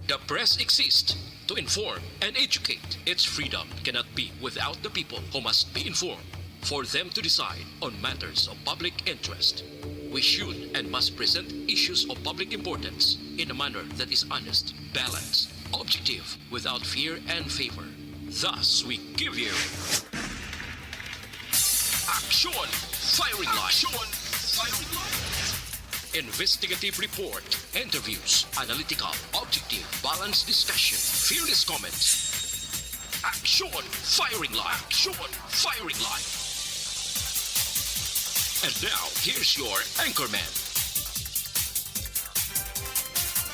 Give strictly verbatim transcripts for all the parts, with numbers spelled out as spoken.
The press exists to inform and educate. Its freedom cannot be without the people, who must be informed for them to decide on matters of public interest. We should and must present issues of public importance in a manner that is honest, balanced, objective, without fear and favor. Thus, we give you Action Firing Line. Action Firing Line. Investigative report, interviews, analytical, objective, balanced discussion, fearless comments. Action Firing Line. Action Firing Line. And now, here's your anchorman.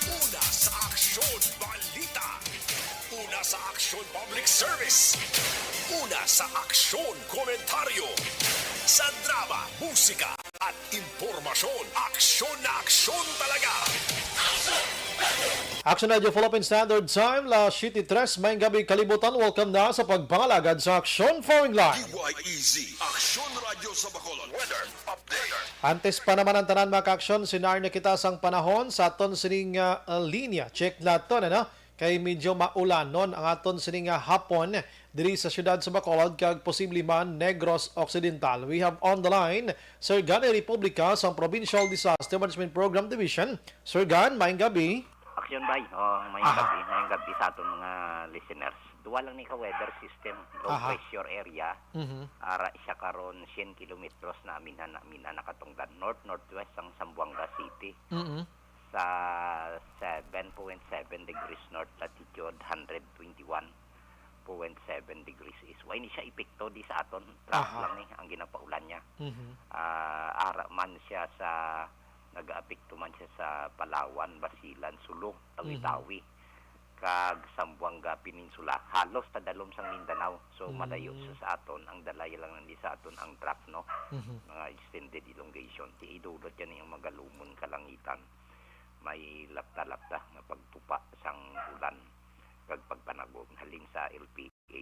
Una sa Aksyon Balita. Una sa Aksyon Public Service. Una sa Aksyon Komentaryo. Sa drama, musika, at impormasyon, aksyon na aksyon talaga. Action Radio Philippine Standard Time, las siyete tres, maayong gabi kalibutan. Welcome na sa pagpangalagad sa Aksyon Firing Line. D Y E Z, Aksyon Radyo sa Bacolod. Weather update. Antes pa naman ang tanan, mga ka-aksyon, sinari na kita sang panahon sa aton sining, ah, linya. Check naton, ano? Kay medyo maulanon ang aton sining, ah, hapon diri sa siyudad sa Bacolod kag posible man Negros Occidental. We have on the line Sir Gan Republica sang Provincial Disaster Management Program Division. Sir Gan, maayong gabi. Aksyon, bay. Oh, maayong Aha. gabi, maayong gabi sa aton mga listeners. Duwa lang ni ka weather system, low Aha. pressure area. Mhm. Ara siya karon cien kilometros na aminhan, aminhan nakatungdan. North-northwest ang Zamboanga City. Mhm. Sa seven point seven degrees north latitude, hundred twenty-one point seven degrees east. Wa ni siya epekto di sa aton. Trough Aha. lang ni ang ginapaulan niya. Mhm. Ah, ara man siya sa, nagaapekto man siya sa Palawan, Basilan, Sulu, Tawi-Tawi, Mhm. kag Zamboanga Peninsula, halos sa dalom sang Mindanao. So, Mm. malayo siya sa aton. Ang dalay lang ni sa aton ang trough, no? Mhm. Mga extended elongation. Ti idulot yan yung magalumon kalangitan. May lapta-lapta nga pagtupa sang ulan kag pagpanagob halin sa L P A.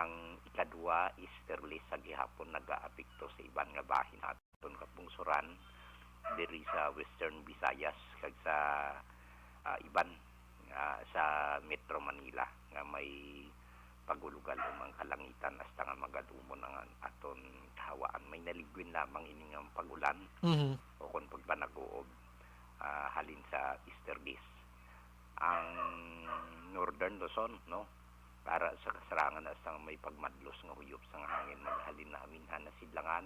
Ang ikadua, easterly sa gihapon nagaapekto sa iban nga bahin sa aton kapungsoran, diri sa Western Visayas kag sa, ah, iban nga sa Metro Manila nga may pagulugalom ang kalangitan hasta nga magadumon ang aton kahawaan. May naligwin lamang ini nga pag-ulan Mhm. o kon pagpanaguob, ah, halin sa easterlies. Ang Northern Luzon, no, para sa kasarangan hasta nga may pagmadlos nga huyop sang hangin maghalin na aminhan na sidlangan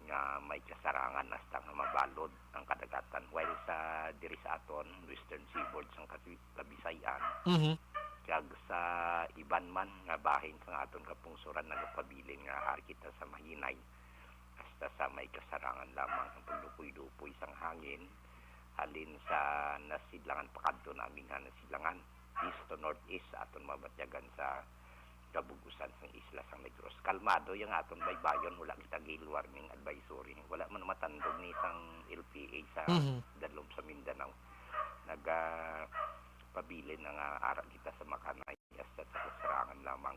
nga may kasarangan hasta nga mabalod ang kadagatan. While sa diri sa aton Western Seaboard sang Kabi-, Kabisayan, Mhm. kag sa iban man nga bahin sang aton kapungsoran nagapabilin nga ari kita sa mahinay hasta sa may kasarangan lamang ang pagdupoy-dupoy sang hangin halin sa nasidlangan pakadto na aminhan na sidlangan, east to northeast, aton mabatyagan sa kabug-usan sang isla sang Negros. Kalmado yung aton baybayon, wala kita gale warning advisory. Wala man matandog ni sang L P A sa Mhm. dalom sa Mindanao. Naga pabilin na nga ara kita sa makanay, hasta sa kasarangan lamang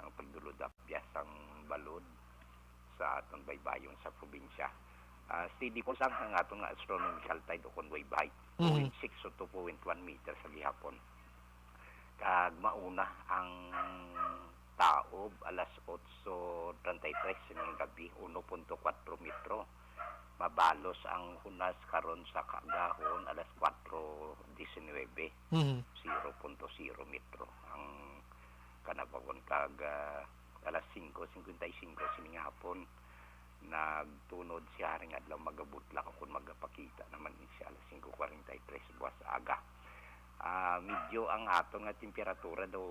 ang pagdulod-apyas sang balod sa aton baybayon sa probinsya. Ah, steady course lang ang aton nga astronomical tide o kon wave height, Mhm. point six to two point one meters sa gihapon. Kag mauna ang taob alas otso treinta y tres sining gabi, uno punto kuwatro metro. Mabalos ang hunas karon sa kaagahon alas kuwatro disinuyebe, Mhm. zero punto zero metro ang kanabagon. Kag, ah, alas singko singkwenta y singko sining hapon, nagtunod siya haring adlaw magabutlak, o kon magapakita naman ni siya alas singko kwarenta y tres buwas aga. Ah, medyo ang aton nga temperatura daw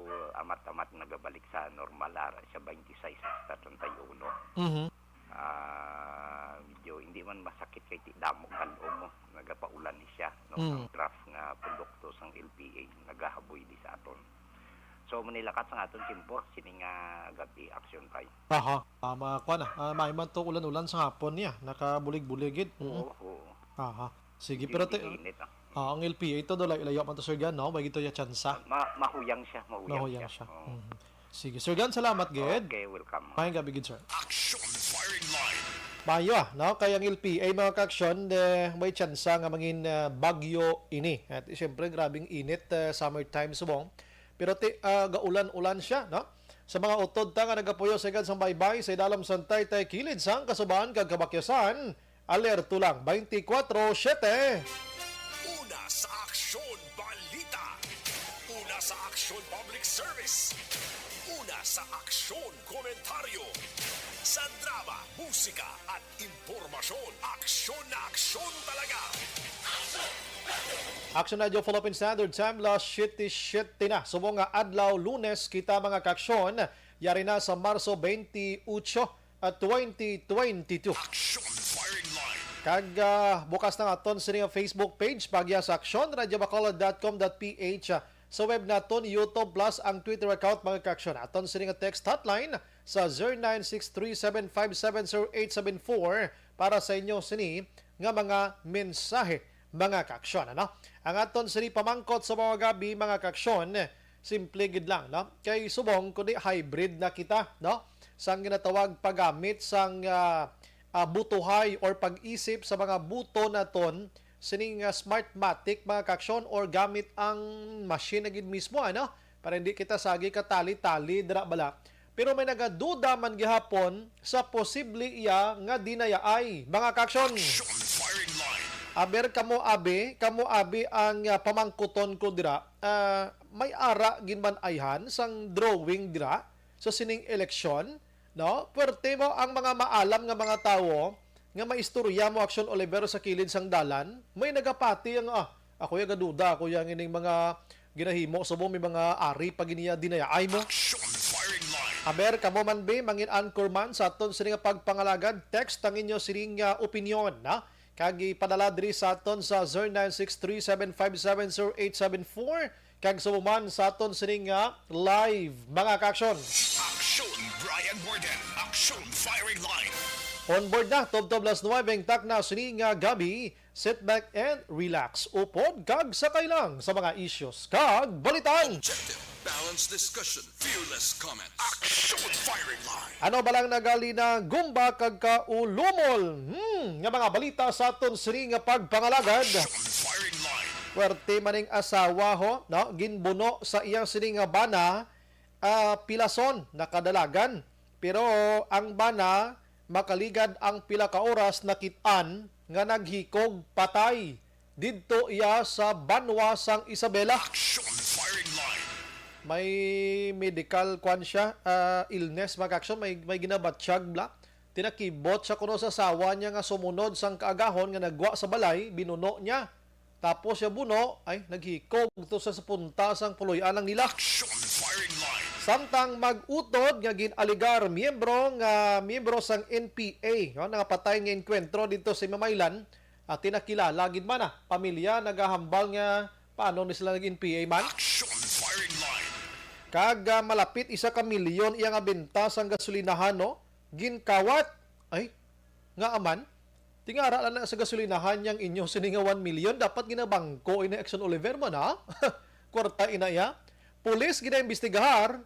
amat-amat nagabalik sa normal, ara siya twenty-six hasta treinta y uno. Mhm. Ah, medyo hindi man masakit kay ti damo galom mo, nagapaulan ni siya, no? Mm. Ang trough nga produkto sang L P A nagahaboy di sa aton. So, manilakat sang aton tiyempo, sini nga gabi, action tayo. Aha, ah, ma-, kuwan na, ah, maayo man to ulan-ulan sa hapon niya, nakabulig-bulig gid. Oo, Mm. oo. Aha. Sige, Hindi pero ti-, init, ah. ah, ang L P A ito, do lay-, layo man to, Sir Gan, no? May gito ya tsansa. Ma-, mahuyang siya, mahuyang Mahuyang siya. siya. Oo. Mhm. Sige, Sir Gan, salamat gid. Okay, welcome. Maayong gabi gid, sir. Action Firing Line. Maayo, ah, no? Kay ang L P A, mga kaaksyon, eh, may tsansa nga mangin, ah, bagyo ini. At siyempre, grabing init, ah, summertime subong. Pero ti, ah, gaulan-ulan siya, no? Sa mga utod ta nga nagapuyo sa igad sang baybay, sa idalom sang taytay kilid sang kasuban kag kabakyasan, alerto lang twenty-four seven. Una sa Aksyon Balita. Una sa Aksyon Public Service. Una sa Aksyon Komentaryo. Sa drama, musika, at impormasyon, aksyon na aksyon talaga. Action Radio Philippine Standard Time, alas siyete siyete na. Subong nga adlaw, Lunes, kita, mga kaaksyon, yari na sa Marso twenty-eight, ah, twenty twenty-two. Action Firing Line. Kag, ah, bukas na aton sini nga Facebook page, Pagya sa Aksyon, radyo bacolod dot com dot P H, ah, sa web naton, YouTube, plus ang Twitter account, mga kaaksyon. Aton sini nga text hotline sa zero nine six three seven five seven zero eight seven four para sa inyo sini nga mga mensahe, mga kaaksyon, ano? Ang aton sini pamangkot sa mga gabi, mga kaaksyon, simple gid lang, no? Kay subong kundi hybrid na kita, no? Sang ginatawag paggamit sang, ah, ah, butuhay or pag-isip sa mga buto naton sining, ah, Smartmatic, mga kaaksyon, or gamit ang machine na gid mismo, ano? Para hindi kita sagi katali-tali dira bala. Pero may nagaduda man gihapon sa posible iya nga dinayaay, mga kaaksyon. Action Firing Line. Aber kamo abi, kamo abi ang, ah, pamangkuton ko dira. Ah, may ara gid man ayhan sang drawing dira sa sining eleksyon, no? Puwerte mo ang mga maalam nga mga tawo nga maistorya mo, Action Oliver, sa kilid sang dalan. May nagapati ang, "Ah, ako ya gaduda, ako ya ang ining mga ginahimo, subong may mga ari pa giniya dinayaay mo." Action Firing Line. Aber, kamo man, be, mangin anchorman sa aton sini nga pagpangalagad, text ang inyo sining, ah, opinyon, ha? Kag ipadala diri sa aton sa zero nine six three seven five seven zero eight seven four, kag sa man sa aton sini nga live, mga kaaksyon. Action Brian Warden, Action Firing Line. On board na, tubtob alas nuwebe ang takna sini nga gabi. Sit back and relax. Upod kag sakay lang sa mga issues kag balitan. Objective, balanced discussion, fearless comment. Action Firing Line. Ano ba lang nagali na gumba kag kaulumol? Hmm, nga mga balita sa aton sini nga pagpangalagad. Action Firing Line. Puwerte man ning asawa, ho, no? Ginbuno sa iyang sini nga bana, ah, pilason, nakadalagan. Pero ang bana, makaligad ang pila ka oras, nakit-an nga naghikog patay didto iya sa banwa sang Isabela. Action Firing Line. May medical, kwan siya, ah, illness, mga kaaksyon, may, may ginabatyag bala. Tinakibot siya kuno sa asawa niya nga sumunod sang kaagahon nga nagwa sa balay, binuno niya. Tapos siya buno, ay, naghikog to sa, sa punta sang puloy-anan nila. Action Firing Line. Samtang mag-utod nga gin-alegar miyembro nga, miyembro sang N P A, no, nga patay nga enkwentro didto sa Mamaylan, at tinakilala gid man na pamilya nagahambal nga paano ni sila nag-N P A man. Action Firing Line. Kag, ah, malapit isa ka milyon iya nga benta sang gasolinahan, no? Ginkawat. Ay, nga aman. Tingara lang na sa gasolinahan yang inyo sini nga one million, dapat ginabangko ini, Action Oliver, man, ha? Kwarta ina iya. Pulis ginaimbestigahan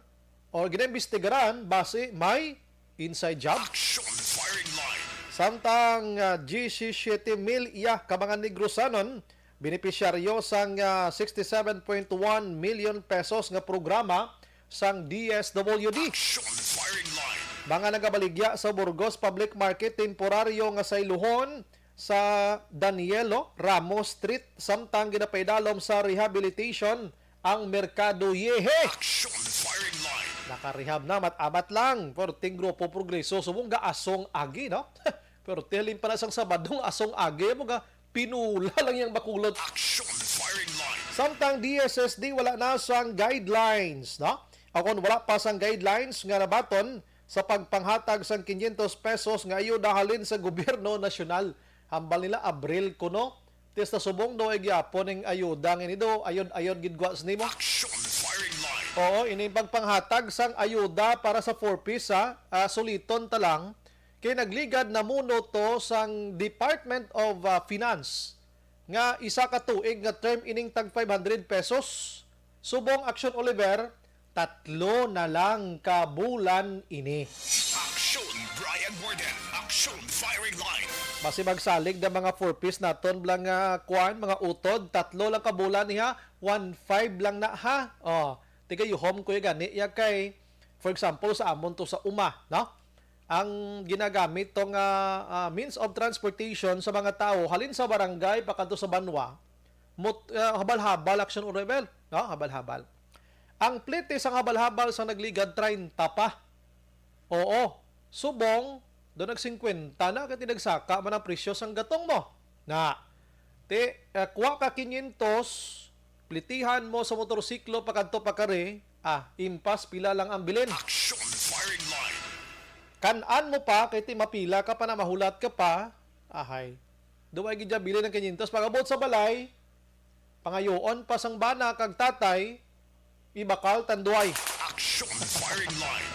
o ginaimbestigaran base may inside job. Action Firing Line. Samtang, ah, diyesisiete mil iya ka mga Negrosanon benepisyaryo sang, ah, sixty-seven point one million pesos nga programa sang D S W D. Action Firing Line. Mga nagabaligya sa Burgos Public Market temporaryo nga sayluhon sa Danielo Ramos Street, samtang ginapaidalom sa rehabilitation ang merkado. Yehe! Action Firing Line. Nakarehab na, mat-amat lang. Perting Grupo Progreso, subong gaasong agi, no? Pero tihalin pa na sang Sabado, asong agi mo ga, pinula lang yang bakulod. Action Firing Line. Samtang D S S D wala na sang guidelines, no? Akon wala pa sang guidelines nga nabaton sa pagpanghatag sang quinientos pesos nga ayuda halin sa gobyerno nasyonal. Hambal nila Abril kuno. Tis na subong do ay gyapon ning ayuda nga ini do, ayod-ayod gid gwa sa nimo. Action Firing Line. Oo, ini pagpanghatag sang ayuda para sa four Ps, ha, ah, suliton ta lang, kay nagligad namuno to sang Department of, ah, Finance nga isa ka tuig nga term ining tag five hundred pesos. Subong, Action Oliver, tatlo na lang ka bulan ini. Action Brian Warden. Action firing line. Basi magsalig na mga four Ps naton bla nga kuan, mga utod, tatlo lang ka bola niya, one five lang na ha. Oh, tigayuhom ko ya gani ya kay, for example, sa amon to sa uma, no? Ang ginagamit to nga ah, means of transportation sa mga tawo halin sa barangay pakadto sa banwa, mot, ah, habal-habal, Action Oliver, no? Habal-habal. Ang plete sang habal-habal sa nagligad, treinta pa. Oo, subong do nag singkwenta na kay tinagsaka man ang presyo sang gatong mo. Na, ti, eh, kuha ka kinyentos, plitihan mo sa motorsiklo pakadto pa kari, ah, impas pila lang ang bilin. Action firing line. Kan-an mo pa kay ti mapila ka pa na mahulat ka pa. Ahay. Duway gid dya bilin ang kinyentos. Pag-abot sa balay, pangayoon pa sang bana kag tatay, ibakal tanduay. Action firing line.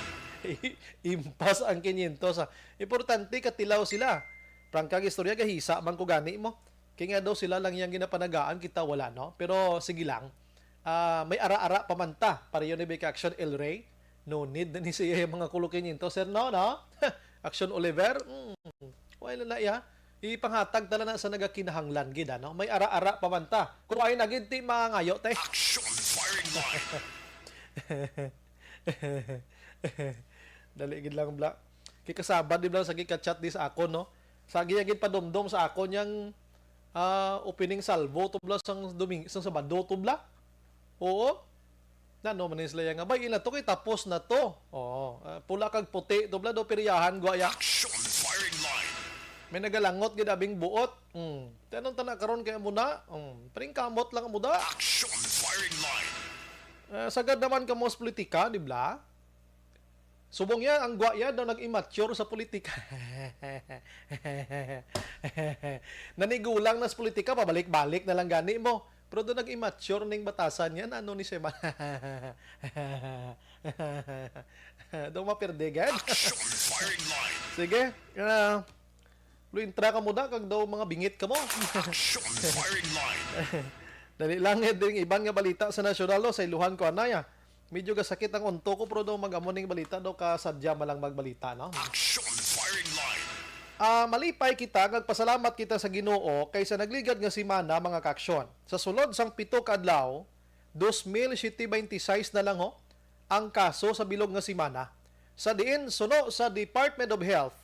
Impas ang kinyentos, ah. Importante katilaw sila. Prangkang istorya, gahisa man ko gani mo. Kay nga daw sila lang yang ginapanagaan, kita wala, no? Pero sige lang. Ah, may ara-ara pa man ta. Pareho ni Bika Action El Rey. No need na ni siya yung mga kulo kinyentos, sir, no? No? Action Oliver? Mm. Wala na iya. Ipanghatag tala na sa nagakinahanglan gid, ano? May ara-ara pa man ta. Kung ay na gid, ti mangayo, te. Action firing line. Dali gid lang, bla. Kay kasabad di bla sa gika-chat di sa akon, no? Sa gid padumdom sa akon yang ah, opening salvo to bla sang Doming sang Sabado to bla. Oo. Nano man ni sila yang nga, bay, ila to kay tapos na to. Oo. Ah, pula kag puti to bla do, piryahan gwa ya. Action firing line. May nagalangot gid abing buot. Mm. Ti anong tana karon kay amo na? Mm. Pring kamot lang amo da. Action firing line. Ah, sagad naman kamo sa politika, di bla? Subong ya, ang gwa ya daw nag-immature sa politika. Nanigulang na sa politika, pabalik-balik na lang gani mo. Pero daw nag-immature ning batasan yan, ano ni siya? Daw mapirde gid. Action firing line. Sige, ah, luintra ka mo da, kag daw mga bingit ka mo. Action firing line. Dali lang, eh, ding iban nga balita sa nasyonal, no? Sa iluhan ko, anaya. Medyo gasakit ang unto ko, pero daw mag-amo ning balita, daw kasadya man lang magbalita, no? Action firing line. Ah, malipay kita, nagpasalamat kita sa Ginoo kay sa nagligad nga semana, mga kaaksyon. Sa sulod sang pito ka adlaw, dos mil siyete beinti sais na lang ho ang kaso sa bilog nga semana. Sa diin, suno sa Department of Health,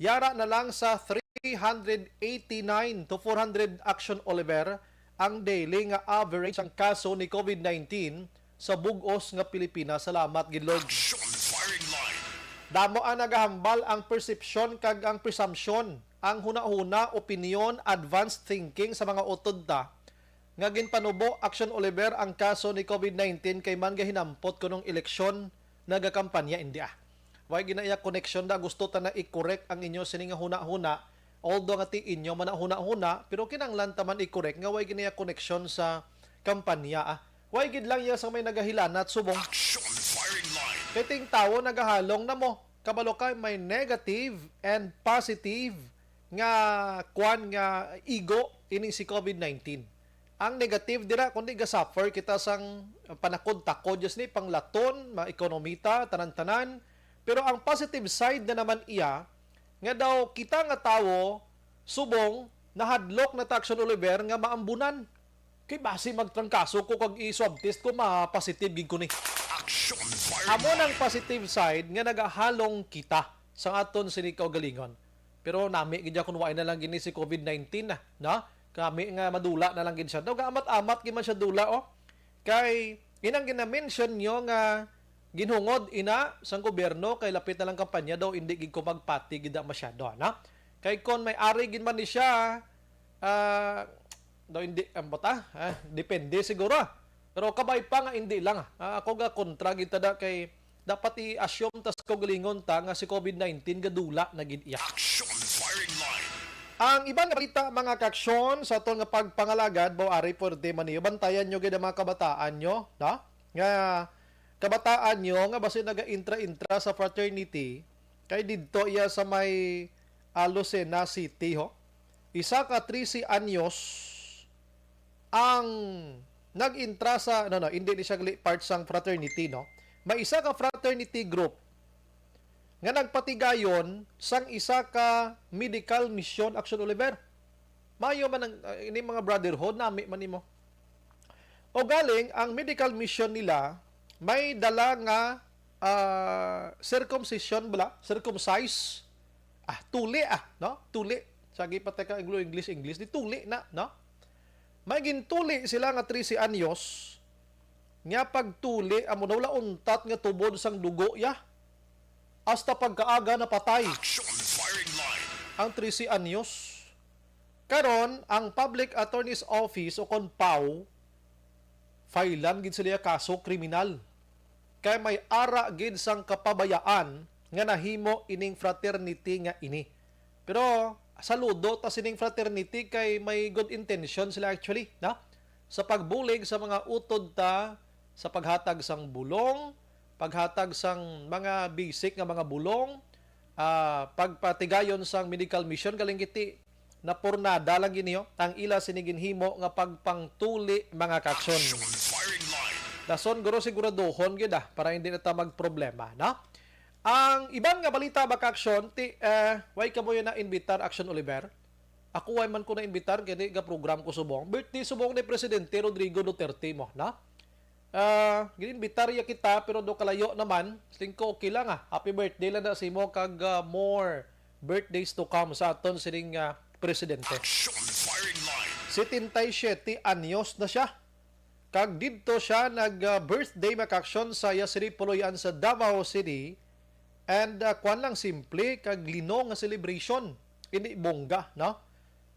yara na lang sa three hundred eighty-nine to four hundred, Action Oliver, ang daily nga average sang kaso ni COVID nineteen sa bug-os nga Pilipinas. Salamat gid, Lord. Action firing line. Damo ang nagahambal ang persepsyon kag ang presumption, ang hunahuna, opinyon, advanced thinking sa mga utod ta nga ginpanubo, Action Oliver, ang kaso ni COVID nineteen kay man gahinampot kunong eleksyon nagakampanya, indi ah. Way ginaiya koneksyon da, gusto ta na i-correct ang inyo sini nga hunahuna, although nga ti inyo man ang hunahuna, pero kinanglan ta man i-correct nga way ginaiya koneksyon sa kampanya ah. Way gid lang iya sa may nagahilanat subong. Action firing line. Kay ting tawo nagahalong na mo. Kabalo ka, may negative and positive nga kwan nga igo ining si COVID nineteen. Ang negative dira, kundi ga-suffer kita sang panakod-takod, just ni panglaton, ma-economy ta, tanan-tanan. Pero ang positive side na naman iya, nga daw kita nga tawo, subong, nahadlok na ta, Action Oliver, nga maambunan. Kay basi magtrangkaso ko kag i-swab test ko, ma-positive gid ko ni. Action firing Amo nang line. Positive side nga nagahalong kita sa aton sini kaugalingon. Pero nami gid ya kung wala na lang gini si COVID nineteen na, no? Kami nga madula na lang gid siya. Daw gaamat-amat gid man siya dula, oh. Kay inang gina-mention nyo nga ginhungod ina sang gobyerno kay lapit na lang kampanya daw, hindi gid ko magpati gid na masyado, no? Kay kon may ari gid man ni siya, ah, daw hindi, ang bata, ah, depende siguro, ah. Pero kabay pa nga hindi lang, ah. Ah, ako ga kontra gid ta da kay dapat i-assume ta sa kaugalingon ta nga si COVID nineteen gadula na gid iya. Action firing line. Ang iban nga balita, mga kaaksyon, sa aton nga pagpangalagad, baw ari puwerte man niyo, bantayan nyo gid ang mga kabataan nyo, no? Nga kabataan nyo nga basi naga-intra-intra sa fraternity, kay didto iya sa may, ah, Lucena City, ho. Isa ka trese anyos ang nag-intra sa, no, no, hindi ni siya gali part sang fraternity, no? May isa ka fraternity group nga nagpatigayon sang isa ka medical mission, Action Oliver. Mayo man ang, ah, ini mga brotherhood, nami man nimo. O galing, ang medical mission nila may dala nga, ah, circumcision bala, circumcise. Ah, tuli, ah, no? Tuli. Sagi pa ta ka Anglo-English, English, di tuli na, no? May gintuli sila nga trese anyos, nga pagtuli amo daw la untat nga tubod sang dugo ya. Hasta pagkaaga napatay Action firing line. Ang trese anyos. Karon, ang Public Attorney's Office o kon PAO, file-an gid sila kaso kriminal. Kay may ara gid sang kapabayaan nga nahimo ining fraternity nga ini. Pero saludo ta sining fraternity kay may good intention sila actually, no? Sa pagbulig sa mga utod ta, sa paghatag sang bulong, paghatag sang mga basic nga mga bulong, ah, pagpatigayon sang medical mission, galing kiti napurnada lang gid niyo ang ila sini ginhimo nga pagpangtuli mga kaaksyon. Action firing line. Dason guro siguraduhon gyud ah, para hindi na ta magproblema, no? Ang iban nga balita mga kaaksyon, ti, eh, way kamo na invitar Action Oliver? Ako way man ko na invitar kay di ga program ko subong. Birthday subong ni Presidente Rodrigo Duterte mo, no? Ah, gin-invitar ya kita, pero do kalayo naman. Siling ko, okay lang, ah. Happy birthday lang na sa imo kag, ah, more birthdays to come sa aton sining, ah, presidente. Action firing line. Setenta y siete anyos na siya. Kag didto siya nag, ah, birthday mga kaaksyon sa iya sini puloy-an sa Davao City. And, ah, kwan lang, simple kag lino nga celebration. Hindi bongga, no?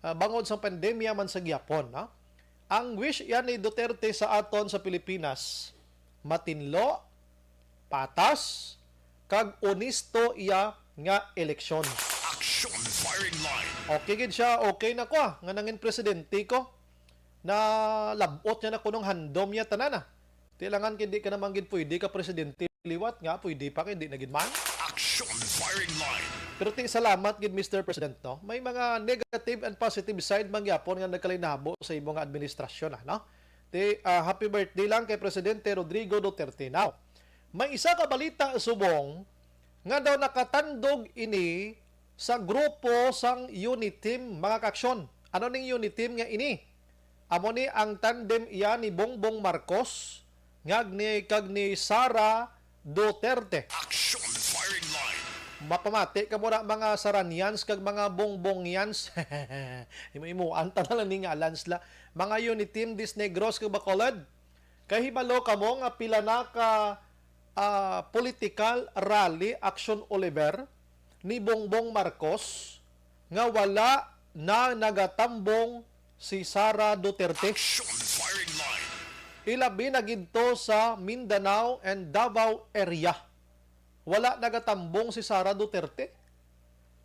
Ah, bangod sa pandemya man sa gihapon, no? Ang wish yan ni Duterte sa aton sa Pilipinas, matinlo, patas, kag onesto iya nga eleksyon. Action firing line. Okay gid siya, okay na ko ah, nga nangin presidente ko. Nalabot niya na kunong handom niya tanan ah. Tilangan kay di ka naman gid pwede ka presidente liwat nga pwede pa kay di na gid man. Action firing line. Pero ti salamat gid, Mister President, no? May mga negative and positive side man gyapon nga nagkalinabo sa imo nga administrasyon, ah, no? Ti, ah, happy birthday lang kay Presidente Rodrigo Duterte. Now, may isa ka balita subong nga daw nakatandog ini sa grupo sang Uniteam, mga kaaksyon. Ano ning Uniteam nga ini? Amo ni ang tandem iya ni Bongbong Marcos ngag ni, kag ni Sara Duterte. Action firing line. Mapamati ka mo na mga Saranians kag mga Bongbongians. Imo-imuan ta na lang ni nga Lance la. Mga Uniteam Disnegros kag Bacolod. Kahibalo kamo nga pila na ka, ah, political rally, Action Oliver, ni Bongbong Marcos nga wala na nagatambong si Sara Duterte. Action firing line. Ilabi na gidto sa Mindanao and Davao area. Wala nagatambong si Sara Duterte.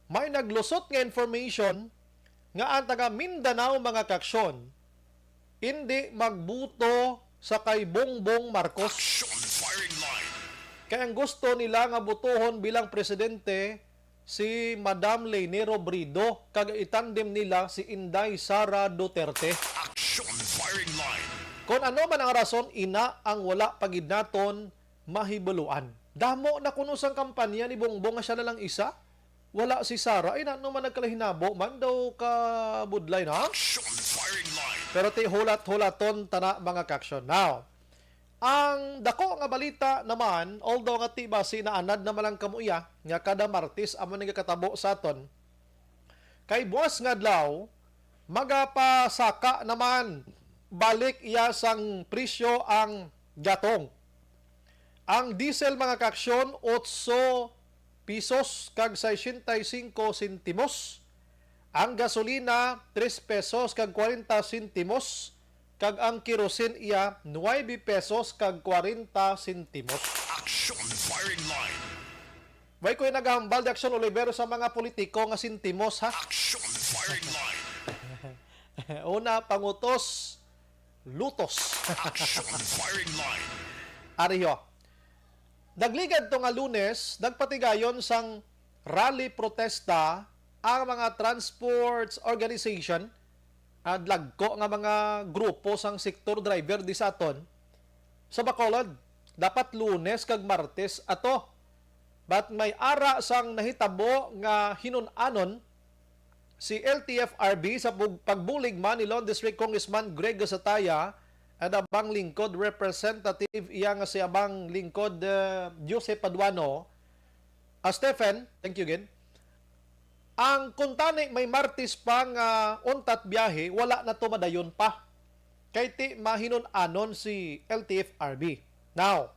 May naglusot nga information nga ang taga Mindanao, mga kaaksyon, hindi magbuto sa kay Bongbong Marcos. Action firing line. Kay ang gusto nila nga butuhon bilang presidente si Madam Leni Robredo kag itandem nila si Inday Sara Duterte. Action firing line. Kon ano man ang rason, ina ang wala pa gid naton mahibaluan. Damo na kuno sang kampanya ni Bongbong nga siya na lang isa. Wala si Sara. Ay, nano man nagkalahinabo man daw ka budlay na? Action firing line. Pero ti hulat-hulaton tana, mga kaaksyon. Now, ang dako nga balita naman, although nga ti basi naanad naman lang kamo iya, nga kada Martes amo ni nga katabo sa aton. Kay buas nga adlaw, magapasaka naman balik iya sang presyo ang gatong. Ang diesel, mga kaaksyon, otso pesos kag sesenta y cinco sentimos. Ang gasolina, tres pesos kag kwarenta sentimos. Kag ang kerosene iya, nuebe pesos kag kwarenta sentimos. Action firing line. Way ko'y nagahambal di Action Oliver sa mga politiko nga sentimos, ha? Action firing line. Una, pangutos, lutos. Action firing line. Ariho. Nagligad to nga Lunes, nagpatigayon sang rally protesta ang mga transports organization, ah, dagko nga mga grupo sang sektor driver di sa aton. Sa Bacolod, dapat Lunes kag Martes ato. But may ara sang nahitabo nga hinun-anon si L T F R B sa pug-, pagbulig man ni Lone District Congressman Greg Gasataya, and abang lingkod representative iya nga si abang lingkod, eh, Jose Paduano. Ah, Stephen, thank you again. Ang kuntani may Martes pa nga untat biyahe, wala na to madayon pa. Kay ti mahinun-anon si L T F R B. Now,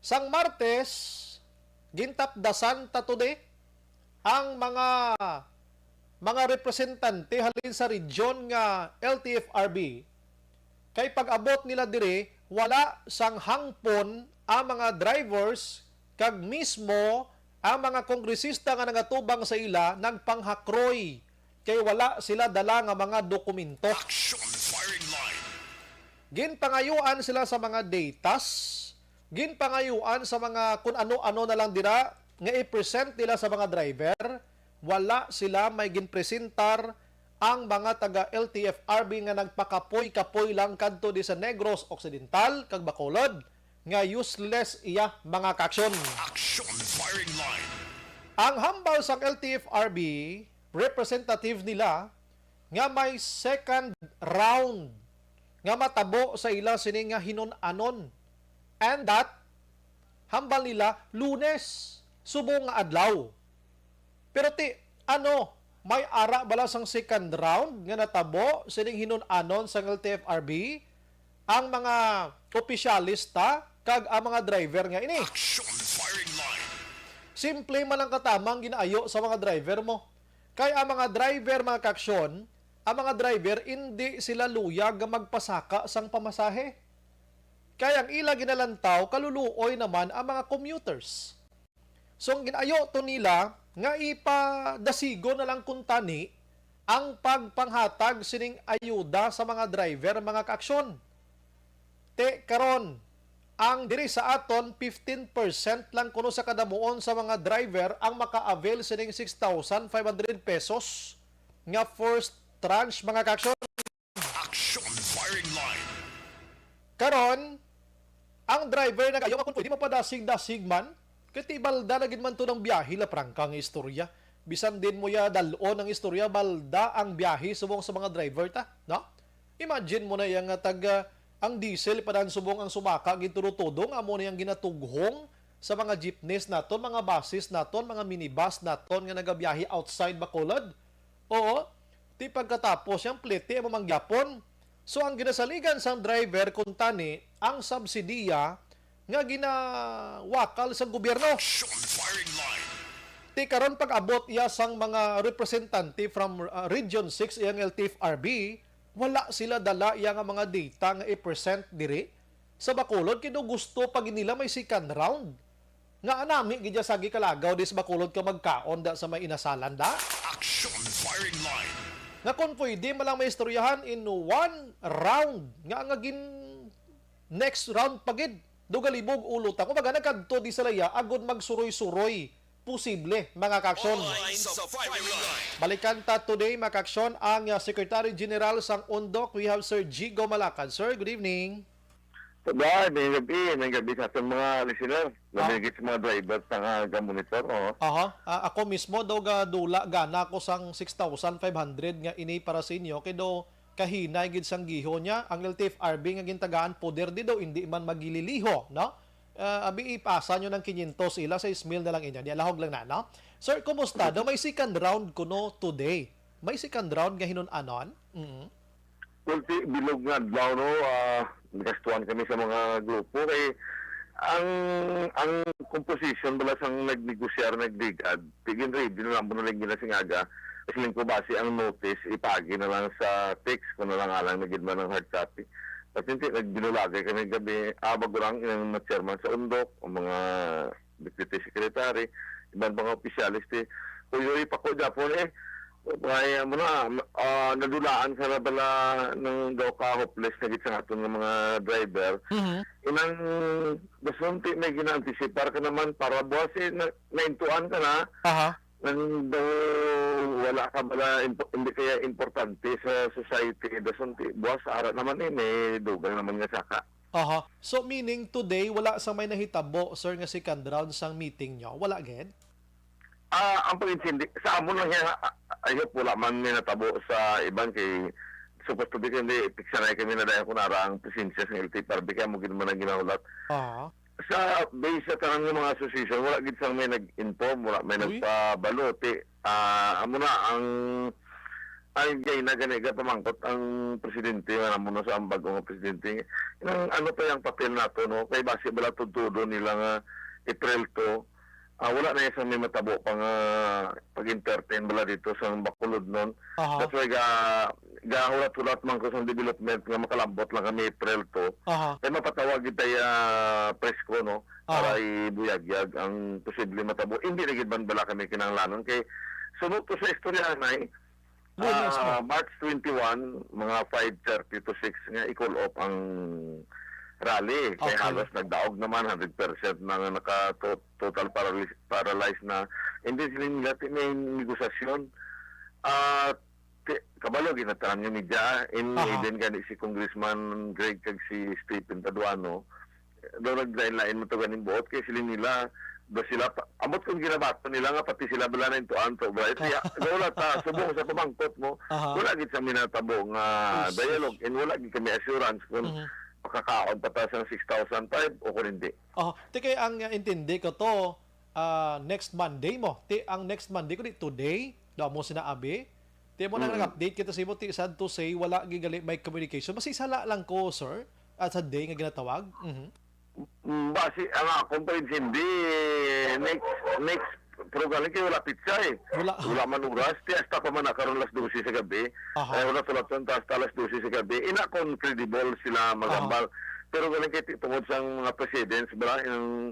sang Martes, gintapdasan ta today ang mga, mga representante halin sa region nga L T F R B. Kay pag-abot nila diri, wala sang hangpon ang mga drivers, kag mismo ang mga kongresista nga nagatubang sa ila nagpanghakroy kay wala sila dala nga mga dokumento. Action firing line. Ginpangayuan sila sa mga datas, ginpangayuan sa mga kun ano-ano na lang dira nga i-present nila sa mga driver. Wala sila may ginpresentar ang mga taga L T F R B nga nagpakapoy-kapoy lang kadto di sa Negros Occidental kag Bacolod nga useless iya mga kaaksyon. Action firing line. Ang hambal sang L T F R B representative nila nga may second round nga matabo sa ila sini nga hinun-anon. And that, hambal nila, Lunes, subong nga adlaw. Pero ti, ano, may ara bala sang second round nga natabo sining hinun-anon sang L T F R B? Ang mga opisyalista kag ang mga driver nga ini. Action firing line. Simple man ang katamang ginaayo sa mga driver mo. Kay ang mga driver, mga kaaksyon, ang mga driver, indi sila luyag nga magpasaka sang pamasahe. Kay ang ila ginalantaw, kaluluoy naman ang mga commuters. So, ang ginayo to nila nga ipadasigon na lang kuntani ang pagpanghatag sining ayuda sa mga driver, mga kaaksyon. Te, karon, ang diri sa aton, fifteen percent lang kuno sa kadamuon sa mga driver ang maka-avail sining six thousand five hundred pesos nga first tranche, mga kaaksyon. Action firing line. Karon, ang driver nag-ayo nga kung pwede mapadasig-dasig man, kay ti balda na gid man to ng biyahe la prangka nga istorya. Bisan din mo ya dal-on ang istorya, balda ang biyahe subong sa mga driver ta, no? Imagine mo na iya nga tag, ah, ang diesel pa dan subong ang sumaka gid tudo-tudo nga amo na yang ginatughong sa mga jeepneys naton, mga buses naton, mga minibus naton nga nagabiyahe outside Bacolod. Oo, ti pagkatapos yang plete mo mangyapon. So ang ginasaligan sang driver kuntani ang subsidiya nga ginawakal sa gobyerno. Action firing line. Ti karon pag-abot iya sang mga representante from, uh, Region six iyang L T F R B, wala sila dala iya nga mga data nga i-present diri sa Bacolod, kay daw gusto pa gid nila may second round. Nga anami gid sa gikalagaw di sa Bacolod ka magkaon da sa may inasalan da. Action firing line. Nga kung pwede man lang maistoryahan in one round nga nga gin next round pa gid. Dugalibog ulo ta. Kumbaga, nagkadto di sa laya, agod magsuroy-suroy. Posible, mga kaaksyon. Online sa firing line. Balikan ta today, mga kaaksyon, ang, uh, Secretary General sang undok. We have Sir Jigo Malacad. Sir, good evening. Good, may gabi, may gabi sa ating mga listener. Ah. Labi gid sa mga driver sa nga ga-monitor, oh. Aha. Ah, ako mismo daw ga dula gana ako sang six thousand five hundred nga ini para sa inyo, kay daw kahinay gid sang giho niya ang L T F R B nga gintagaan poder di daw hindi man magililiho, no? Ah, abi ipasa nyo ng quinientos ila sa ismil na lang inyo. Di alahog lang na, no? Sir, kumusta? Daw may second round kuno today. May second round nga hinun-anon? Mm. Kunti bilog nga adlaw, no, ah, nagastuhan kami sa mga grupo kay ang, ang composition bala sang nagnegosyar, nagligad, tigin ready na lang mo na lang ginasingaga. Kasi lang ko base ang notice, ipagi na lang sa text kung na lang alang na gid man ang hard copy. At hindi, nagbinulagay kami gabi, ah, bago lang yung mga chairman sa undok, ang mga deputy secretary, iban mga opisyalis, ti, kuyoy pa ko Japon, eh. Kaya mo na, ah, nadulaan sa bala ng daw ka hopeless na gid sa aton nga mga driver. Mhm. Inang dasunti may gina-anticipar ka naman para buwas, eh, na, naintuan ka na. Aha. Nang daw wala ka bala, impo-, hindi kaya importante sa society, dasunti, buwas, ara naman, eh, may dugang naman nga saka. Aha. So, meaning today, wala sang may nahitabo, sir, nga second round sang meeting nyo? Wala gid? Ah, ang pag-intindi, sa amon lang yan, ah, I hope wala man may natabo sa iban kay supposed to be kundi piksanay kami na dahil kung nara ang presensya sa L T F R B kaya mo gid man ang ginahulat. Aha. Sa base sa tanan nga mga association, wala gid sang may nag-inform, wala may Uy. nagpabalo. Ti, ah, amo na ang, ang gay na gani ka pamangkot ang presidente, nga amo na sa ang bago nga presidente. Ang ano pa yung papel nato, no? Kay base bala tudtudo nila nga April two, ah, wala na isang may matabo pa nga pag-entertain bala dito sa Bacolod nun. Aha. That's why ga, gahulat-hulat man ko sa development nga makalambot lang kami April two. Aha. Kay mapatawag kita ya presko, no? Para Aha. ibuyagyag ang posible matabo. Hindi na gid man bala kami kinahanglanon. Kay sunod to sa istorya, Nay, Lunes mo. ah, March twenty-one, mga five thirty to six nga i-call off ang rally. Kay Okay. halos nagdaog naman, hundred percent na nga naka to-, total paralyz-, paralyzed na. And then sila nila, ti-, may negosasyon. Ah, ti-, kabalo, ginatanan nga media. And Aha. even gani si Congressman Greg kag si Stephen Paduano, daw naglain-lain mo to ganing buot kay sila nila, daw sila pa, ambot kung ginabato nila nga pati sila bala na intuan to, bala. Ito ya, daw wala ta, subong sa pamangkot mo, Aha. wala gid sa minatabo nga Yes, yes. dialogue and wala gid kami assurance kung Mhm. makakaon pa ta sa six thousand five o kung hindi. Oh, ti kay ang, ah, intindi ko to, ah, next Monday mo. Ti ang next Monday ko di today, daw mo sina abi. Ti mo nang Mm. nag-update kita sa imo, ti sad to say, wala gid gali may communication. Basi sala lang ko, sir, at sa day nga ginatawag. Mhm. Mm, basi ang akong pa hindi next, next program kay wala pitsa eh. Wala. Wala man oras, ti hasta pa man na karon alas dose sa gabi. Aha. Ay, wala tulad sa hasta alas dose sa gabi. Ina kon credible sila magambal. Aha. Pero galing kay ti-, tungod sa mga precedents, bala, yung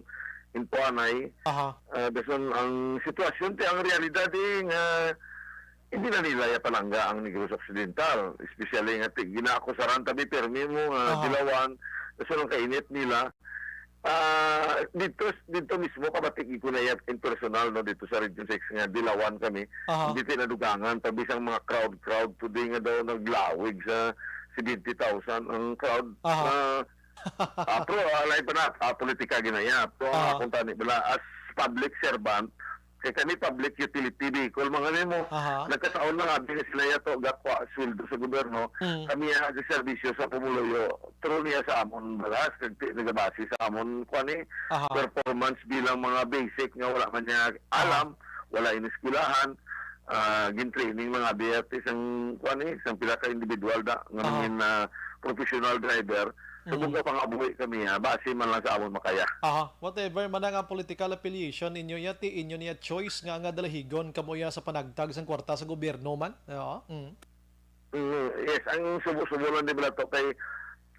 inpuanay, Aha. ah, dason ang sitwasyon, ti ang realidad eh, nga hindi na nila ya palangga ang Negros Occidental, especially nga ti-, ginaakusaran tabi permi mo nga Aha. dilawan, dason ang kainit nila. Ah, dito, dito mismo, kabati ko na yan in personal, no, dito sa Region six nga dilawan kami. Aha. Hindi tinadugangan, pag bisang mga crowd, crowd today nga daw naglawig sa seventy thousand ang crowd. Aha. Ah, ah, pro, ah, lain pa na, ah, politika ginaya. Pro, ah, Aha. kung tani, bala, as public servant, kay kami public utility vehicle, mga nimo. Aha. Nagkataon na nga, din sila yato, gakwa, sweldo sa gobyerno. Mm. Kami ang serbisyo sa pumuluyo. True niya sa amon balas, nagti-, nagabase sa amon, kwan eh, Aha. performance bilang mga basic nga wala man niya Aha. alam, wala iniskwelahan, ah, gin-training mga abiyat isang, kwan eh, isang pila ka individual da, nga Aha. mangin, ah, professional driver. So, Mm. kung kapangabuhi kami, ha, base man lang sa amon makaya. Aha, whatever man ang, ang political affiliation ninyo, ya, ti inyo niya choice nga, nga dalahigon kamo ya sa panagtag sang kwarta sa gobyerno man. Oo. Mm. Mm, yes, ang subo-subo lang di ba to kay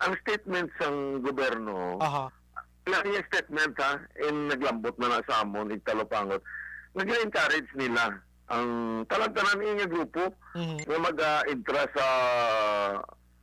ang statement sang gobyerno, Aha. lang yung statement ha, in naglambot na na sa amon, igtalopangot, nag-encourage nila ang tanan-tanan nga grupo Mhm. nga mag-, ah, entra sa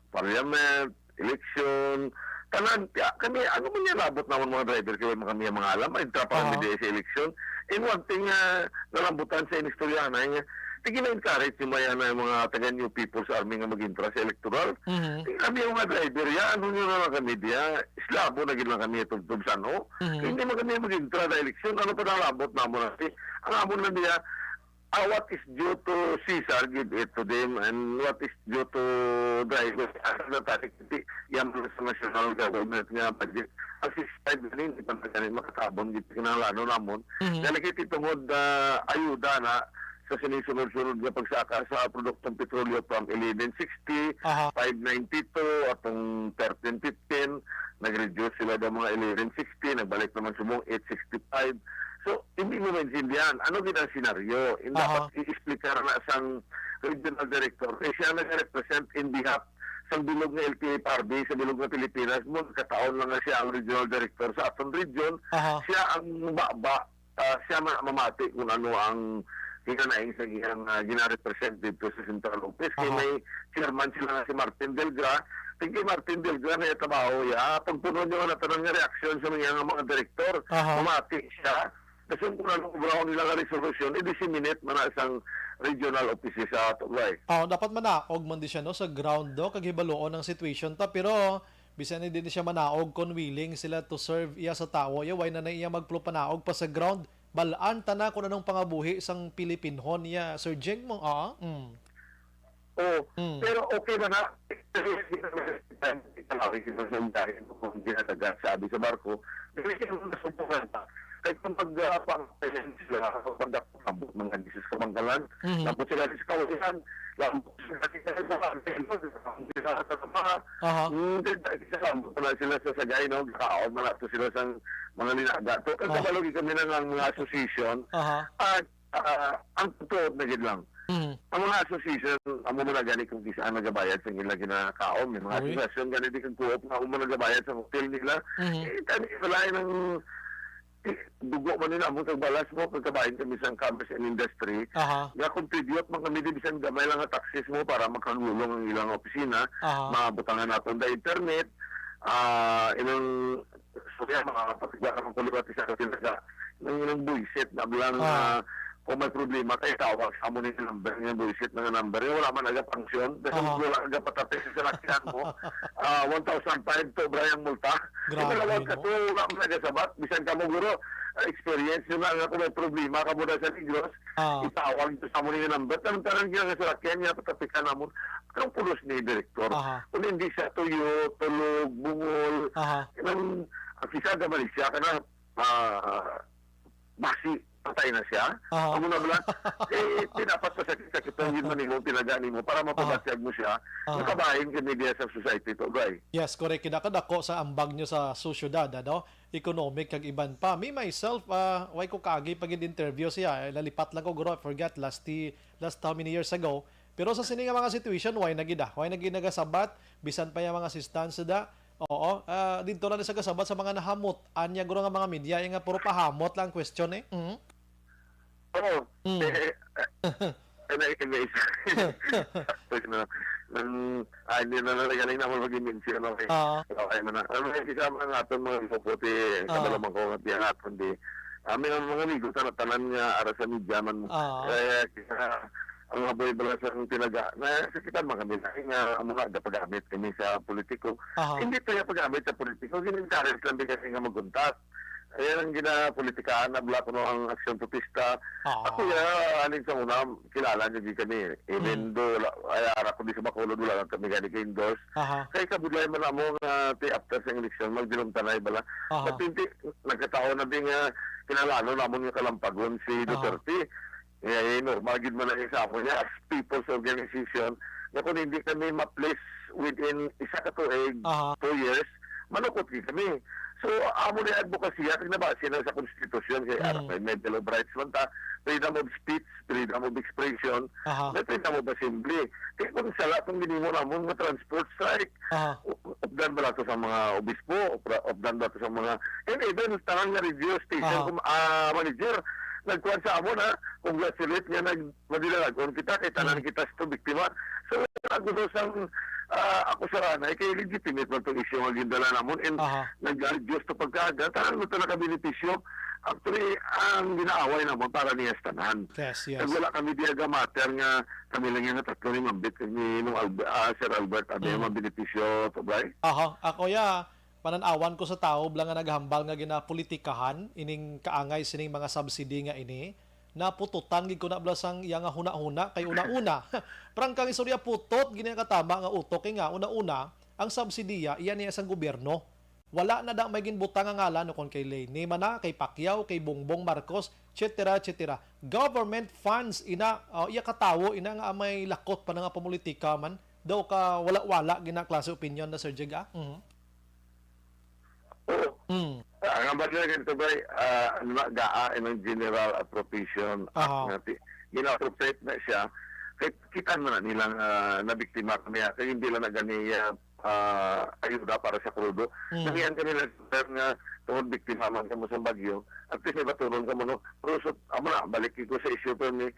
parliament, eleksyon, tanan, kaya kami, ano man yung labot naman mga driver, kaya kami ang mga alam, entra pa Aha. kami di sa eleksyon. And one thing nga nalambutan sa inistoryahan na nga, sige na encourage yung mga, na yung mga taga New People's Army nga mag-entra sa electoral. Mhm. Sige kami yung mga driver, ya, ano nyo na lang kami diya, islabo na gid lang kami itong tubsan, oh. Mhm. Hindi man kami mag-entra na eleksyon, ano pa nang labot naman natin? Ang amon lang diya, ah, what is due to Cesar, give it to them, and what is due to driver, asa na tayo, hindi, yan ang sa national government nga budget. Ang sixty-five na rin, hindi pa na gani makatabon, hindi kinahanglan namon. Mhm. Dahil kiti tungod, ah, ayuda na sa sinisunod-sunod nga pagsaka sa produktong petrolyo from eleven sixty, Aha. five ninety-two, atong thirteen fifteen, nag-reduce sila daw mga eleven sixty, nagbalik naman subong eight sixty-five. So, hindi mo maintindihan. Ano gid ang senaryo? Yung Aha. dapat i-explicar na sang regional director. Kaya siya nag-represent in behalf sa bilog nga L T F R B, sa bilog nga Pilipinas, mo, kataon lang nga siya ang regional director sa aton region. Aha. Siya ang baba, ah, siya ma-, mamati kung ano ang hinanaing sa iyang, ah, ginarepresent dito sa central office. Kay Aha. may chairman sila nga si Martin Delgra. Kay kay Martin Delgra na trabaho ya. Pagpuno niyo na tanan nga reaksyon sa mga, mga direktor, Aha. mamati siya. Kasi kung ano ang brown nila nga resolution, i-disseminate man na isang regional offices sa ato, right? Oh, dapat man na, augment di siya, no, sa ground, no, kag hibaluon ang situation ta, pero Bisan hindi na siya manaog kon willing sila to serve iya sa tawo, iya way na na iya magpapanaog pa sa ground. Bal-an ta na kung anong pangabuhi sang Pilipinhon niya, Sir Jing mo, ah? Mm. Oh, Mm. pero okay na nga. Kasi hindi naman sa dahil kung ginataga, sabi sa barko, dili siya nasubukan pa. Kaya kung mag, ah, pang-, sila, pag mga Jesus Kamangkalan, Mhm. tapos sila sa kawalan, tapos sila sa kawalan, Aha. Hindi, sila sa Sagay, no? Kaon man ato sila sa mga linaga. To, Aha. Kabalo kami na nga ang mga association. Aha. At, ah, ang totoo na gid lang. Mhm. Ang mga association, amo man na gani kung kisa ang nagabayad sa ila ginakaon. May mga Uy. association gani di kang co-op nga amo man nagabayad sa hotel nila. Mhm. Eh, tani, wala nang, eh, dugo man nila mo kag balas mo, kag kabahin kami sa commerce and industry. Aha. Nga contribute man kami di bisan gamay lang nga taxes mo para makagulong ang ilang opisina. Aha. Mabutangan naton da internet. Ah, inang, sorry, mga kapatid, ang kuliwat sa katinaga. Nang, nang buisit na lang, Ah. ah, kung may problema, kaya tawag sa amo ni number niya, buisit na nga number. Yung wala man aga function, kasi Aha. wala aga patapis sa lakyan mo. Ah, one thousand five to, Brian, multa. Grabe, Ito na lang no? kato, wala man aga sabat. Bisan ka mo, guro, ah, experience yun lang. Kung may problema ka mo na sa Negros, Ah. itawag ito sa amo ni number. Tanong-tanong niya nga sa lakyan niya, patapikan na mo. Anong pulos ni Direktor? Aha. Kung hindi siya tuyo, tulog, bungol, Aha. nang, ang kisa ka Malaysia ka na, ah, basi, patay na siya. Aha. Amo na bala, eh, di dapat pa sakit-sakit ang yun man imo, pinaga nimo, para Aha. mapabatyag mo siya, Aha. nakabahin ka media sa society to, guy. Yes, correct. Kinakadako sa ambag nyo sa sosyedad, ano? Economic kag iban pa. Me, myself, ah, way ko kaagi pag interview siya. Eh, lalipat lang ko, guro, I forgot, last, ti-, last how many years ago. Pero sa sini nga mga situation, way na gid, ah. Way na gid nagasabat, bisan pa yung mga assistance da. Oo, ah, dito lang sa gasabat sa mga nahamot. Anya, guro, nga mga media, yung nga puro pahamot lang ang question, eh. Mhm. Oo. Mm. Eh, eh, eh, na, na, Sakto na. Nang, ah, hindi na lang galing naman mag-mention, okay? Oo. Okay mo na. Ano yung isa man nga atong mga ipopote, Oo. kabalo man ko nga diyan aton di. Ah, may mga amigo, tanan-tanan nga ara sa media man mo. Oo. Kaya, kaya, ang mga boy bala sa tinaga, na sakitan man kami na, nga, ang mga dapagamit kami sa politiko. Aha. Hindi to yung paggamit sa politiko, gin-encourage lang din kasi nga maguntat. Ayan ang ginapolitikahan na bala kuno ang aksyon protesta. Ah. Ako ya, aning sa una, kilala niyo di kami. Even Mm. though, wala, ay, ara ko di sa Bacolod, wala lang kami gani ka-endorse. Aha. Kay kabudlay man amo nga, ti after sa eleksyon, magdilom tanay bala. Aha. But hindi, nagkataon na din nga, kinalano namon nga kalampagon si Aha. Duterte. Eh, normal gid man ang sa ako niya as people's organization na kung hindi kami ma-please within isa ka tuig, Aha. two years, manukot gid kami. So, amo na yung advokasya, kag nabase na sa konstitusyon, kay Mm. ara may may Bill of Rights man ta, freedom of speech, freedom of expression, Aha. may freedom of assembly. Kaya kung sala itong ginimo namon nga transport strike, Aha. u-, updan ba nato sa mga obispo, upra-, updan ba nato sa mga, and even tanan nga radio station, Aha. kung, ah, manager, nagkuhan sa amo na, congratulate nga nag-, madilalagon kita, kay tanan Mm. kita sa biktima. So, ang gusto sang, ah, ako sa ranay, kay legitimate man itong issue nga gindala namon, and Aha. nag-reduce to pagkaaga, tanan mo ito nakabenepisyo. Actually, ang ginaaway namon para niya sa tanan. Yes, yes. Kag wala kami diya ga matter nga kami lang yung tatlo ni Mambit, ni Nung Alb-, ah, Sir Albert, abi Mm. ang mga benepisyo, to, bay? Aha, ako ya, panan-awan ko sa tawo bala nga naghambal nga ginapolitikahan ining kaangay sining mga subsidy nga ini. Napututan gid ko na bala sang iya nga huna-huna kay una-una. Prangkang istorya, putot gid nga katama nga utok kay nga una-una ang subsidiya iya niya sang gobyerno. Wala na da may ginbutang nga ngalan, no, kon kay Leni man na, kay Pacquiao, kay Bongbong Marcos, et cetera, et cetera. Government funds ina, uh, iya katawo ina nga may lakot pa na nga pamulitika man. Daw ka wala-wala gina klase opinion na, Sir Jig, ah? Mhm. Oo. Mm. Ah, ang ambag na ganito, bay, ah, ano na, gaa, inang General Appropriation Act Aha. nga ti-, gina-appropriate na siya. Kay kita man na nilang, ah, nabiktima kami, ah, kay hindi lang na gani, ah, ah, ayuda para sa krudo. Mm. Nangian kami lang, sir, nga tungod biktima man kamo sa bagyo, at least may batunon kamo, no? Pero sa, amo na, balik ko sa issue ko ni,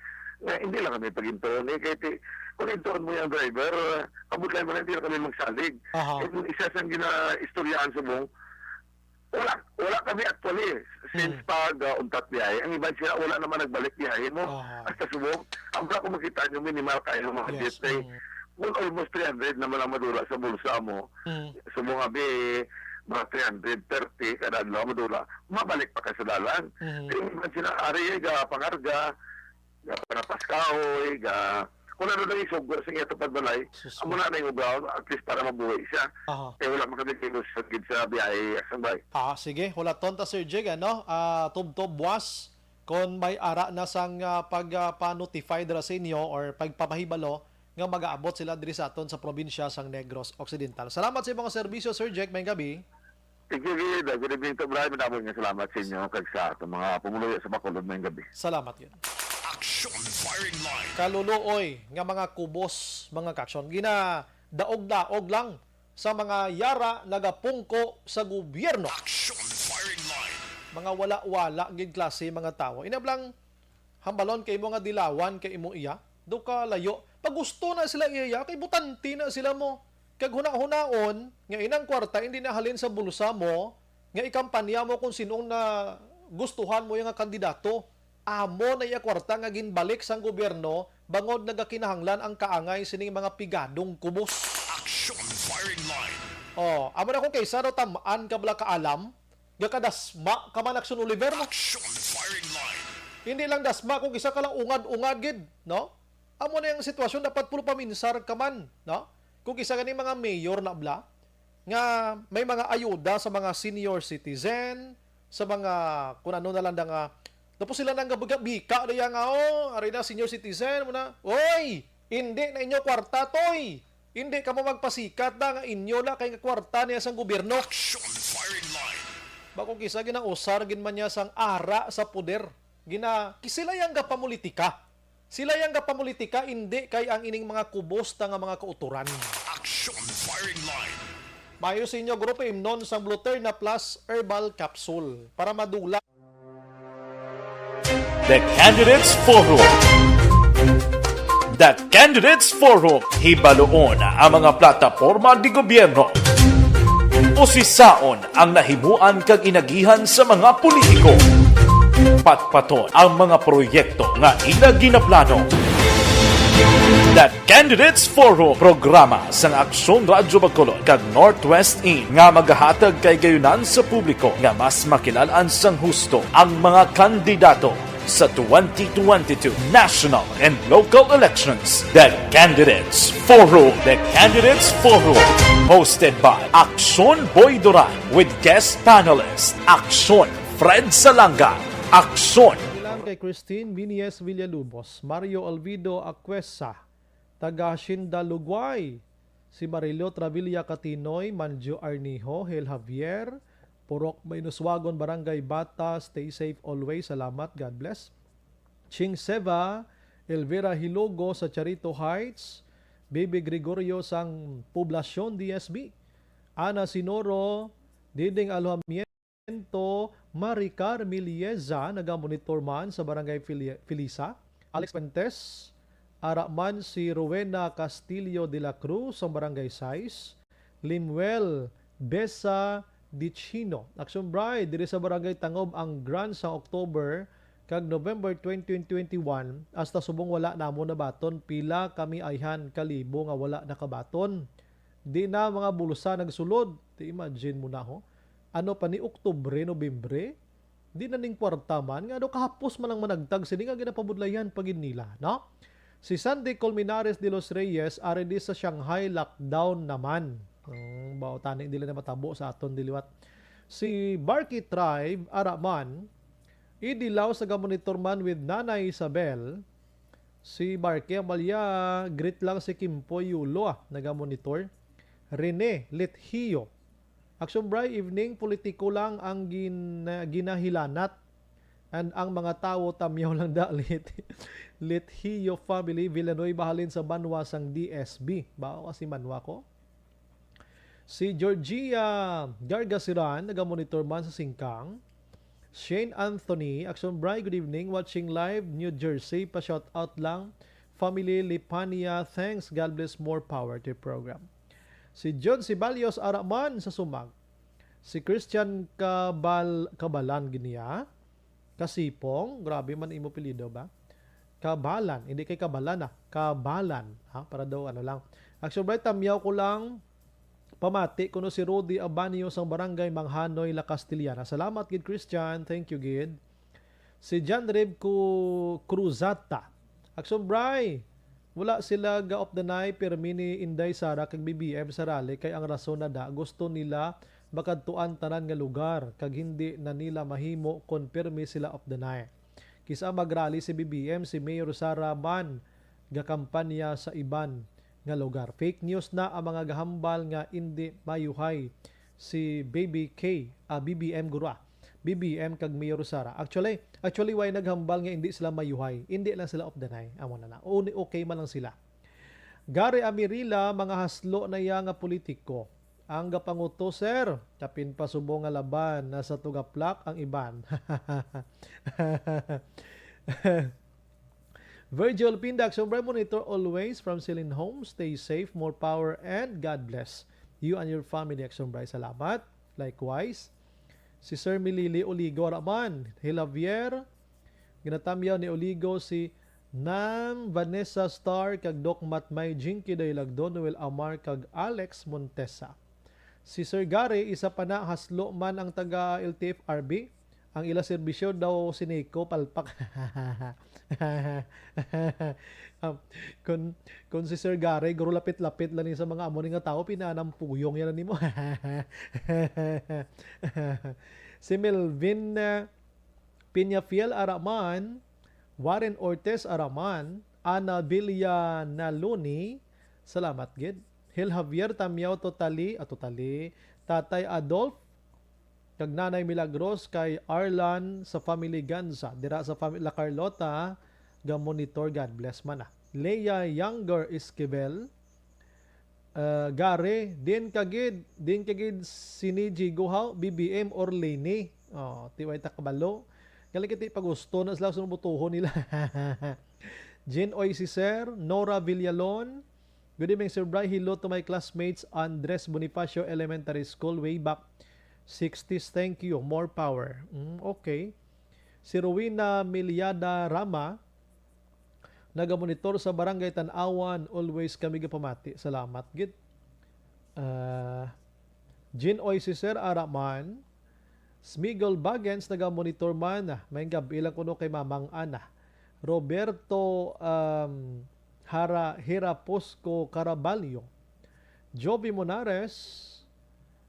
nga hindi lang kami pag-intro ni, kay ti-, kung intro mo yung driver, ah, kabudlay man, hindi na kami magsalig. Aha. And isa sang gina-istoryaan subong, wala, wala kami actually, since Mm. pag, ah, untat biyahe. Ang iban sila, wala naman nagbalik biyahe mo. Aha. Hasta subong, ang wala ko makita nyo, minimal kayo mga Yes. jet, eh. Mm. Kung almost three hundred naman ang madula sa bulsa mo, Mm. so mga bi, mga three hundred thirty kada adlaw madula, mabalik pa ka sa dalan. Mm. Kaya man sila, ari, ga pangarga, ga panapas kahoy, ga, kung ano lang isugod sa iya tupad balay, Sus, amo na na yung ugaw, at least para mabuhay siya. Aha. Kaya wala man kami kinusa gid sa biyahe, asang bay. Ah, sige, hulaton ta, Sir Jig, ano? Ah, tubtob buwas, kung may ara na sang, ah, pag, ah, pa-notify dira sa inyo or pagpamahibalo nga mag-aabot sila diri sa aton sa probinsya sang Negros Occidental. Salamat sa imong serbisyo, Sir Jack. Maayong gabi. Thank you, Gid. Good evening to Brian. Madamo nga salamat sa inyo kag sa atong mga pumuluyo sa Bacolod. Maayong gabi. Salamat, Gid. Action Firing Line. Kaluluoy nga mga kubos, mga kaksyon. Ginadaog-daog lang sa mga yara nagapungko sa gobyerno. Action Firing Line. Mga wala-wala gid klase mga tawo. Inablang hambalon kay imo nga dilawan kay imo iya. Do ka layo. Pag gusto na sila iya, kay butante na sila mo. Kag hunahunaon nga inang kwarta hindi na halin sa bulsa mo, nga ikampanya mo kung sinong na gustuhan mo nga kandidato. Amo na iya kwarta nga ginbalik sang gobyerno bangod nagakinahanglan ang kaangay sining mga pigadong kubos. Action Firing Line. Oh, amo na kung kaysa daw tamaan ka bala ka alam, gakadasma ka man, Action Oliver, no? Action Firing Line. Hindi lang dasma, kung isa ka lang ungad-ungad gid, no? Amo na yung sitwasyon, dapat pulo paminsar ka man, no? Kung isa gani mga mayor na bla, nga may mga ayuda sa mga senior citizen, sa mga kung ano na lang da nga, tapos sila nang gabika diya nga, oh, ari na senior citizen mo na, oy, hindi na inyo kwarta, toy. Hindi kamo magpasikat na nga inyo la kay nga kwarta niya sang gobyerno. Action Firing Line. Bako kisa ginausar gid man niya sang ara sa poder. Gina, sila yang gapamulitika. Sila yang gapamulitika, hindi kay ang ining mga kubos ta nga mga kauturan. Action Firing Line. Mayo sa inyo, grupo, imnon sang Bluterna Plus Herbal Capsule para madula. The Candidates Forum. The Candidates Forum, hibaluon ang mga plataporma di gobyerno. Usisaon ang nahimuan kag inagihan sa mga politiko. Patpaton ang mga proyekto nga ila ginaplano. The Candidates Forum, programa sang Aksyon Radyo Bacolod kag Northwest In nga magahatag kay gayunan sa publiko nga mas makilalan sang husto ang mga kandidato sa twenty twenty-two national and local elections. The Candidates Forum. The Candidates Forum. Hosted by Aksyon Boy Duran with guest panelist Aksyon Fred Salanga. Aksyon. Bilang kay Christine Binies Villalubos, Mario Olvido Acuesa, taga Hacienda Lugway, si Marilio Travilla Catinoy, Manjo Arnijo, Hel Javier, Purok Mainuswagon, Barangay Bata. Stay safe always. Salamat. God bless. Ching Seva, Elvira Hilogo sa Charito Heights, Baby Gregorio sang Poblacion D S B, Ana Sinoro, Diding Alhamiento, Maricar Milieza, nagamonitor man sa Barangay Fili-, Felisa, Alex Fuentes, ara man si Rowena Castillo de la Cruz sa Barangay Sais, Limuel Besa Dichino. Action Bride, diri sa Barangay Tangob ang grant sa October kag November twenty twenty-one, hasta subong wala namo nabaton. Pila kami ayhan ka libo nga wala nakabaton. Di na mga bulsa nagsulod. Di, imagine mo na, ho. Ano pa ni, Oktubre, Nobyembre? Di na ning kwarta man, nga ano kahapos man ang managtag sini nga ginapabudlayan pa gid nila, no? Si Sandy Colmenares de los Reyes, ari di sa Shanghai, lockdown naman. Hmm, bao tani dili na matabo sa aton diliwat. Si Barky Tribe, ara man, Idilaw sa gamonitor man with Nanay Isabel. Si Barky Amalia, greet lang si Kimpoy Yulo, ah, nagamonitor. Rene Lethio, Action Bri, evening, politiko lang ang gin-, ginahilanat. And ang mga tawo, tamyaw lang da, lit-, Lethio family, Villanueva halin sa banwa sang D S B. Ba, kasi banwa ko? Si Georgia Gargasiran, nagamonitor man sa Singkang. Shane Anthony, Action Bri, good evening. Watching live, New Jersey. Pa-shout out lang. Family Lipania, thanks. God bless, more power to your program. Si John Sibalios, ara man sa Sumag. Si Christian Cabal-, Cabalan gid niya. Kasipong, grabe man imo apelyido ba? Kabalan, hindi kay Kabalan, ah. Kabalan, ha? Para daw ano lang. Action Bright, tamyaw ko lang. Pamati kuno si Rudy Abanio sang Barangay Manghanoy, La Castellana. Salamat gid, Christian. Thank you gid. Si John Rib Cu-, Cruzata. Action Bray, wala sila ga-off the night, pirmi ni Inday Sara kag B B M sa rally kay ang rason na da, gusto nila makadtuan tanan nga lugar kag hindi na nila mahimo kon pirmi sila off the night. Kis-a mag-rally si B B M, si Mayor Sara man gakampanya sa iban nga lugar. Fake news na ang mga gahambal nga indi mayuhay si Baby K, ah, B B M guro, ah. B B M kag Mayor Sara. Actually, actually, why naghambal nga hindi sila mayuhay? Hindi lang sila off the night. Amo na na. O-, okay man lang sila. Gary Amirila, mga haslo na iya nga politiko. Ang gapanguto, sir, kapin pa subong nga laban, nasa tugaplak ang iban. Virgil Pindak, Sombra Monitor always from Celine Home. Stay safe, more power, and God bless you and your family, Action Bray. Salamat. Likewise. Si Sir Milili Oligo Araman, Hilavier, ginatamyaw ni Oligo si Nam Vanessa Star kag Doc Matmay, Jinky Daylagdon, Noel Amar kag Alex Montesa. Si Sir Gary, isa pa na, haslo man ang taga L T F R B. Ang ila serbisyo daw si Nico, palpak. Um, kun, kun si Sir Gary, guro lapit-lapit lang ni sa mga amo ni nga tao, pinanampuyong yan nimo. Si Melvin, uh, Peñafiel Araman, Warren Ortiz Araman, Ana Villa Naluni, salamat gid. Hil Javier Tamyaw Totally, ah, Totally, Tatay Adolf, kag Nanay Milagros kay Arlan sa family Ganza, dira sa family La Carlota, ga monitor, God bless man, ah. Leia Younger Esquivel, ah, Gary, din kagid, din kagid sini Jigo haw, B B M or Leni. Oh, tiway ta kabalo. Galing kiti pagusto na sila sa butuhon nila. Jean Oy Siser, Nora Villalon, good evening, Sir Bry. Hello to my classmates, Andres Bonifacio Elementary School, way back sixties. Thank you. More power. Mm, okay. Si Rowena Miliada Rama, nagamonitor sa Barangay Tanawan. Always kami gapamati. Salamat gid. Ah, Jean Oy Siser Araman, Smigol Bagens, nagamonitor man. May gabi lang kuno kay Mamang Ana. Roberto, um, Hara-, Hiraposco Caraballo, Jovi Monares,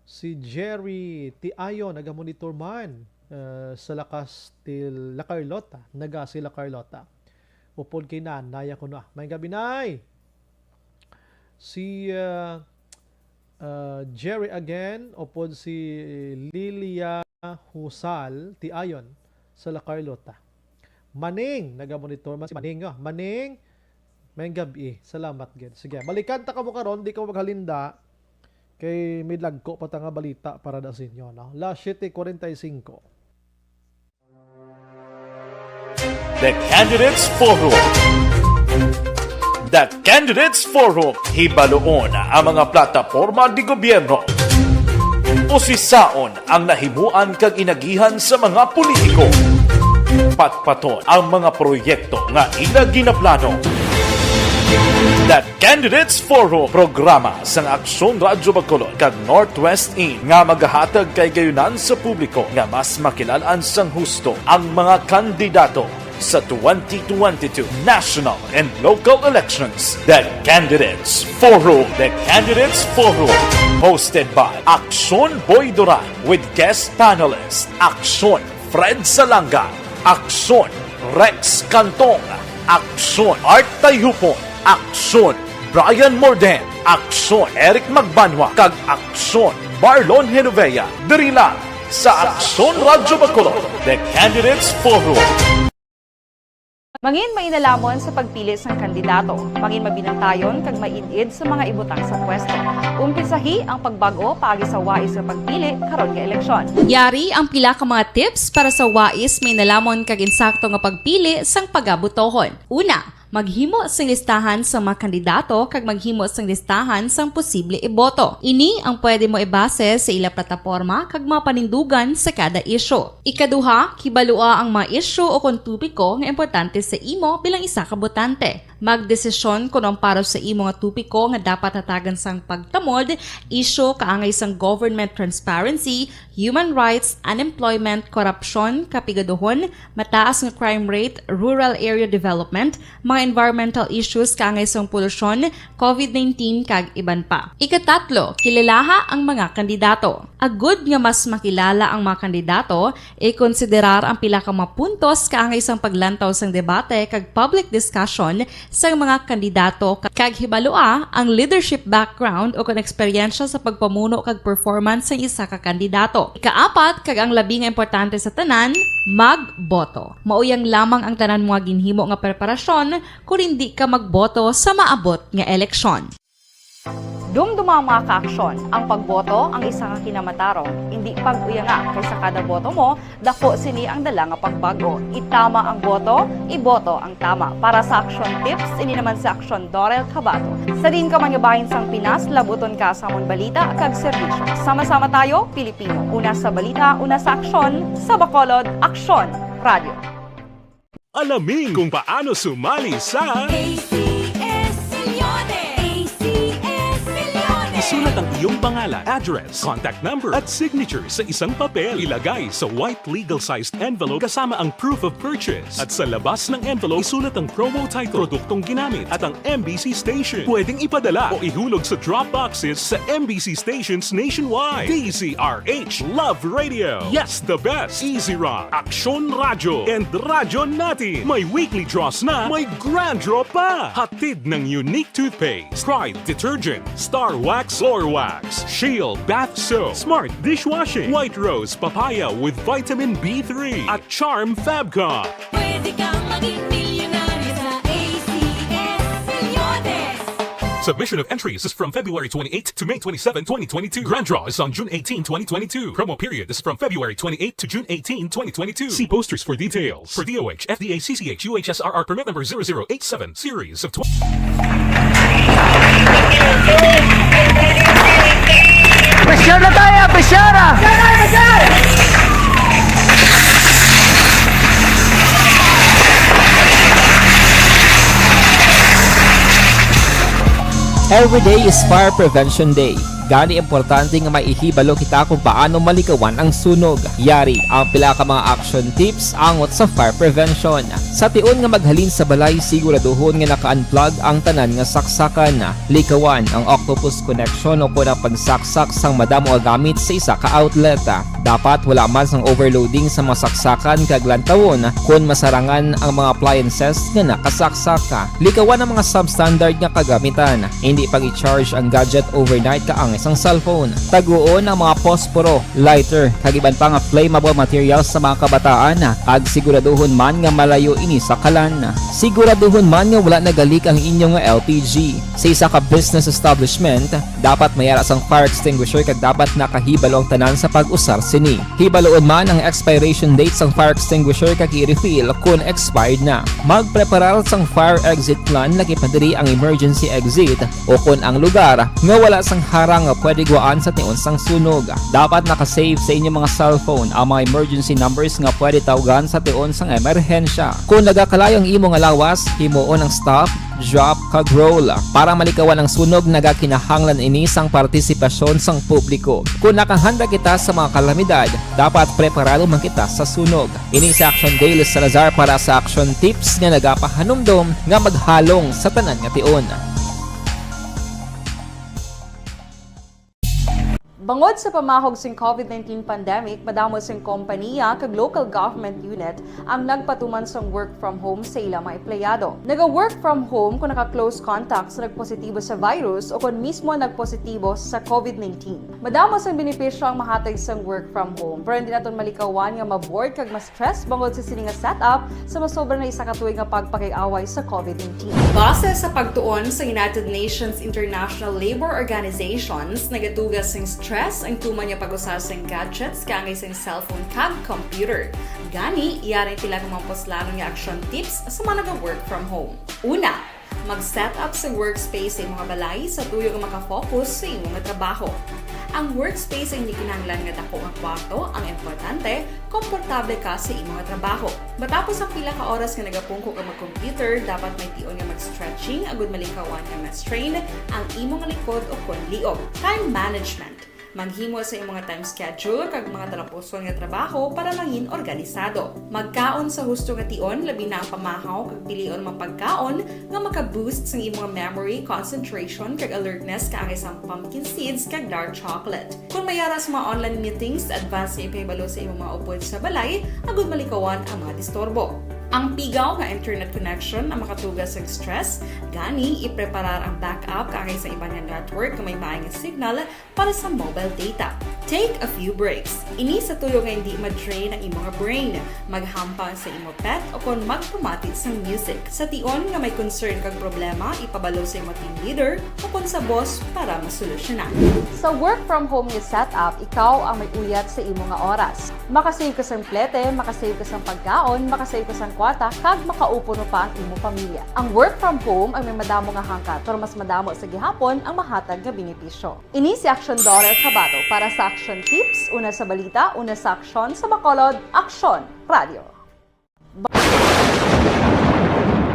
si Jerry Tiayon, nagamonitor man, uh, sa La Castil-, La Carlota, naga si La Carlota. Upod kay Nanay ako na. May gabi, Nay! Si, uh, uh, Jerry again, upod si Lilia Husal Tiayon sa La Carlota. Maning, nagamonitor man si Maning, oh. Maning, may gabi. Salamat gid. Sige, balikan ta kamo karon, di ka maghalinda. Kay may dagko pa ta nga balita para da sa inyo, no? Las siete cuarenta y cinco. The Candidates Forum. The Candidates Forum. Hibaloon ang mga plataporma di gobyerno. Usisaon ang nahimuan kag inagihan sa mga politiko. Patpaton ang mga proyekto nga ila ginaplano. The Candidates Forum, programa sang Aksyon Radyo Bacolod kag Northwest In nga magahatag kahigayunan sa publiko nga mas makilal-an sang husto ang mga kandidato sa twenty twenty-two national and local elections. The Candidates Forum. The Candidates Forum, hosted by Aksyon Boy Duran with guest panelist Aksyon Fred Salanga, Aksyon Rex Cantong, Aksyon Art Tayhupon, Aksyon Brian Morden, Aksyon Eric Magbanwa, kag Aksyon Marlon Genovea. Diri lang sa Aksyon Radyo Bacolod, The Candidates Forum. Mangin mainalamon sa pagpili sang kandidato. Mangin mabinantayon kag maid-id sa mga ibutang sa pwesto. Umpisahi ang pagbag-o paagi sa wais nga pagpili karon nga eleksyon. Yari ang pila ka mga tips para sa wais, mainalamon kag insakto nga pagpili sang pagabutohon. Una, maghimo sing listahan sa mga kandidato kag maghimo sing listahan sang posible iboto. Ini ang pwede mo ibase sa ila plataporma kag mga panindugan sa kada isyu. Ikaduha, kibalua ang mga isyu o kon topiko nga importante sa imo bilang isa ka botante. Magdesisyon kon ang para sa imo nga topiko nga dapat hatagan sang pagtamod, isyu kaangay sang government transparency, human rights, unemployment, korupsyon, kapigaduhon, mataas nga crime rate, rural area development, mga environmental issues kaangay sang polusyon, covid nineteen, kag iban pa. Ikatatlo, kilalaha ang mga kandidato. Agud nga mas makilala ang mga kandidato, ikonsiderar ang pila ka mga puntos kaangay sang paglantaw sang debate kag public discussion sang mga kandidato, kag hibalua ang leadership background o kon eksperyensya sa pagpamuno kag performance sang isa ka kandidato. Ikaapat, kag ang labi nga importante sa tanan, magboto. Mao yang lamang ang tanan mo nga ginhimo nga preparasyon kon indi ka magboto sa maabot nga eleksyon. Dumduma ang mga kaaksyon. Ang pagboto ang isa ka kinamatarong. Indi pag-uyanga, kay sa kada boto mo, dako sini ang dala nga pagbago. Itama ang boto, iboto ang tama. Para sa Aksyon Tips, ini naman si Aksyon Dorel Cabato. Sa diin ka man nga bahin sang Pinas, labuton ka sa amon balita kag serbisyo. Sama-sama tayo, Pilipino. Una sa balita, una sa aksyon, sa Bacolod, Aksyon Radio. Alamin kung paano sumali sa A C S Millones. A C S Millones. Isulat ang iyong pangalan, address, contact number, at signature sa isang papel. Ilagay sa white legal-sized envelope kasama ang proof of purchase. At sa labas ng envelope, isulat ang promo title, produktong ginamit, at ang M B C station. Pwedeng ipadala o ihulog sa drop boxes sa M B C stations nationwide. D Z R H Love Radio. Yes, the best. Easy Rock, Aksyon Radyo, and Radyo Natin. May weekly draws na, may grand draw pa. Hatid ng Unique Toothpaste, Pride Detergent, Star Wax, Floor Wax, Shield Bath Soap, Smart Dishwashing, White Rose Papaya with Vitamin B three, at Charm Fabcon. Pwede kang maging milyonaryo sa A C S Millones. Submission of entries is from February twenty-eighth to May twenty-seven, twenty twenty-two. Grand draw is on June eighteen, twenty twenty-two. Promo period is from February twenty-eighth to June eighteen, twenty twenty-two. See posters for details. For D O H, F D A, C C H, U H S R R permit number zero zero eight seven, series of twenty. Pressure na tayo! Pressure na! Every day is Fire Prevention Day. Gani, importante nga may ihibalo kita kung paano malikawan ang sunog. Yari ang pila ka mga action tips angot sa fire prevention. Sa tion nga maghalin sa balay, siguraduhon nga naka-unplug ang tanan nga saksakan. Likawan ang octopus connection o kon ang pagsaksak sang madamo nga gamit sa isa ka outlet. Dapat wala man sang overloading sa mga saksakan kag lantawon kon masarangan ang mga appliances nga nakasaksak. Likawan ang mga substandard nga kagamitan. Indi pag-i-charge ang gadget overnight kaangay sang cellphone. Taguon ang mga posporo, lighter, kag iban pa nga flammable materials sa mga kabataan, kag siguraduhon man nga malayo ini sa kalan. Siguraduhon man nga wala nagalik ang inyo nga L P G. Sa isa ka business establishment, dapat may ara sang fire extinguisher kag dapat nakahibalo ang tanan sa pag-usar sini. Hibaluon man ang expiration date sang fire extinguisher kag i-refill kon expired na. Magpreparar sang fire exit plan, lakip na diri ang emergency exit o kon ang lugar nga wala sang harang nga pwede gwaan sa tion sang sunog. Dapat naka-save sa inyo mga cellphone ang mga emergency numbers nga pwede tawgan sa tion sang emerhensya. Kon nagakalayo ang imo nga lawas, himuon ang stop, drop, kag roll. Para malikawan ang sunog, nagakinahanglan ini sang partisipasyon sang publiko. Kon nakahanda kita sa mga kalamidad, dapat preparado man kita sa sunog. Ini si Action Dale Salazar para sa Action Tips nga nagapahanumdom nga maghalong sa tanan nga tion. Bangod sa pamahog sing covid nineteen pandemic, madamo sing kompaniya kag local government unit ang nagpatuman sang work from home sa ila mga empleyado. Naga-work from home kung naka-close contact sa nagpositibo sa virus o kung mismo nagpositibo sa covid nineteen. Madamo sang benepisyo ang mahatag sang work from home, pero hindi naton malikawan nga ma-bored kag ma-stress bangod sa sini nga setup sa masobra na isa ka tuig nga pagpakig-away sa covid nineteen. Base sa pagtuon sa United Nations International Labour Organizations, nagatuga sing stress ang tuman nga pag-usa sing gadgets kaangay sing cellphone kag computer. Gani, yari ang pila ka mga puslanon nga action tips sa mga naga-work from home. Una, mag-set up sa workspace sa imong balay sa tuyo nga maka-focus sa imong trabaho. Ang workspace ang hindi kinahanglan nga dako nga kwarto, ang importante, komportable ka sa imo nga trabaho. Matapos ang pila ka oras nga nagapungko ka mag-computer, dapat may tion nga mag-stretching agud malikawan nga ma-strain ang imo nga likod o kon liog. Time management. Maghimo sa imo nga time schedule kag mga talapuson nga trabaho para mangin organisado. Magkaon sa husto nga tion, labi na ang pamahaw kag pilion mga pagkaon nga maka-boost sang imo nga memory, concentration, kag alertness kaangay sang pumpkin seeds kag dark chocolate. Kon may ara sa mga online meetings, advance nga ipahibalo sa imo mga upod sa balay agud malikawan ang mga disturbo. Ang pigaw nga internet connection ang makatuga sang stress, gani ipreparar ang backup kaangay sa iban nga network nga may maay nga signal para sa mobile data. Take a few breaks. Ini sa tuyo nga hindi ma-drain ang imo nga brain. Maghampang sa imo pet o kon magpamati sang music. Sa tion nga may concern kag problema, ipabalo sa imo team leader o kon sa boss para masolusyonan. Sa work from home nga setup, ikaw ang may uyat sa imo nga oras. Makasave ka sang plete, makasave ka sang pagkaon, makasave ka sang kwarta, kag makaupuno pa ang imo pamilya. Ang work from home ang may madamo nga hangkat, pero mas madamo sa gihapon ang mahatag nga benepisyo. Ini si Aksyon Daughter Kabato para sa Aksyon Tips, una sa balita, una sa aksyon, sa Bacolod, Aksyon Radio.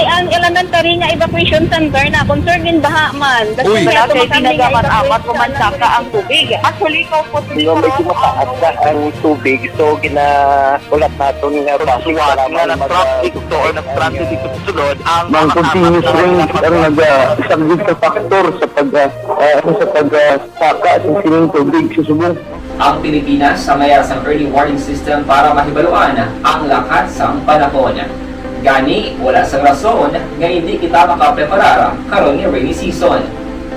Ang elementary nga evacuation center na concerned in baha man. Uy. Wala kay tinaga man amat o mansaka ang tubig. Actually, ikaw po, di ba, medyo mataas na ang tubig, so ginahulat naton nga traffic nga na-traffic to or na-stranded dito sa sulod ang mga continuous rain ang nagasaglit sa factor sa pag, ah, ah, sa pag, ah, saka sa sining tubig sa subong. Ang Pilipinas ang may sang early warning system para mahibaluan ang lakat sang panahon. Gani, wala sang rason nga hindi kita makapreparar karon nga rainy season.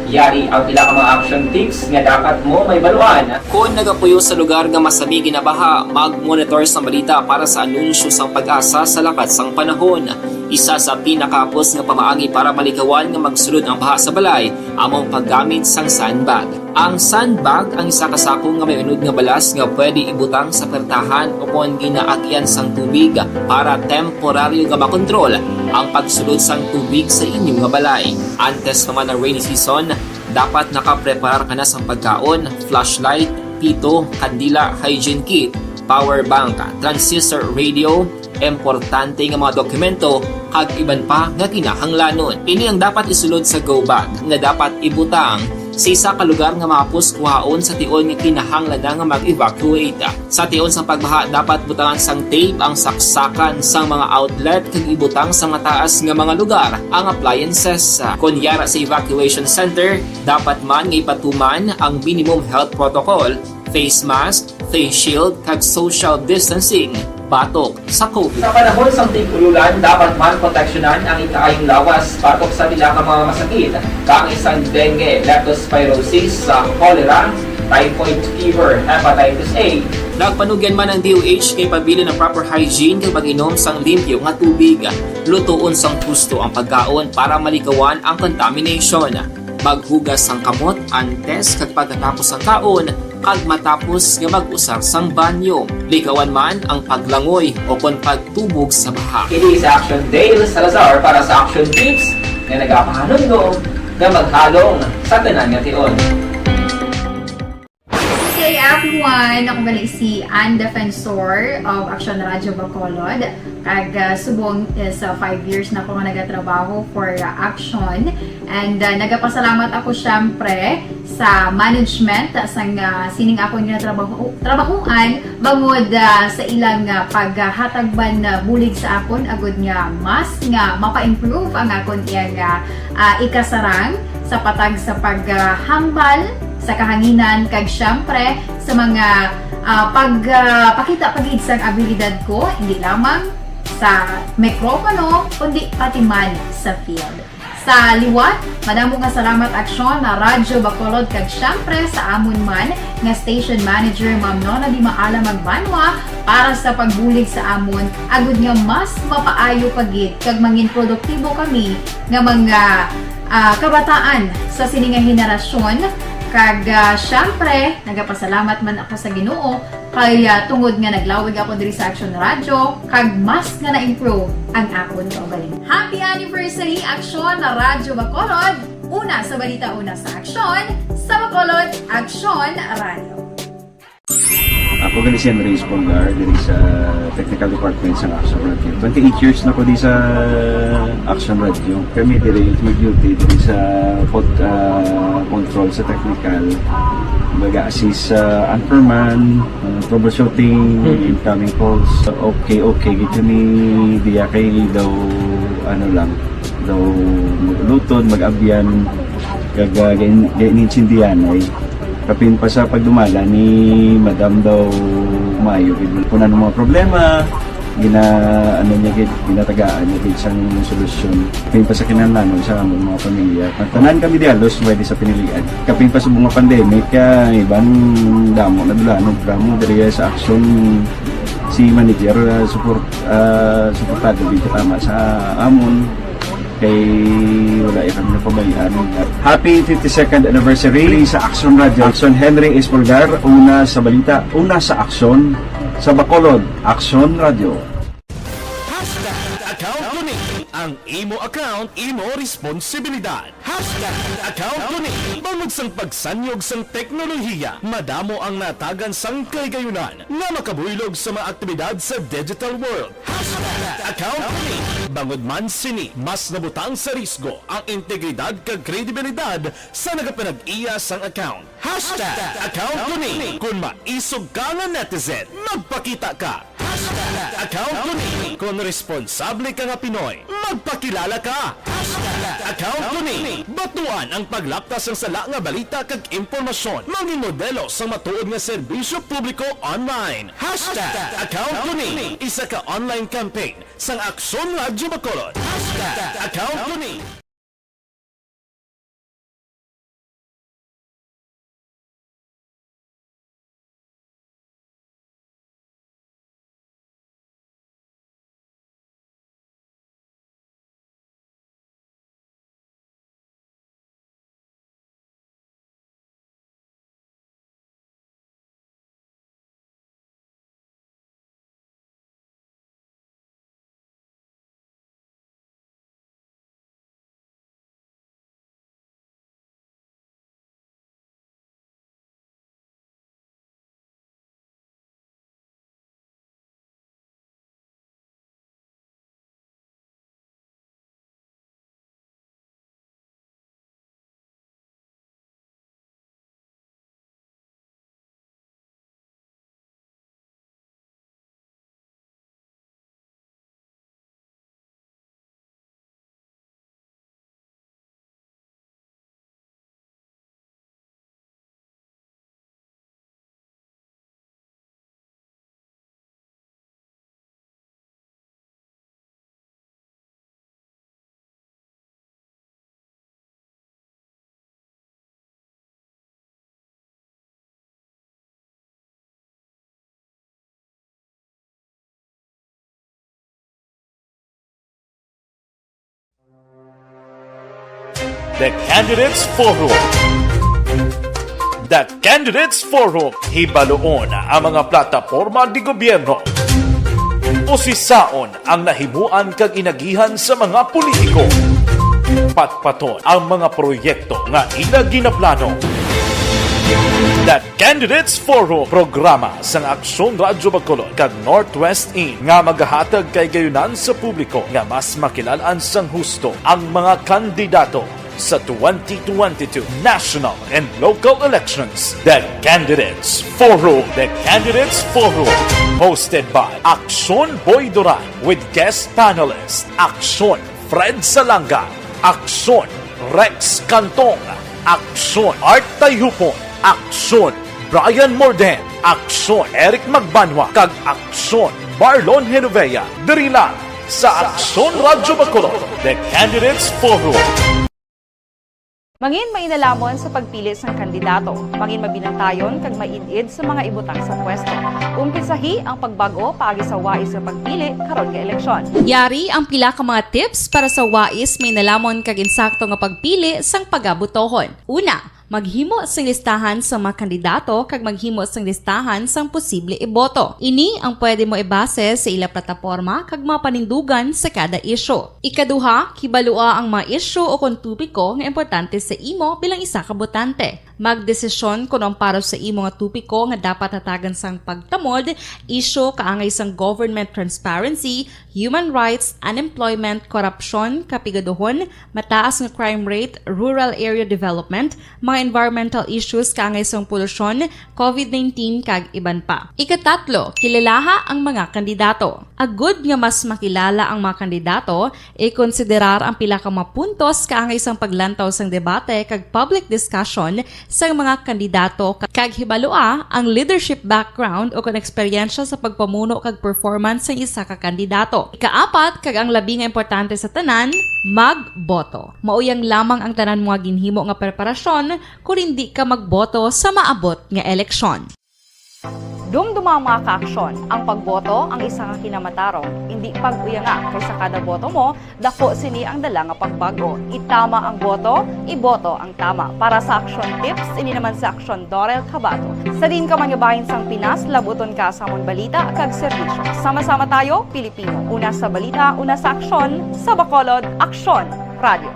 Yari ang pila ka mga action tips nga dapat mo mahibaluan. Kon nagapuyo sa lugar nga masami ginabaha, mag-monitor sa balita para sa anunsyo sang PAGASA sa lakat sang panahon. Isa sa pinakahapos nga pamaagi para malikawan nga magsulod ang baha sa balay amo ang paggamit sang sandbag. Ang sandbag ang isa ka sako nga may unod nga balas nga pwede ibutang sa pertahan o kon ginaagyan sang tubig para temporaryo nga makontrol ang pagsulod sang tubig sa inyo nga balay. Antes pa man ang rainy season, dapat nakapreparar ka na sang pagkaon, flashlight, pito, kandila, hygiene kit, power bank, transistor radio, importante nga mga dokumento, kag iban pa nga kinahanglanon. Ini ang dapat isulod sa go bag nga dapat ibutang sa isa ka lugar nga mahapos kuhaon sa tion nga kinahanglan na nga mag-evacuate. Sa tion sang pagbaha, dapat butangan sang tape ang saksakan sang mga outlet kag ibutang sa mataas nga mga lugar ang appliances. Kon yara sa evacuation center, dapat man nga ipatuman ang minimum health protocol, face mask, face shield, kag social distancing batok sa COVID. Sa panahon sang tig-ululan, dapat man proteksyonan ang ikaayong lawas batok sa pila ka mga masakit, kaangay sang dengue, leptospirosis, sa cholera, typhoid fever, hepatitis A. Nagpanugyan man ang D O H nga ipabilin ang proper hygiene kag pag-inom sang limpyo nga tubig. Lutoon sang husto ang pagkaon para malikawan ang contamination. Maghugas sang kamot antes kag pagkatapos sang kaon kag matapos nga mag-usar sang banyo. Likawan man ang paglangoy o kon pagtubog sa baha. Ini si Action Dale Salazar para sa Action Tips nga nagapahanumdom nga maghalong sa tanan nga tion. Good day, everyone! Ako gali si Ann Defensor of Action Radio Bacolod. Kag, ah, subong is, ah, five years na ako nga nagatrabaho for, ah, Action. And, ah, nagapasalamat ako, syempre, sa management, ah, sang, ah, sining akon nga trabaho, trabahuan, bangod, ah, sa ilang, ah, paghatag man, ah, bulig sa akon, agud nga mas nga mapa-improve ang akon iyang, ah, ah, ikasarang sa patag sa paghambal sa kahanginan, kag syempre sa mga, ah, pag, ah, pakita pa gid sang abilidad ko, hindi lamang sa mikropono, kundi pati man sa field. Sa liwat, madamo nga salamat, Aksyon, na Radyo Bacolod, kag syempre sa amon man nga station manager, Ma'am Nona Di Maala Magbanwa, para sa pagbulig sa amon, agud nga mas mapaayo pa gid kag mangin produktibo kami nga mga, ah, kabataan sa sini nga henerasyon, Kag, ah, syempre, nagapasalamat man ako sa Ginoo kay, ah, tungod nga naglawig ako diri sa Action Radio, kag mas nga na-improve ang akon kaugalingon. Happy anniversary, Action Radio Bacolod! Una sa balita, una sa aksyon, sa Bacolod, Action Radio. Ako gali si Henry Espolgar, diri sa Technical Department sa Action Radio. Twenty-eight years na ko di sa Action Radio. Kami diri mag-duty diri sa pod, ah, control sa technical. Mag-assist sa anchorman, ah, troubleshooting, incoming calls. Okay, okay, gid kami diya kay daw, ano lang, daw mag-ulutod, mag-abyan, kag, ah, gain-, gainintindihan ay. Kapin pa sa pagdumala ni Madam daw maayo gid. Kung ano mga problema, gina-, ano niya gid, ginatagaan niya gid sang solusyon. Kapin pa sa kinahanglanon sa among mga pamilya. Tanan kami di halos pwede sa pinilian. Kapin pa sa mga pandemic, kaya iban damo na dula, ano, damo diri sa aksyon si manager, ah, support, ah, suportado gid tama sa amon. Kay wala ya kami napabayaan. Happy fifty-second anniversary sa Action Radio. Action Henry Espolgar, una sa balita, una sa aksyon, sa Bacolod, Action Radio. Hashtag account ko ni. Ang imo account, imo responsibilidad. Hashtag account ko ni. Bangod sang pagsanyog sang teknolohiya, madamo ang natagan sang kahigayunan nga makabuylog sa mga aktibidad sa digital world. Hashtag account ko ni. Bangod man sini, mas nabutang sa risgo ang integridad kag kredibilidad sa nagapanag-iya sang account. Hashtag account ko ni. Kon maisog ka nga netizen, magpakita ka. Hashtag account ko ni. Kon responsable ka nga Pinoy, magpakilala ka. Hashtag account ko ni. Batuan ang paglapta sang sala nga balita kag impormasyon. Mangin modelo sang matuod nga serbisyo publiko online. Hashtag account ko ni. Isa ka online campaign sang Aksyon Radyo Bacolod. Hashtag account ko ni. The Candidates Forum. The Candidates Forum, hibaluon ang mga plataporma di gobyerno. Usisaon ang nahimuan kag inagihan sa mga politiko. Patpaton ang mga proyekto nga ila ginaplano. The Candidates Forum, programa sang Aksyon Radyo Bacolod kag Northwest In nga magahatag kahigayunan sa publiko nga mas makilal-an sang husto ang mga kandidato sa twenty twenty-two national and local elections. The Candidates Forum. The Candidates Forum, hosted by Aksyon Boy Duran with guest panelist Aksyon Fred Salanga, Aksyon Rex Cantong, Aksyon Art Tayhupon, Aksyon Brian Morden, Aksyon Eric Magbanwa, kag Aksyon Marlon Genovea, diri lang sa Aksyon Radyo Bacolod, The Candidates Forum. Mangin mainalamon sa pagpili sang kandidato, mangin mabinantayon kag maid-id sa mga ibutang sa pwesto. Umpisahi ang pagbag-o paagi sa wais nga pagpili karon nga eleksyon. Yari ang pila ka mga tips para sa wais, mainalamon kag insakto nga pagpili sang pagabutohon. Una, Maghimo sing listahan sang mga kandidato kag maghimo sing listahan sang posible iboto. Ini ang pwede mo ibase sa ila plataporma kag mga panindugan sa kada isyu. Ikaduha, kibalua ang mga isyu o kon topiko nga importante sa imo bilang isa ka botante. Magdesisyon kon ang para sa imo nga topiko nga dapat hatagan sang pagtamod, isyu kaangay sang government transparency, human rights, unemployment, korupsyon, kapigaduhon, mataas nga crime rate, rural area development, mga environmental issues kaangay sang polusyon, covid nineteen, kag iban pa. Ikatatlo, kilalaha ang mga kandidato. Agud nga mas makilala ang mga kandidato, ikonsiderar ang pila ka mga puntos kaangay sang paglantaw sang debate kag public discussion sang mga kandidato ka-, kag hibalua ang leadership background o kon eksperyensya sa pagpamuno kag performance sang isa ka kandidato. Ikaapat, kag ang labi nga importante sa tanan, magboto. Mao yang lamang ang tanan mo nga ginhimo nga preparasyon kon hindi ka magboto sa maabot nga eleksyon. Dumduma, mga ka-aksyon, ang pagboto ang isa ka kinamatarong, indi pag-uyanga, kay sa kada boto mo, dako sini ang dala nga pagbag-o. Itama ang boto, iboto ang tama. Para sa Aksyon Tips, ini naman si Aksyon Dorel Cabato. Sa diin ka man nga bahin sang Pinas, labuton ka sa amon balita kag serbisyo. Sama-sama tayo, Pilipino. Una sa balita, una sa aksyon, sa Bacolod, Aksyon Radio.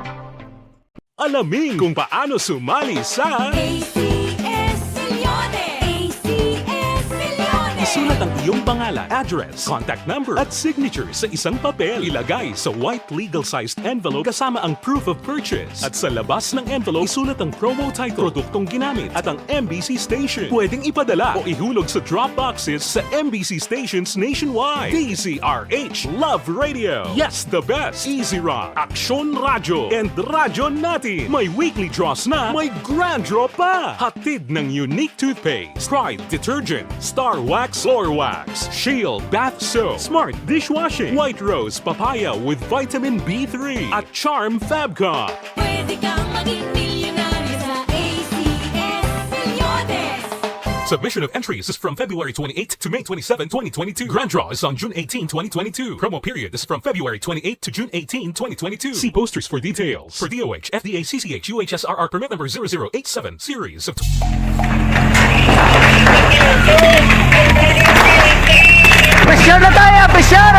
Alamin kung paano sumali sa A C S Milyones! A C S Milyones! Isulat ang iyong pangalan, address, contact number, at signature sa isang papel. Ilagay sa white legal-sized envelope kasama ang proof of purchase. At sa labas ng envelope, isulat ang promo title, produktong ginamit, at ang M B C station. Pwedeng ipadala o ihulog sa drop boxes sa M B C stations nationwide. D Z R H Love Radio. Yes, the best. Easy Rock, Aksyon Radyo, and Radyo Natin. May weekly draws na, may grand draw pa. Hatid ng Unique Toothpaste, Pride Detergent, Star Wax Floor Wax, Shield Bath Soap, Smart Dishwashing, White Rose Papaya with Vitamin B three, at Charm Fabcon. Pwede kang maging milyonaryo sa A C S Milyones. Submission of entries is from February twenty-eighth to May twenty-seven, twenty twenty-two. Grand draw is on June eighteen, twenty twenty-two. Promo period is from February twenty-eighth to June eighteen, twenty twenty-two. See posters for details. For D O H, F D A, C C H, U H S R R permit number zero zero eight seven series of Pressure na tayo, pressure!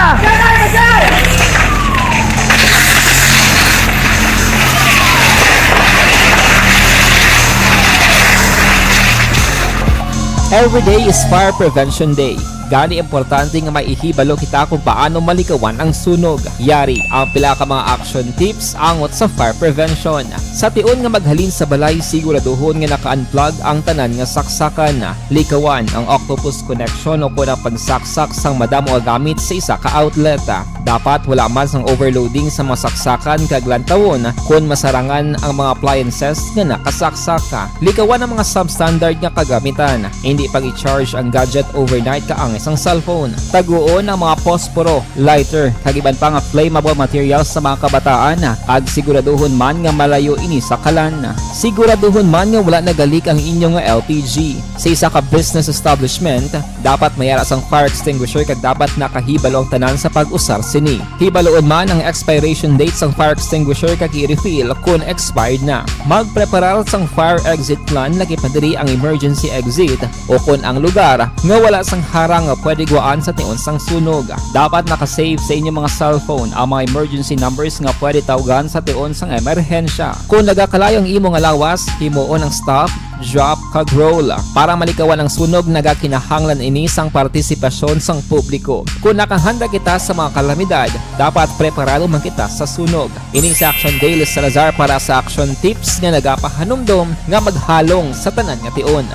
Every day is Fire Prevention Day. Gani, importante nga may ihibalo kita kung paano malikawan ang sunog. Yari ang pila ka mga action tips angot sa fire prevention. Sa tion nga maghalin sa balay, siguraduhon nga naka-unplug ang tanan nga saksakan. Likawan ang octopus connection o kon ang pagsaksak sang madamo nga gamit sa isa ka outlet. Dapat wala man sang overloading sa mga saksakan kag lantawon kon masarangan ang mga appliances nga nakasaksak. Likawan ang mga substandard nga kagamitan. Hindi pag-i-charge ang gadget overnight kaangay sang cellphone. Taguon ang mga posporo, lighter, kag iban pa nga flammable materials sa mga kabataan, kag siguraduhon man nga malayo ini sa kalan. Siguraduhon man nga wala nagalik ang inyo nga L P G. Sa isa ka business establishment, dapat may ara sang fire extinguisher kag dapat nakahibalo ang tanan sa pag-usar sini. Hibaluon man ang expiration date sang fire extinguisher kag i-refill kon expired na. Magpreparar sang fire exit plan, laki pa diri ang emergency exit o kon ang lugar nga wala sang harang nga pwede guwaan sa tion sang sunog. Dapat naka-save sa inyo mga cellphone ang mga emergency numbers nga pwede tawgan sa tion sang emerhensya. Kon nagakalayo ang imo nga lawas, himuon ang stop, drop, kag roll. Para malikawan ang sunog, nagakinahanglan ini sang partisipasyon sang publiko. Kon nakahanda kita sa mga kalamidad, dapat preparado man kita sa sunog. Ini si Action Dale Salazar para sa Action Tips nga nagapahanumdom nga maghalong sa tanan nga tion.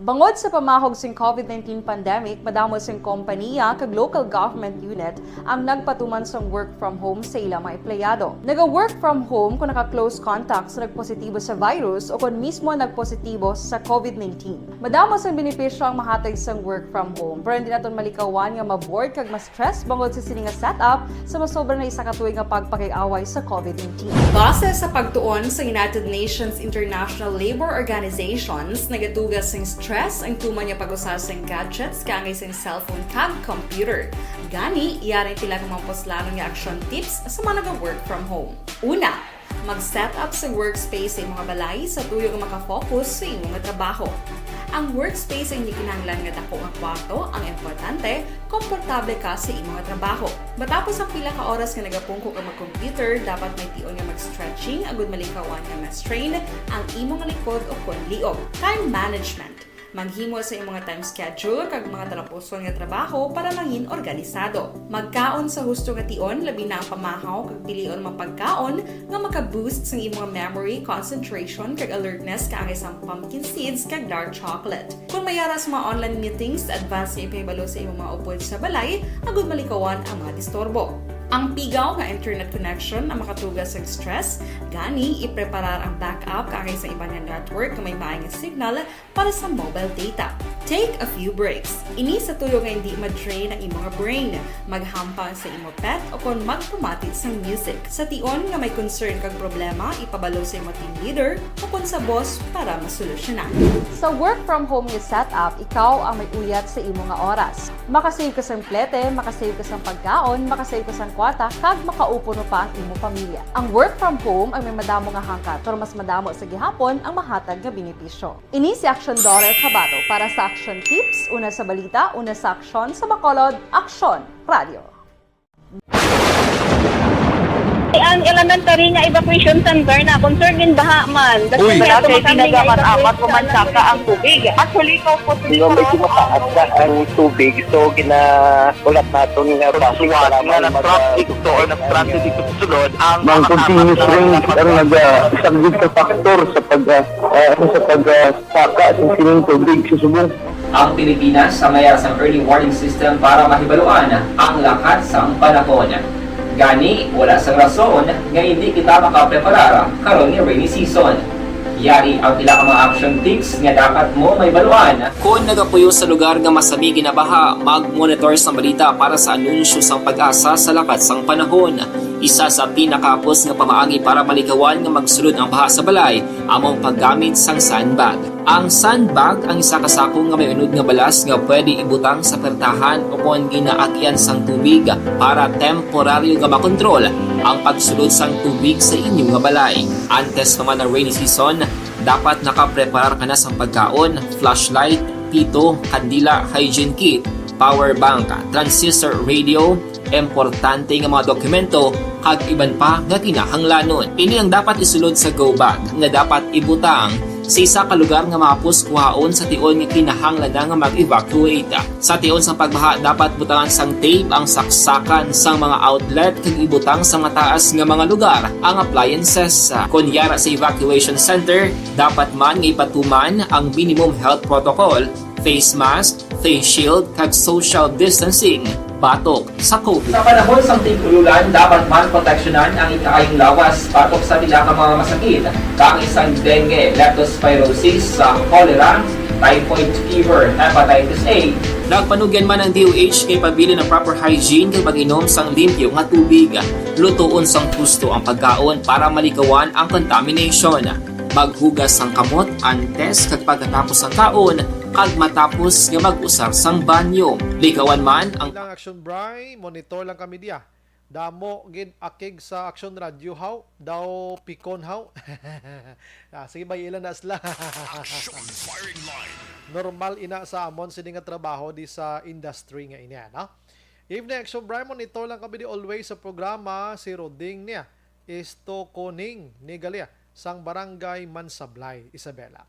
Bangod sa pamahog sing covid nineteen pandemic, madamo sing kompaniya kag local government unit ang nagpatuman sang work from home sa ila mga empleyado. Naga-work from home kung naka-close contact sa nagpositibo sa virus o kon mismo nagpositibo sa covid nineteen. Madamo sang benepisyo ang mahatag sang work from home, pero hindi naton malikawan nga ma-bored kag ma-stress bangod sa sini nga setup sa masobra na isa ka tuig nga pagpakig-away sa covid nineteen. Base sa pagtuon sa United Nations International Labour Organizations, nagadugang sing stress stress ang tuman nga pag-usar sang gadgets kaangay sang cellphone kag computer. Gani, yari ang pila ka mga puslanon nga action tips sa mga naga-work from home. Una, mag-set up sa workspace sa imong balay sa tuyo nga makafocus sa imong trabaho. Ang workspace ay hindi kinahanglan nga dako nga kwarto ang importante, komportable ka sa imong trabaho. Matapos ang pila ka oras nga nagapungko ka mag-computer, dapat may tion nga mag-stretching agud malikawan nga ma-strain ang imong likod o kon liog. Time management. Maghimo sa imong time schedule kag mga talapuson nga trabaho para mangin organisado. Magkaon sa husto nga tion, labi na ang pamahaw kag pilion mga pagkaon nga maka-boost sa imong memory, concentration, kag alertness kaangay sang pumpkin seeds kag dark chocolate. Kung may ara sa mga online meetings, advance nga ipahibalo sa imong mga upod sa balay agud malikawan ang mga disturbo. Ang pigaw nga internet connection ang makatuga sa stress, gani ipreparar ang backup kaangay sa iban nga network nga may maay nga signal para sa mobile data. Take a few breaks. Ini sa tuyo nga hindi ma-drain ang imong brain. Maghampang sa imo pet o kon magpamati sang music. Sa tion nga may concern kag problema, ipabalo sa imo team leader o kon sa boss para masolusyonan. Sa work from home nga setup, ikaw ang may uyat sa imo nga oras. Makasave ka sang plete, makasave ka sang pagkaon, makasave ka sang kwarta, kag makaupuno pa ang imo pamilya. Ang work from home ang may madamo nga hangkat, pero mas madamo sa gihapon ang mahatag nga benepisyo. Ini si Action Daughter Kabato para sa Action Tips, una sa balita, una sa aksyon, sa Bacolod, Aksyon Radio. Ang elementary nga evacuation center na concern gin baha man. Uy. Wala kay tinaga man amat ko man saka ang tubig. Actually, ko po. Di ba, medyo mataas na ang tubig, so ginahulat naton nga basi nga na-traffic to or na-stranded dito sa sulod ang mga continuous rain ang nagasaglit sa factor sa pag, ah, ah, sa pag, ah, saka sa sining tubig sa subong. Ang Pilipinas sa mayara sang early warning system para mahibaluan ang lakat sang panahon. Gani, wala sang rason nga hindi kita makapreparar karon nga rainy season. Yari ang pila ka mga action tips nga dapat mo mahibaluan. Kon nagapuyo sa lugar nga masami ginabaha, mag-monitor sa balita para sa anunsyo sang PAGASA sa lakat sang panahon. Isa sa pinakahapos nga pamaagi para malikawan nga magsulod ang baha sa balay amo ang paggamit sang sandbag. Ang sandbag ang isa ka sako nga may unod nga balas nga pwede ibutang sa pertahan o kon ginaagyan sang tubig para temporaryo nga makontrol ang pagsulod sang tubig sa inyo nga balay. Antes pa man ang rainy season, dapat nakapreparar ka na sang pagkaon, flashlight, pito, kandila, hygiene kit, power bank, transistor radio, importante nga mga dokumento, kag iban pa nga kinahanglanon. Ini ang dapat isulod sa go bag nga dapat ibutang sa isa ka lugar nga mahapos kuhaon sa tion nga kinahanglan na nga mag-evacuate. Sa tion sang pagbaha, dapat butangan sang tape ang saksakan sang mga outlet kag ibutang sa mataas nga mga lugar ang appliances. Kon yara sa evacuation center, dapat man nga ipatuman ang minimum health protocol, face mask, face shield, kag social distancing batok sa COVID. Sa panahon sang tig-ululan, dapat man proteksyonan ang ikaayong lawas batok sa pila ka mga masakit, kaangay sang dengue, leptospirosis, sa cholera, typhoid fever, hepatitis A. Nagpanugyan man ang D O H nga ipabilin ang proper hygiene kag pag-inom sang limpyo nga tubig. Lutoon sang husto ang pagkaon para malikawan ang contamination. Maghugas sang kamot antes kag pagkatapos sang kaon, kag matapos nga mag-usar sang banyo. Likawan man ang Ilang action, Bri. Monitor lang kami diya. Damo gid akig sa Action Radio, haw. Daw pikon, haw. Ah, sige, bay, ilan na sila. Action Firing Line. Normal ina sa amon sini nga trabaho di sa industry nga ini, no? Evening, Action Bri. Monitor lang kami di always sa programa. Si Roding niya. Isto Kuning ni Galia sang Barangay Mansablay, Isabela.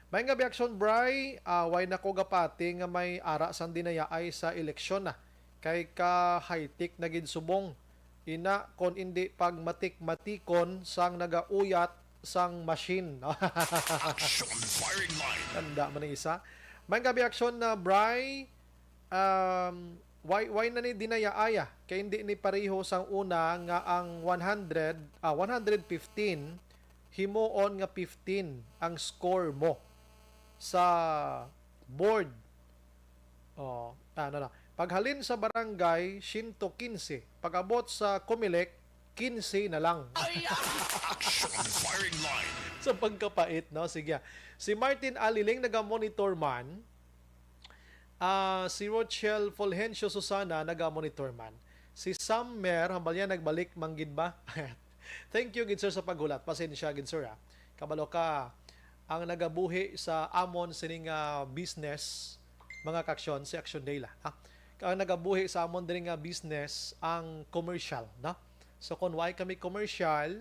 May nga reaksyon, Bri, ah, way na ko gapati nga may ara sang dinayaay sa eleksyon na. Kay ka high-tech na gid subong. Ina, kon indi pagmatik-matikon sang nagauyat sang machine. Action Firing Line. Tanda man ang isa. May nga reaksyon na, Bri, um, why, why na ni dinayaaya? Kay hindi ni pareho sang una nga ang one hundred, ah, one hundred fifteen, himuon nga fifteen ang score mo sa board. Oh, ano na. Paghalin sa barangay, siyento kinse. Pag-abot sa Comelec, kinse na lang. Action Firing Line. Sa pagkapait, no? Sige. Si Martin Aliling naga-monitor man. Ah, si Rochelle Fulgencio Susana naga-monitor man. Si Sam Mer, hambal niya, nagbalik man gid ba? Thank you gid, sir, sa paghulat. Pasensya gid, sir, ah. Kabalo ka, ang nagabuhi sa amon sining, ah, business, mga kaaksyon, si Action Day la, ha? Ang nagabuhi sa amon diri nga business, ang commercial, no? So, kung why kami commercial,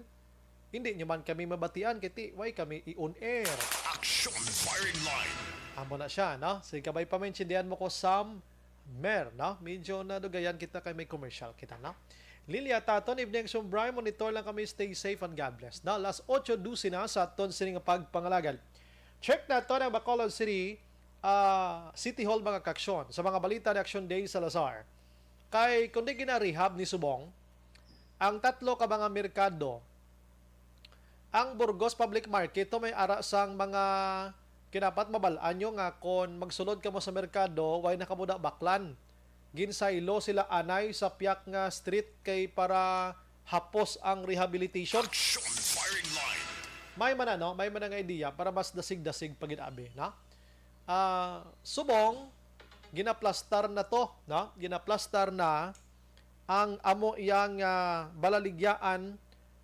hindi nyo man kami mabatian, kay ti, why kami i-on air? Action Firing Line. Amo na siya, no? Sige, kabay pa, maintindihan mo ko, Sam Mer, no? Medyo nadugayan kita kay may commercial kita, no? Lilia Taton, evening, Action Bri. Monitor lang kami. Stay safe and God bless. No? Las ocho doce na sa aton sining pagpangalagad. Check naton ang Bacolod City, ah, City Hall, mga kaaksyon. Sa mga balita ni Action Day Salazar. Kay, kundi gina-rehab ni subong, ang tatlo ka mga merkado, ang Burgos Public Market, to may ara sang mga kinapat mabal-an nyo nga kon magsulod kamo sa merkado, way na kamo da baklan. Ginsaylo sila anay sa piyak nga street kay para hapos ang rehabilitation. Action Firing Line. May man, ano, may man nga idea para mas dasig-dasig pa gid abi, no? Ah, subong, ginaplastar na to, no? Ginaplastar na ang amo iyang, ah, balaligyaan,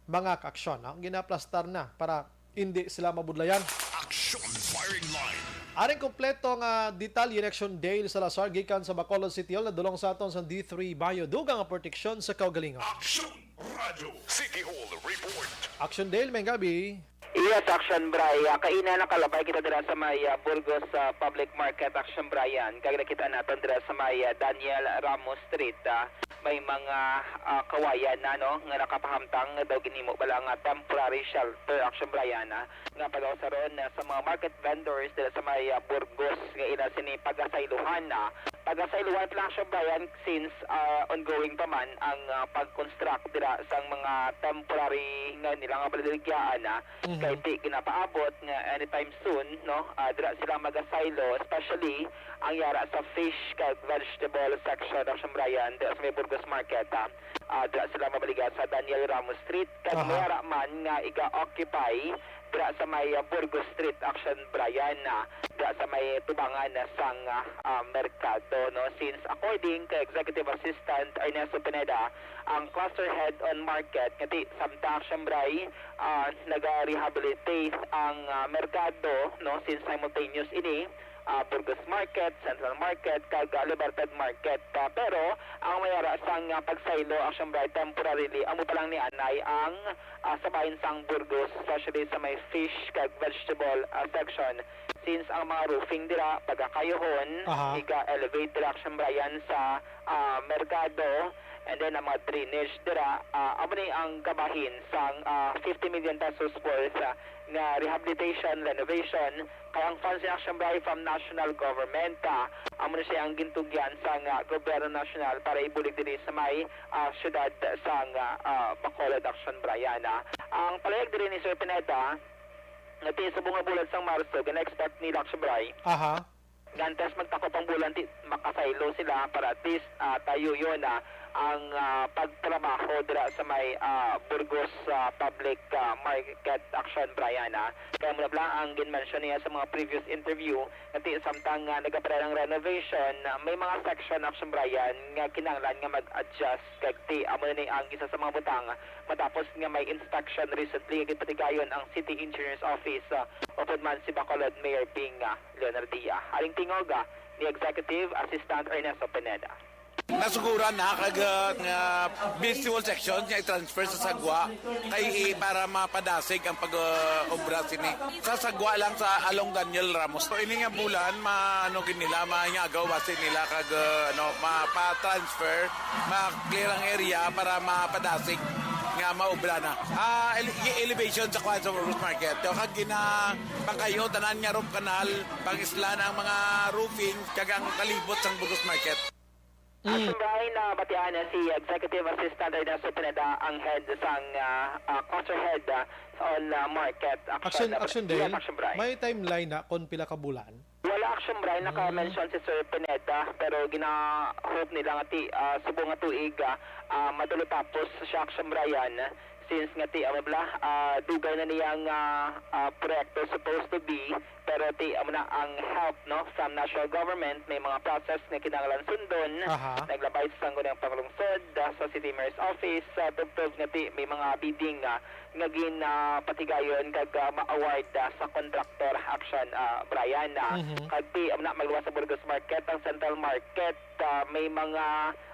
mga kaaksyon, no? Ginaplastar na para hindi sila mabudlayan. Action Firing Line. Aring kompleto nga detalye ni Action Dale Salazar gikan sa Bacolod City Hall, nadulong sa aton sa D three Bayo, dugang nga proteksyon sa kaugalingon. Action Radyo City Hall Report. Action Dale, may gabi. Yes, Action Bri. Ah, kaina nakalabay kita dira sa may, ah, Burgos, ah, Public Market, Action Brian. Kag nakita naton dira sa may, ah, Daniel Ramos Street, ah, may mga, ah, kawayan na, no, nga nakapahamtang nga daw ginhimo bala nga temporary shelter, Action Brian, ah, nga pagausaron, ah, sa mga market vendors dira sa may, ah, Burgos nga ila sini pagasayluhan na. Pagasayluhan pa lang, Action Brian, since, ah, ongoing pa man ang, ah, pag-construct dira sang mga temporary nga nila nga balaligyaan, ah, Mhm. kay di ginapaabot nga anytime soon, no? Ah, dira sila magasaylo, especially ang yara sa fish kag vegetable section, Action Brian, dira sa may Burgos Market, ah. Ah, dira sila mabaligya sa Daniel Ramos Street, kag Aha. may yara man nga iga-occupy dira sa may, ah, Burgos Street, Action Brian, ah, dira sa may tubangan na sang, ah, ah, merkado, no? Since according kay Executive Assistant Ernesto Pineda, ang cluster head on market, nga ti samtang siyempre, ah, naga-rehabilitate ang, ah, merkado, no, since simultaneous ini, ah, Burgos Market, Central Market, kag, ah, Libertad Market. Ah, pero ang mayara sang, ah, pagsaylo, ah, siyempre, temporarily, amo pa lang ni anay ang, ah, sa bahin sang Burgos, especially sa may fish kag vegetable, ah, section. Since ang mga roofing dira, pagkakayuhon, Aha. iga-elevate dira, siyempre, yan sa, ah, merkado, and then ang mga drainage dira, ah, amo ni ang kabahin sang, ah, fifty million pesos worth, ah, nga rehabilitation, renovation, kay ang funds ni Action Bri from national government, ah, amo ni siya ang gintugyan sang, ah, gobyerno nasyonal para ibulig diri sa may, ah, syudad sang, ah, ah, Bacolod, Action Brian, ah. Ang palayag diri ni Sir Pineda, nga ti subong nga bulan sang Marso, gina-expect nila, Action Bri, Aha. nga antes magtakop ang bulan, ti makasaylo sila para at least, ah, tayo yun, ah, ang, ah, pagtrabaho dira sa may, ah, Burgos, ah, Public, ah, Market, Action Brian, ah. Kaya mo na bala ang ginmention niya sa mga previous interview, nga ti samtang, ah, nagaparay ang renovation, ah, may mga section, Action Brian, nga kinahanglan nga mag-adjust, kag ti amo na ni ang isa sa mga butang matapos nga may inspection recently nga ginpatigayon ang City Engineers Office, ah, upod man si Bacolod Mayor Ping, ah, Leonardia. Aring tingog, ah, ni Executive Assistant Ernesto Pineda. Nasuguran na kag, ah, nga vegetable section nga i-transfer sa sagwa kay, eh, para mapadasig ang pag, ah, obra sini. Sa sagwa lang sa along Daniel Ramos. So, ini nga bulan, ma-, ano gid nila, maingagaw basi nila kag, ah, ano, mapa-transfer, ma-clear ang area para mapadasig nga maobra na. Ah, ele-, elevation sa kuan sa Burgos Market. Yo, kag gina-, pangkayo tanan nga roof canal, pang-isla na ang mga roofing, kag ang kalibot sang Burgos Market. Mm. Action Brian, nabatian na si Executive Assistant Ernesto Pineda, ang head sang, ah, ah, cluster head, ah, on, ah, market. Action, Action, ah, Action yes, Dale, Action Brian. May timeline na kung pila ka bulan? Wala, Action Brian, Mm. naka-mention si Sir Pineda, pero gina-hope nila nga ti-, ah, subong nga tuig, ah, ah, madulot tapos siya, Action Brian. Since nga ti, amo bala, ah, dugay na niya nga, ah, proyekto supposed to be, pero ti, amo na ang help, no, from national government, may mga process nga kinahanglan sundon. Aha. Naglabay sa Sangguniang Panglungsod, ah, sa City Mayor's Office, ah, tubtob nga ti, may mga bidding, ah, nga gin, ah, patigayon kag, ah, ma-award, ah, sa contractor, Action, ah, Brian, ah. Mhm. Kag ti, amo na, magluwas sa Burgos Market, ang Central Market, ah, may mga,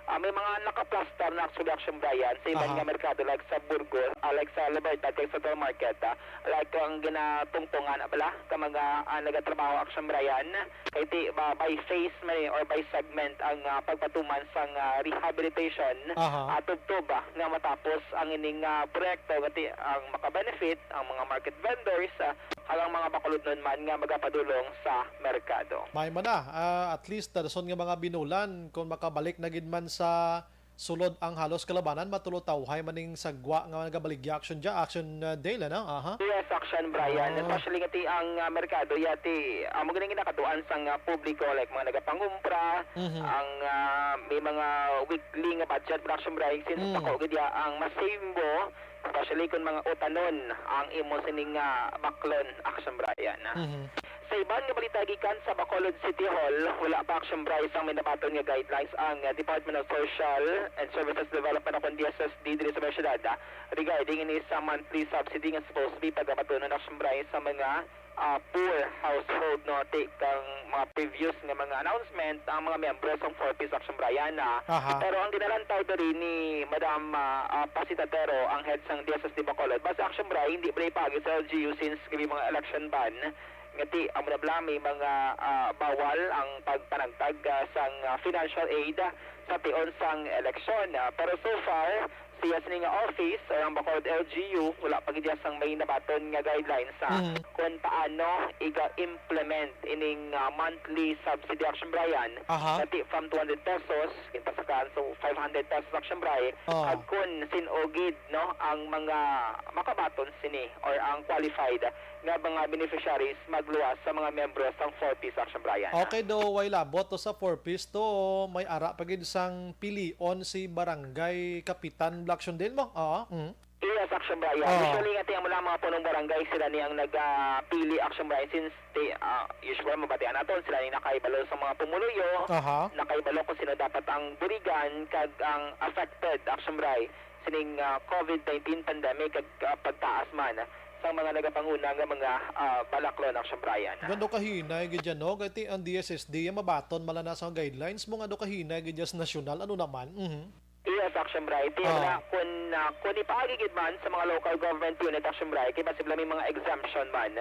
ah, may mga nakaplastar na actually, Action Brian, sa iban Aha. nga merkado, like sa Burgos, ah, like sa Libertad, kag Central Market, ah, like ang ginatungtungan, bala, ka mga, ah, nagatrabaho, Action Brian, kay ti, ba, by phase man eh, or by segment ang, ah, pagpatuman sang, ah, rehabilitation, Aha. ah, tubtob, ah, nga matapos ang ining, ah, proyekto, nga ti, ang makabenefit, ang mga market vendors, ah, kag ang mga Bacolodnon man nga magapadulong sa merkado. May man na, ah, at least, dason nga mga binulan, kung makabalik na gid man sa sulod ang halos kalabanan, matulotawhay man ning sagwa nga nagabaligya, Action Ja-, Action, ah, Dale, ano? Aha. Yes, Action Brian. Ah. Especially nga ti ang, ah, merkado, yati, amo gani ginakatuan sang, ah, publiko, like mga nagapangumpra, Mhm. ang, ah, may mga weekly nga budget, Action Brian, since Mm. ako gid ya ang masave mo, especially kung mga utanon ang imo sining, ah, baklon, Action Brian, ah. Mhm. Sa iban nga balita gikan sa Bacolod City Hall, wala pa, Action Brian, sang may nabaton nga guidelines ang, ah, Department of Social and Services Development o kon D S S D diri sa mga syudad, ah, regarding ini sa monthly subsidy nga supposed to be pagabatunon, Action Brian, sa mga, ah, poor household, no, ti kang mga previous nga mga announcement ang mga miyembro sang Four Ps, Action Brian, ah. Aha. Pero ang ginalantaw diri ni Madam, ah, ah, Pasitatero, ang head sang D S S D Bacolod, basta, Action Brian, hindi bala ipaagi sa L G U since kami mga election ban, nga ti, amo na bala, may mga, ah, bawal ang pagpanagtag, ah, sang, ah, financial aid, ah, sa tion sang eleksyon. Ah, pero so far, siya sini nga office, or ang Bacolod L G U, wala pa gid sang may nabaton nga guidelines sa Mm. kung paano iga-implement ining, ah, monthly subsidy, Action Brian, Aha. nga ti from two hundred pesos, ginpasakaan sa five hundred pesos, Action Brian, Oh. kag kung sin-o gid, no, ang mga makabaton sini or ang qualified nga mga beneficiaries magluwas sa mga miyembro sang Four Ps, Action Brian. Okay, do, way labot to sa Four Ps to, may ara pa gid sang pilion si barangay kapitan, Black Shundel mo? Oo. Mm. Yes, Action Brian. Oo. Usually nga ti ang mga punong barangay, sila ni ang nagapili, Action Brian, since ti, ah, usual mabatian naton, sila ni nakahibalo sa mga pumuluyo, Aha. nakahibalo kung sino dapat ang buligan kag ang affected, Action Brian, sining, ah, covid nineteen pandemic kag, ah, pagtaas man sa mga nagapanguna nga mga, ah, balaklon, Action Brian. Nga do kahinay gid yan, no? Kay ti ang D S S D, ang mabaton man lang na sa guidelines mo nga do kahinay gid yan sa nasyonal. Ano naman? Mhm. Yes, Action Brian. Ti, Ah. wala, kung, ah, kung ipaagi gid man sa mga local government unit, Action Brian, kay basi may mga exemption man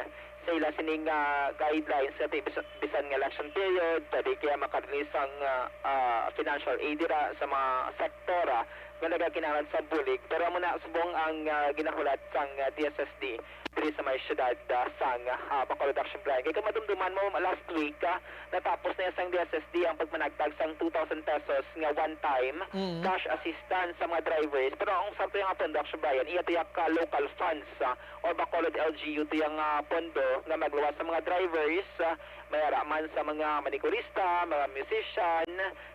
sa ila sining, ah, guidelines sa ti-, bis-, bisan nga election period, pwede kaya makarelease ang, ah, ah, financial aid dira sa mga sektor, ah, nga nagakinahanglan sa bulig. Pero amo na subong ang, ah, ginahulat sang, ah, D S S D diri sa may siyudad, ah, sang, ah, Bacolod, Action Brian. Kay kung madumduman mo, last week, ah, natapos na sang D S S D ang pagpanagtag sang two thousand pesos nga one-time Mm. cash assistance sa mga drivers. Pero ang sakto nga pondo, Action Brian, iya to ya ka local funds, ah, or Bacolod L G U to ya nga pondo nga magluwas sa mga drivers, ah, may ara man sa mga manikurista, mga musician,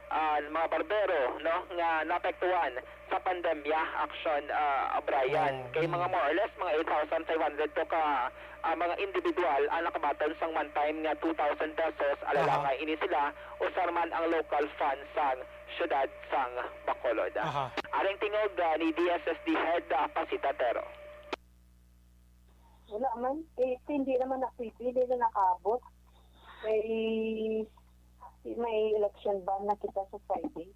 ah, mga barbero, no, nga naapektuhan sa pandemya, Action, ah, Brian. Oh, Kay mga mm. more or less, mga eight thousand five hundred to ka, ah, mga individual ang nakabaton sang one time nga two thousand pesos. Aha. Alalangay ini sila, usar man ang local fund sang siyudad sang Bacolod. Aha. Aring tingog, ah, ni D S S D Head, ah, Pasita Tero. Wala man. Eh, hindi naman na pwede, hindi na nakaabot. May, may election ban na kita sa Friday.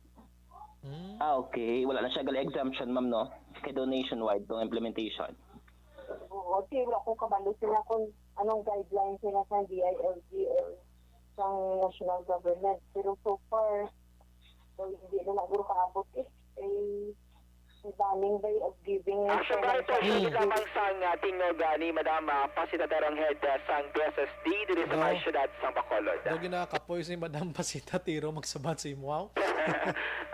Hmm. Ah, okay. Wala na siya gali exemption, ma'am, no? Kay do nationwide tong implementation. Oo, kasi wala ko kabalo sila kung anong guidelines nila sa D I L G or sa national government. Pero so far, so, hindi na naguro kaabot eh. Eh, may banning day of giving. Actually, information. Ito, Mm. lamang sang, ah, tingog, ah, ni Madam, ah, Pasita Terong Head, ah, sang D S S D, diri sa No. may siyudad sang Bacolod. Daw ginakapoy si Madam Pasita Tiro magsabat sa imo, aw?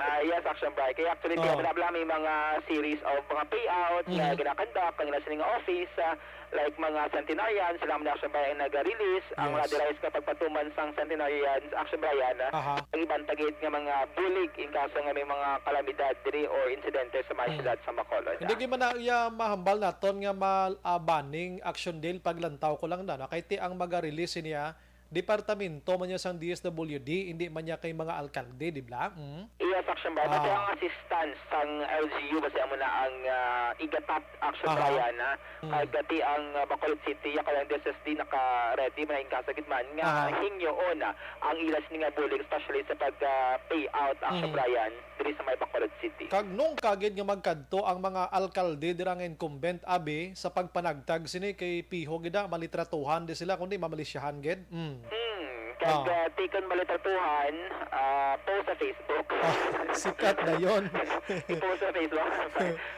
Ah, yes, Action Brian. Kaya actually, Oh. wala, wala may mga series of mga payout nga Mm. ginakandak ang ila sining office, ah, Like mga centenarians, sila man, Action Brian, ang nag-release. Ang mga Yes. device nga pagpatuman sang centenarians, Action Brian, ah, Aha. ang iban pa gid nga mga bulig in kaso nga may mga kalamidad diri or insidente sa mga Hmm. syudad sa Bacolod, Hindi ah. gyud man na iya mahambal naton nga ma-, ah, banning Action Dale, paglantaw ko lang na, no? Kay ti ang maga-release niya, departamento man niya sang D S W D, hindi man niya kay mga alkalde, di ba? Mm. Yes, Action Brian. Pati Ah. ang assistance sang L G U, kasi amo na ang, ah, igatap, Action Aha. Brian, ah. Mm. Kag pati ang, ah, Bacolod City, ya, kay ang D S S D naka-ready man, in kaso gid man nga Aha. hingyoon, ah, ang ila sini nga bulig, especially sa pag, ah, pay out, Action Mm. Brian, diri sa may Bacolod City. Kag nung kagid nga magkadto ang mga alkalde dira nga incumbent, abi, sa pagpanagtag sini kay piho gid na, malitratuhan di sila, kundi mamalisyahan gid. Mm. Hmm, kag, Ah. ah, tikon malitratuhan, ah, post sa Facebook. Ah, sikat na yon. I-post sa Facebook.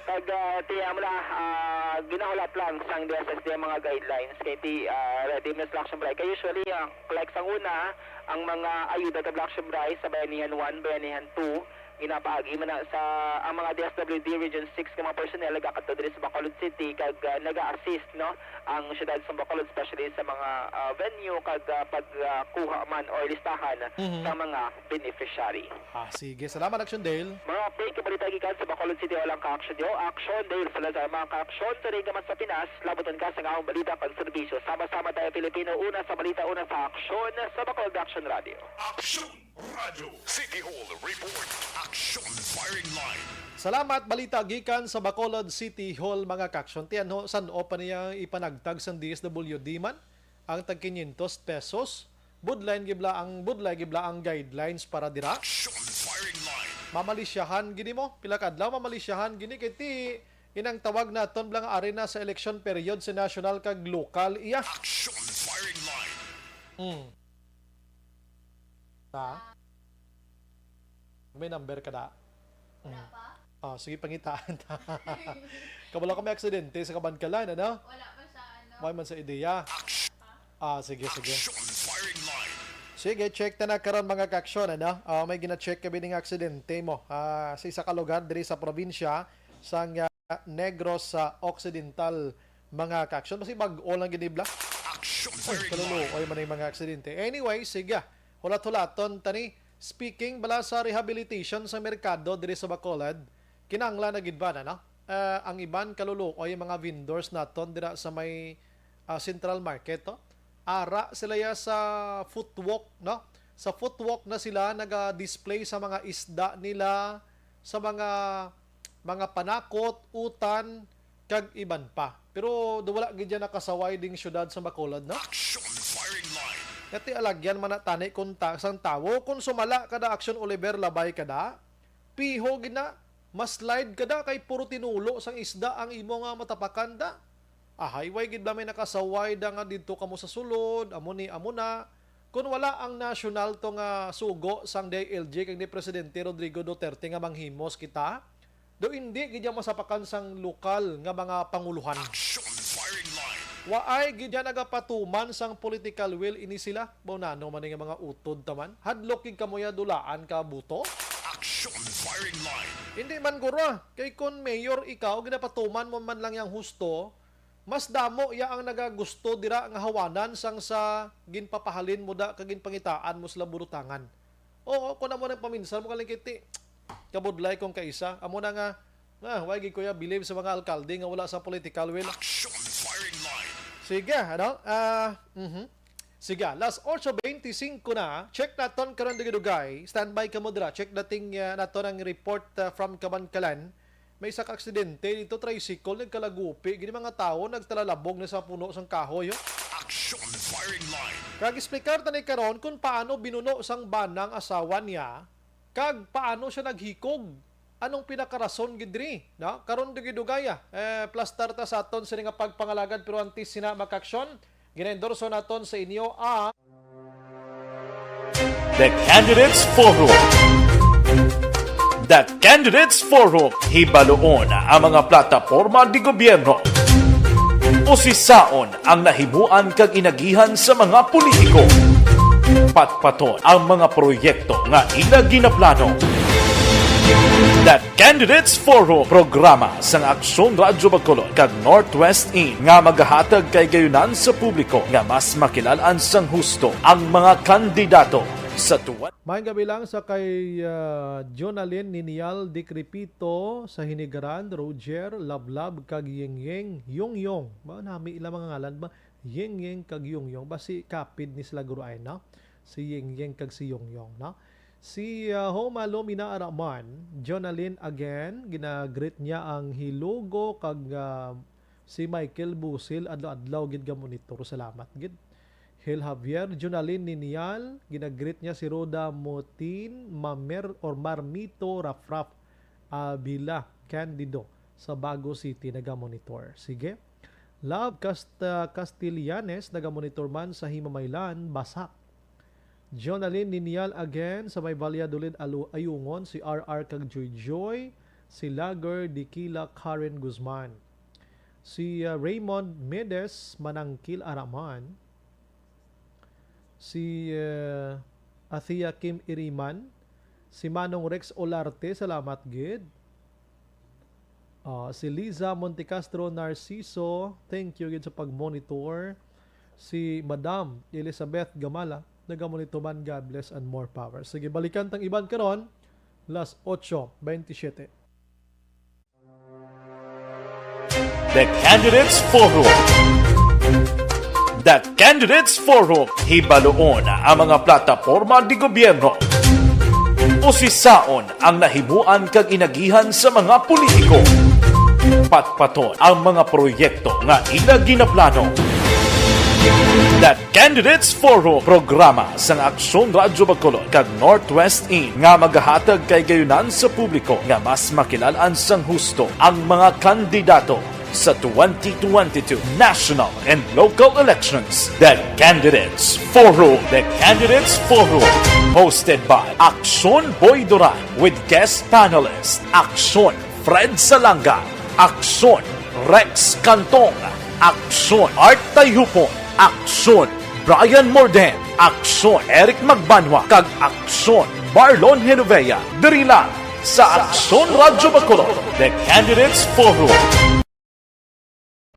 Kag, ah, ti-, amo na, ah, ginahulat lang sang D S S D ang mga guidelines kay ti, ah, ready man sila, Action Brian. Kay usually, ah, like sang una, ang mga ayuda ta, Action Brian, sa Bayanihan one, Bayanihan two, ginapaagi man na sa, ang mga D S W D Region six nga mga personnel nagakadto diri sa Bacolod City kag, ah, naga-assist, no, ang siyudad sa Bacolod, especially sa mga, ah, venue kag, ah, pag, ah, kuha man or listahan Mhm. sa mga beneficiary. Ah, sige. Salamat, Action Dale. Mga update nga balita gikan sa Bacolod City, walang ka-action yo. Action Dale Salazar, mga ka-action, turing ka man sa Pinas, labuton ka sa nga akong balita pag serbisyo. Sama-sama tayo, Pilipino, una sa balita, una sa aksyon, sa Bacolod Action Radio. Action Radio. City Hall Report. Action Firing Line. Salamat, balita gikan sa Bacolod City Hall, mga ka-action. Tiyan ho, san-o pa niya ipanagtag sang D S W D man ang tag quinientos pesos? Budlay gibla ang, budlay gibla ang guidelines para dira. Action Firing Line. Mamalisyahan gini mo, pila ka adlaw mamalisyahan gini kay ti inang tawag naton bla nga ari na sa election period sa national kag local iya. Action Firing Line. Hmm. Ta? May number ka da? Wala Mm. pa? Ah, sige, pangitaan ta. Kabalo ko may aksidente sa Kabankalan, ano? Wala pa siya, ano? May man sa ideya. Ah, sige, sige. Action Firing Line. Sige, check ta na karon, mga ka-action, ano? Ah, may gina-check kami ning aksidente mo. Ah, sa isa ka lugar diri sa probinsya sang, ah, Negros sa Occidental, mga ka-action. Basi bag-o lang gid, bla. Action Ay, Firing Line. Kaluluoy man ang mga aksidente. Anyway, sige. Hulat-hulaton tani. Speaking bala sa rehabilitation sa merkado diri sa Bacolod, kinahanglan na gid ba na, no? Ah, ang iban kaluluoy mga vendors naton dira sa may, ah, Central Market, to. Ara sila ya sa footwalk, no? Sa footwalk na sila naga-display sa mga isda nila, sa mga, mga panakot, utan, kag iban pa. Pero do wala gid yan nakasaway ding syudad sa Bacolod, no? Action Firing Line. Nga ti alagyan man na tani kung ta-, sang tawo, kung sumala kada Action Oliver, labay kada, piho gid na, maslide kada kay puro tinulo sang isda ang imo nga matapakan da. Ahay, way gid ba may nakasaway da nga didto kamo sa sulod, amo ni, amo na. Kung wala ang nasyonal to nga sugo sang D I L G kag ni Presidente Rodrigo Duterte nga manghimos kita, do indi gid yan masapakan sang lokal nga mga panguluhan. Action Firing Line. Waay gid yan nagapatuman sang political will ini sila. Baw nano man nga mga utod taman. Hadlok gid kamo ya dulaan ka buto. Action Firing Line. Hindi man guro, ah. Kay kon mayor ikaw, ginapatuman mo man lang yang husto, mas damo ya ang nagagusto dira nga hawanan sang sa ginpapahalin mo da kag ginpangitaan mo sila burutangan. Oo, kung amo nang paminsan mo, kaling kiti, kabudlay kong kaisa. Amo na nga, ah, why gid ko ya believe sa mga alkalde nga wala sa political will. Action Firing Line. Sige, ano? Ah, mhm. Sige, las ocho veinticinco na. Check naton karon dugay-dugay. Standby ka mo dira. Check natin, ah, naton ang report, ah, from Kabankalan. May isa ka aksidente dito, tricycle, nagkalagupi. Gini mga tawo, nagtalalabog na sa puno sang kahoy, oh. Action Firing Line. Kag explicar ta ni karon kung paano binuno sang bana ang asawa niya, kag paano siya naghikog. Anong pinakarason gid diri, no? Karon dugay-dugay, ah, eh, plastar ta sa aton sini nga pagpangalagad, pero antes sina, mga ka-action, ginaendorso naton sa inyo ang The Candidates Forum. The Candidates Forum, hibaluon ang mga plataporma di gobyerno. Usisaon ang nahimuan kag inagihan sa mga politiko. Patpaton ang mga proyekto nga ila ginaplano. The Candidates Forum, programa sang Aksyon Radyo Bacolod kag Northwest Inn nga magahatag kay gayunan sa publiko nga mas makilalan sang husto ang mga kandidato sa tuwan. Maayong gabi lang sa kay, ah, Jonalyn Ninial Dikripito sa Hinigaran, Roger, Lablab, kag Yengyeng, Yongyong. Ba, nami ila mga ngalan ba? Yengyeng kag Yongyong. Basi kapid ni sila guro ay, no? Si Yengyeng kag si Yongyong, no? Si, ah, Homa Lomina Araman, Jonalyn again, ginagreet niya ang Hilugo kag, ah, si Michael Busil, adlaw-adlaw gid ga monitor. Salamat gid. Hel Javier, Jonalyn Ninial, ginagreet niya si Rhoda Motin, Mamer or Marmito Rafraf Avila, Candido, sa Bago City, naga-monitor. Sige. Love Cast-, ah, Castellanes, naga-monitor man sa Himamaylan, Basak. Jonalyn Ninial again sa may Valladolid, Alu-, Ayungon, si R R kag Joy Joy, si Lager Dikila, Karen Guzman. Si, ah, Raymond Medes, Manangkil Araman. Si, ah, Athea Kim Iriman. Si Manong Rex Olarte, salamat gid. Ah, si Liza Montecastro Narciso, thank you gid sa pag-monitor. Si Madam Elizabeth Gamala, naga-monitor man, God bless and more power. Sige, balikan tang iban karon, las ocho veintisiete. The Candidates Forum. The Candidates Forum, hibaluon ang mga plataporma di gobyerno. Usisaon ang nahimuan kag inagihan sa mga politiko. Patpaton ang mga proyekto nga ila ginaplano. The Candidates Forum, programa sang Aksyon Radyo Bacolod kag Northwest Inn nga magahatag kay gayunan sa publiko nga mas makilalan sang husto ang mga kandidato sa twenty twenty-two national and local elections. The Candidates Forum. The Candidates Forum, hosted by Aksyon Boy Duran with guest panelist Aksyon Fred Salanga, Aksyon Rex Cantong, Aksyon Art Tayhupon, Aksyon Brian Morden, Aksyon Eric Magbanwa, kag Aksyon Marlon Genovea, diri lang sa Aksyon Radyo Bacolod, The Candidates Forum.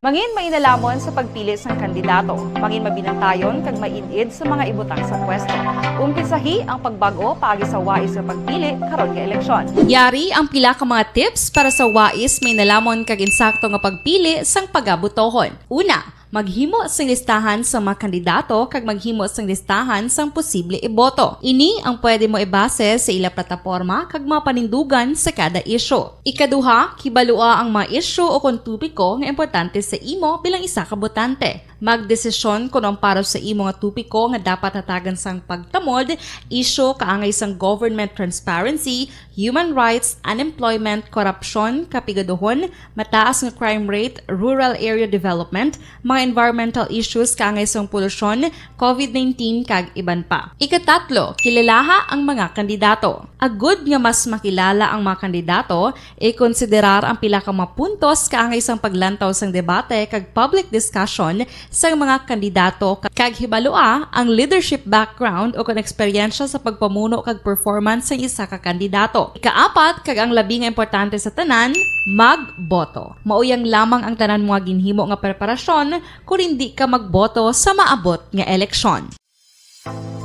Mangin mainalamon sa pagpili sang kandidato. Mangin mabinantayon kag maid-id sa mga ibutang sa pwesto. Umpisahi ang pagbag-o paagi sa wais nga pagpili karon nga eleksyon. Yari ang pila ka mga tips para sa wais, mainalamon kag insakto nga pagpili sang pagabutohon. Una, maghimo sing listahan sa mga kandidato kag maghimo sing listahan sang posible iboto. Ini ang pwede mo ibase sa ila plataporma kag mga panindugan sa kada isyu. Ikaduha, kibalua ang mga isyu o kon topiko nga importante sa imo bilang isa ka botante. Magdesisyon kon ang para sa imo nga topiko nga dapat hatagan sang pagtamod, isyu kaangay sang government transparency, human rights, unemployment, korupsyon, kapigaduhon, mataas nga crime rate, rural area development, mga environmental issues kaangay sang polusyon, covid nineteen, kag iban pa. Ikatatlo, kilalaha ang mga kandidato. Agud nga mas makilala ang mga kandidato, ikonsiderar ang pila ka mga puntos kaangay sang paglantaw sang debate kag public discussion sang mga kandidato, kag hibalua ang leadership background o kon eksperyensya sa pagpamuno kag performance sang isa ka kandidato. Ikaapat, kag ang labi nga importante sa tanan, magboto. Mauyang lamang ang tanan mo nga ginhimo nga preparasyon kon indi ka magboto sa maabot nga eleksyon.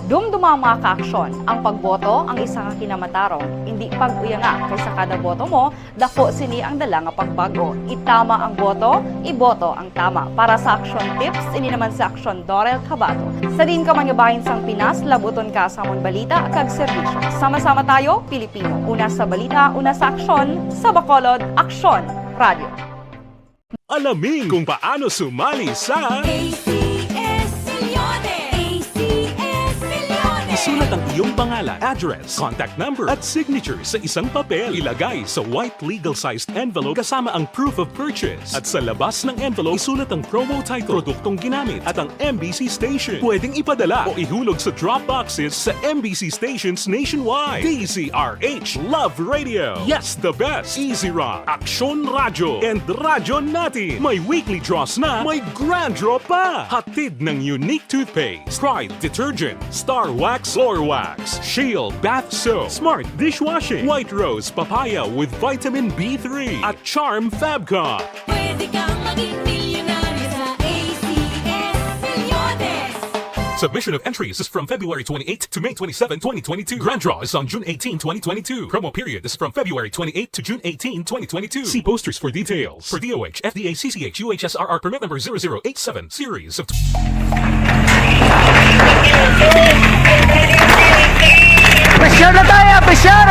Dumduma, mga kaaksyon, ang pagboto ang isa ka kinamatarong. Indi pag-uyanga, kay sa kada boto mo, daku sini ang dala nga pagbag-o. Itama ang boto, iboto ang tama. Para sa Aksyon Tips, ini naman si Aksyon Dorel Cabato. Sa diin ka man nga bahin sang Pinas, labuton ka sa amon balita kag serbisyo. Sama-sama tayo, Pilipino. Una sa balita, una sa aksyon, sa Bacolod, Aksyon Radio. Alamin kung paano sumali sa A C S Millones. A C S Millones. Isulat ang iyong pangalan, address, contact number, at signature sa isang papel. Ilagay sa white legal-sized envelope kasama ang proof of purchase. At sa labas ng envelope, isulat ang promo title, produktong ginamit, at ang M B C station. Pwedeng ipadala o ihulog sa drop boxes sa M B C stations nationwide. D Z R H Love Radio. Yes, the best. Easy Rock, Aksyon Radyo, and Radyo Natin. May weekly draws na, may grand draw pa. Hatid ng Unique Toothpaste, Pride Detergent, Star Wax Clorox, Shield Bath Soap, Smart Dishwashing, White Rose Papaya with Vitamin B three, at Charm Fabcon. Pwede kang maging milyonaryo sa A C S Milyones. Submission of entries is from February twenty-eighth to May twenty-seven, twenty twenty-two. Grand draw is on June eighteen, twenty twenty-two. Promo period is from February twenty-eighth to June eighteen, twenty twenty-two. See posters for details. For D O H, F D A, C C H, U H S R R permit number zero zero eight seven, series of Pressure na tayo! Pressure!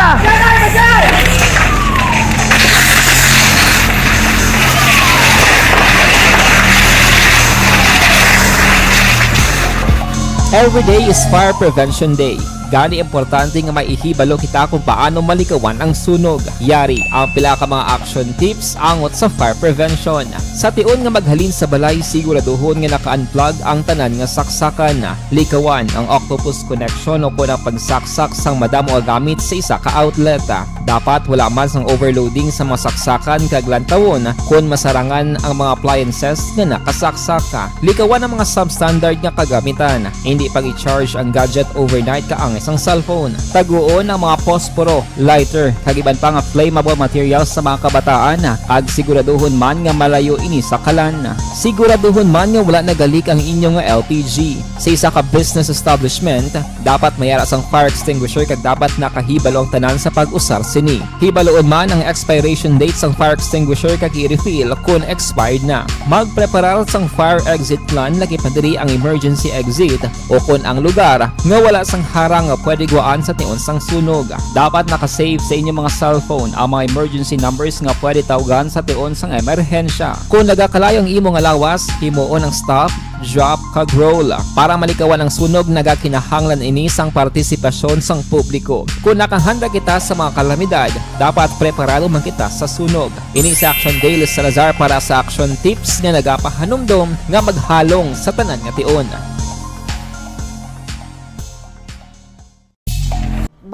Every day is Fire Prevention Day. Gani, importante nga maihibalo kita kung paano malikawan ang sunog. Yari ang pila ka mga action tips angot sa fire prevention. Sa tion nga maghalin sa balay, siguraduhon nga naka-unplug ang tanan nga saksakan. Likawan ang octopus connection o kon ang pagsaksak sang madamo nga gamit sa isa ka outlet. Dapat wala man sang overloading sa mga saksakan kag lantawon kon masarangan ang mga appliances nga nakasaksak. Likawan ang mga substandard nga kagamitan. Hindi pag-i-charge ang gadget overnight kaangay sang cellphone. Taguon ang mga posporo, lighter, kag iban pa nga flammable materials sa mga kabataan, kag siguraduhon man nga malayo ini sa kalan. Siguraduhon man nga wala nagalik ang inyo nga L P G. Sa isa ka business establishment, dapat may ara sang fire extinguisher kag dapat nakahibalo ang tanan sa pag-usar sini. Hibaluon man ang expiration date sang fire extinguisher kag i-refill kon expired na. Magpreparar sang fire exit plan, lakip na diri ang emergency exit o kon ang lugar nga wala sang harang nga pwede guwaan sa tion sang sunog. Dapat naka-save sa inyo mga cellphone ang mga emergency numbers nga pwede tawgan sa tion sang emerhensya. Kon nagakalayo ang imo nga lawas, himuon ang stop, drop, kag roll. Para malikawan ang sunog, nagakinahanglan ini sang partisipasyon sang publiko. Kon nakahanda kita sa mga kalamidad, dapat preparado man kita sa sunog. Ini si Action Daily Salazar para sa Action Tips nga nagapahanumdom nga maghalong sa tanan nga tion.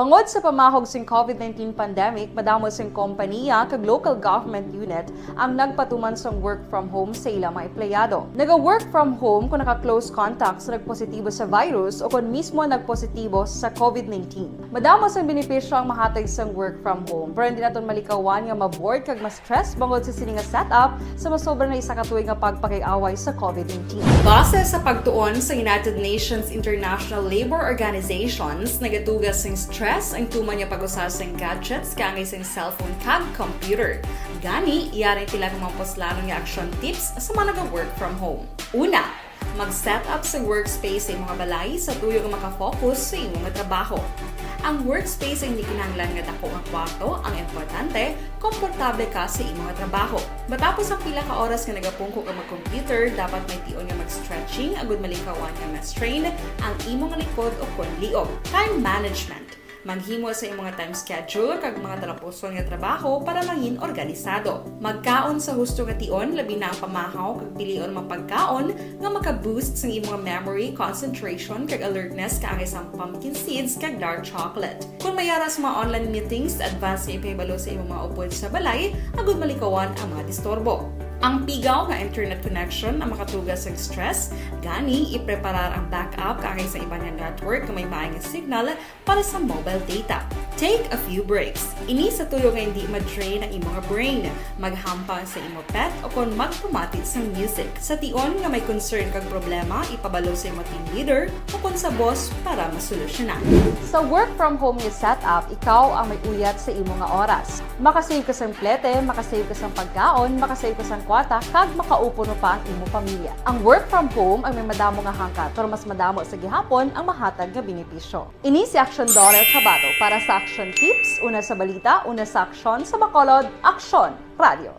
Bangod sa pamahog sing COVID nineteen pandemic, madamo sing kompaniya kag local government unit ang nagpatuman sang work from home sa ila mga empleyado. Naga-work from home kung naka-close contact sa nagpositibo sa virus o kon mismo nagpositibo sa COVID nineteen. Madamo sang benepisyo ang mahatag sang work from home, pero hindi naton malikawan nga ma-bored kag ma-stress bangod sa sini nga setup sa masobra na isa ka tuig nga pagpakig-away sa COVID nineteen. Base sa pagtuon sa United Nations International Labor Organizations, nagatuga sing stress ang tuman nga pag-usa sing gadgets kaangay sing cellphone kag computer. Gani, yari ang pila ka mga puslanon nga action tips sa mga naga-work from home. Una, mag-set up sa workspace sa imong balay sa tuyo nga maka-focus sa imo nga trabaho. Ang workspace ay hindi kinahanglan nga dako nga kwarto, ang importante, komportable ka sa imo nga trabaho. Matapos ang pila ka oras nga nagapungko ka mag-computer, dapat may tion nga mag-stretching agud malikawan nga ma-strain ang imo nga likod o kon liog. Time management. Maghimo sa imo nga time schedule kag mga talapuson nga trabaho para mangin organisado. Magkaon sa husto nga tion, labi na ang pamahaw kag pilion mga pagkaon nga maka-boost sang imo nga memory, concentration, kag alertness, kaangay sang pumpkin seeds kag dark chocolate. Kon may ara sa mga online meetings, advance nga ipahibalo sa imo mga upod sa balay agud malikawan ang mga disturbo. Ang pigaw nga internet connection ang makatuga sang stress, gani ipreparar ang backup kaangay sa iban nga network nga may maay nga signal para sa mobile data. Take a few breaks. Ini sa tuyo nga hindi ma-drain ang imo nga brain. Maghampang sa imo pet o kon magpamati sang music. Sa tion nga may concern kag problema, ipabalo sa imo team leader o kon sa boss para masolusyonan. Sa work from home nga setup, ikaw ang may uyat sa imo nga oras. Makasave ka sang plete, makasave ka sang pagkaon, makasave ka sang kwarta, kag makaupo pa ang imo pamilya. Ang work from home ang may madamo nga hangkat, pero mas madamo sa gihapon ang mahatag nga benepisyo. Ini si Action Doral Cabato para sa Action Tips, una sa balita, una sa aksyon, sa Bacolod, Aksyon Radio.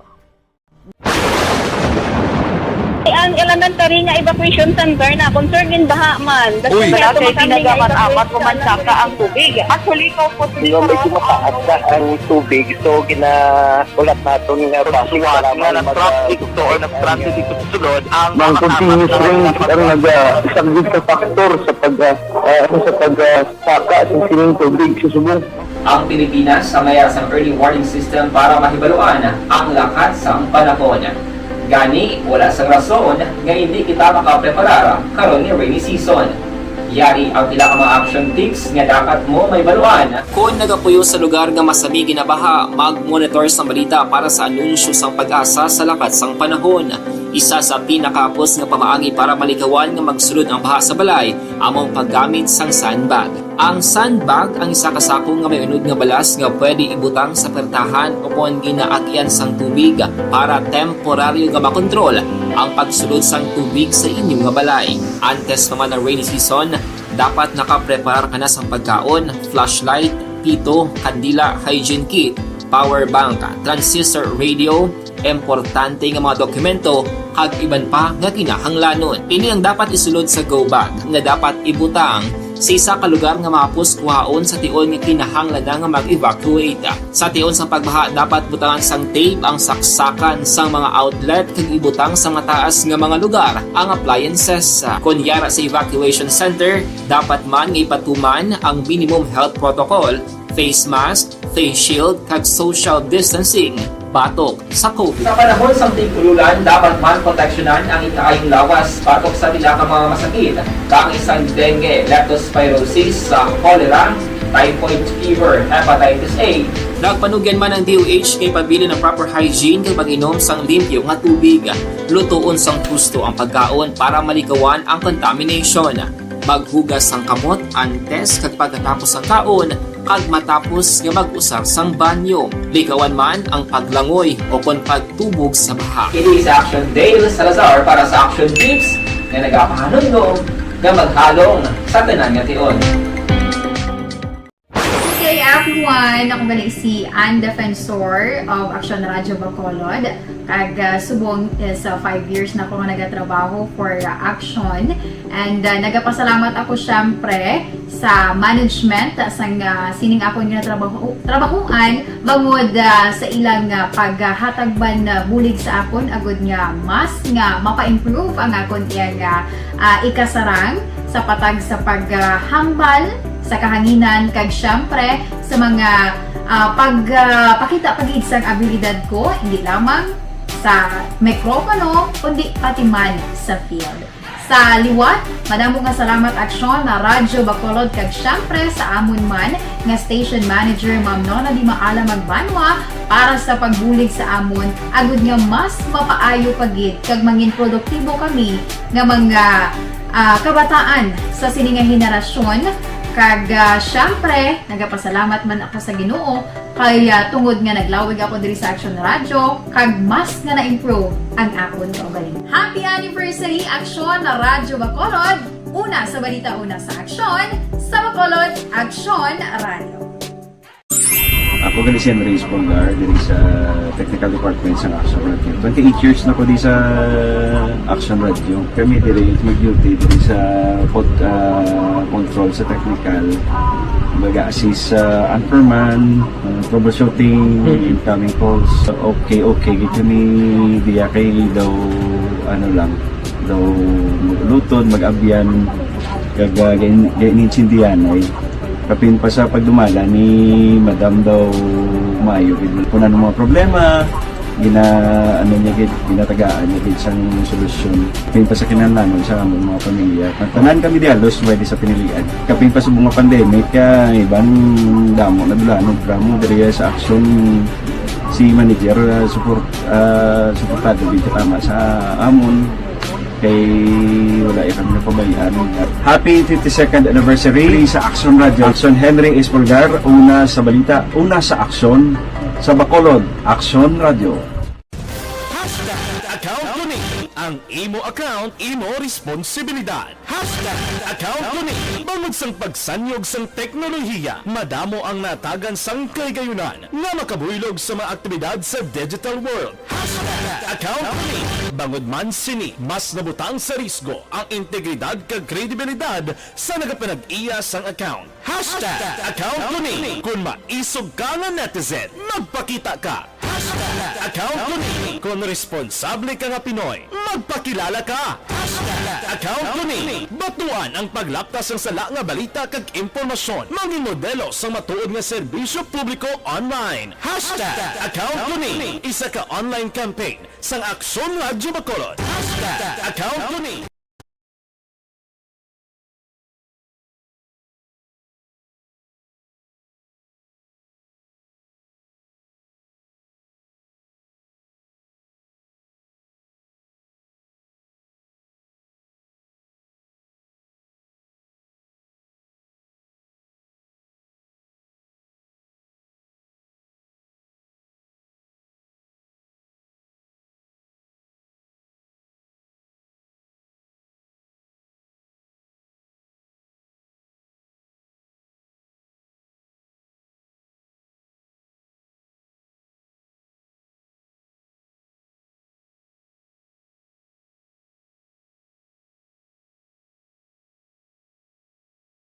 Ang elementary nga evacuation center na concern din baha man. Uy, wala kay tinaga man apat o man saka ang tubig. Actually, ko po. Di ba, medyo mataas na ang tubig, so ginaulat naton nga base nga nag-traffic to or nag-transit dito sa sulod ang mga continuous rain ang naga-, isa gid ka factor sa pag, ah, ah, sa pag, ah, saka sa sining tubig sa subong. Ang Pilipinas ang may ara sang early warning system para mahibaluan ang lakat sang panahon. Gani, wala sang rason nga hindi kita makapreparar karon nga rainy season. Yari ang pila ka mga action tips nga dapat mo mahibaluan. Kon nagapuyo sa lugar nga masami ginabaha, mag-monitor sang balita para sa anunsyo sang PAGASA sa lakat sang panahon. Isa sa pinakahapos nga pamaagi para malikawan nga magsulod ang baha sa balay amo ang paggamit sang sandbag. Ang sandbag ang isa ka sako nga may unod nga balas nga pwede ibutang sa pertahan ukon ginaagian sang tubig para temporaryo nga makontrol ang pagsulod sang tubig sa inyo nga balay. Antes pa man ang rainy season, dapat nakapreparar ka na sang pagkaon, flashlight, pito, kandila, hygiene kit, power bank, transistor radio, importante nga mga dokumento, kag iban pa nga kinahanglanon. Ini ang dapat isulod sa go bag nga dapat ibutang sa isa ka lugar nga mahapos kuhaon sa tion nga kinahanglan na nga mag-evacuate. Sa tion sang pagbaha, dapat butangan sang tape ang saksakan sang mga outlet kag ibutang sa mataas nga mga lugar ang appliances. Kon yara sa evacuation center, dapat man nga ipatuman ang minimum health protocol, face mask, face shield, kag social distancing batok sa COVID. Sa panahon sang tig-ululan, dapat man proteksyonan ang ikaayong lawas batok sa pila ka mga masakit, kaangay sang dengue, leptospirosis, sa cholera, typhoid fever, hepatitis A. Nagpanugyan man ang D O H nga ipabilin ang proper hygiene kag pag-inom sang limpyo nga tubig. Lutoon sang husto ang pagkaon para malikawan ang contamination. Maghugas sang kamot antes kag pagkatapos sang kaon kag matapos nga mag-usar sang banyo. Likawan man ang paglangoy o kon pagtubog sa baha. Ini si Action Dale Salazar para sa Action Tips nga nagapahanumdom nga maghalong sa tanan nga tion. Good day, everyone! Ako gali si Ann Defensor of Action Radio Bacolod. Kag, ah, subong is, ah, five years na ako nga nagatrabaho for, ah, Action. And, ah, nagapasalamat ako, syempre, sa management, ah, sang, ah, sining akon nga trabaho, trabahoan, bangod, ah, sa ilang, ah, paghatag man, ah, bulig sa akon, agud nga mas nga mapa-improve ang akon iyang, ah, ah, ikasarang sa patag sa paghambal sa kahanginan, kag siyempre sa mga, ah, pag, ah, pakita pa gid sang abilidad ko, hindi lamang sa mikropono, kundi pati man sa field. Sa liwat, madamo nga salamat, Aksyon, na Radyo Bacolod, kag siyempre sa amon man nga station manager, Ma'am Nona Di Maala Magbanwa, para sa pagbulig sa amon, agud nga mas mapaayo pa gid kag mangin produktibo kami nga mga, ah, kabataan sa sini nga henerasyon. Kag, ah, siyempre, nagapasalamat man ako sa Ginoo kay, ah, tungod nga naglawig ako diri sa Action Radio, kag mas nga na-improve ang akon kaugalingon. Happy anniversary, Action Radyo Bacolod! Una sa balita, una sa aksyon, sa Bacolod, Action Radio. Ako gali si Henry Espolgar, diri sa technical department sa Action Radio. Twenty-eight years na ko di sa Action Radio. Kami diri mag-duty diri sa pod-, ah, control sa technical. Mag-assist sa anchorman, ah, troubleshooting, Mm. incoming calls. Okay, okay, gid kami diya kay daw, ano lang, daw mag-ulutod, mag-abyan, kag, ah, gain-, gain-, gaintindihan ay. Kapin pa sa pagdumala ni Madam daw maayo gid. Kung ano mga problema, gina-, ano niya gid, ginatagaan niya gid sang solusyon. Kapin pa sa kinahanglanon sa among mga pamilya. Ang tanan kami di halos pwede sa pinilian. Kapin pa sa mga pandemic, kaya iban damo na dula, no, drama diri sa Action, si manager, ah, support, ah, suportado gid katama sa amon. Kay wala ya kami napabayaan. Happy fifty-second anniversary sa Action Radio. Action Henry Espolgar, una sa balita, una sa aksyon, sa Bacolod, Action Radio. Hashtag account ko ni. Ang imo account, imo responsibilidad. Hashtag account ko ni. Bangod sang pagsanyog sang teknolohiya, madamo ang natagan sang kahigayunan nga makabuylog sa mga aktibidad sa digital world. Hashtag account ko ni. Bangod man sini, mas nabutang sa risgo ang integridad kag kredibilidad sa nagapanag-iya sang account. Hashtag account ko ni. Kon maisog ka nga netizen, magpakita ka. Hashtag account ko ni. Kon responsable ka nga Pinoy, magpakilala ka. Hashtag account ko ni. Batuan ang paglaptas sang sala nga balita kag impormasyon. Mangin modelo sang matuod nga serbisyo publiko online. Hashtag account ko ni. Isa ka online campaign sang Aksyon Radyo Bacolod. Hashtag account ko ni.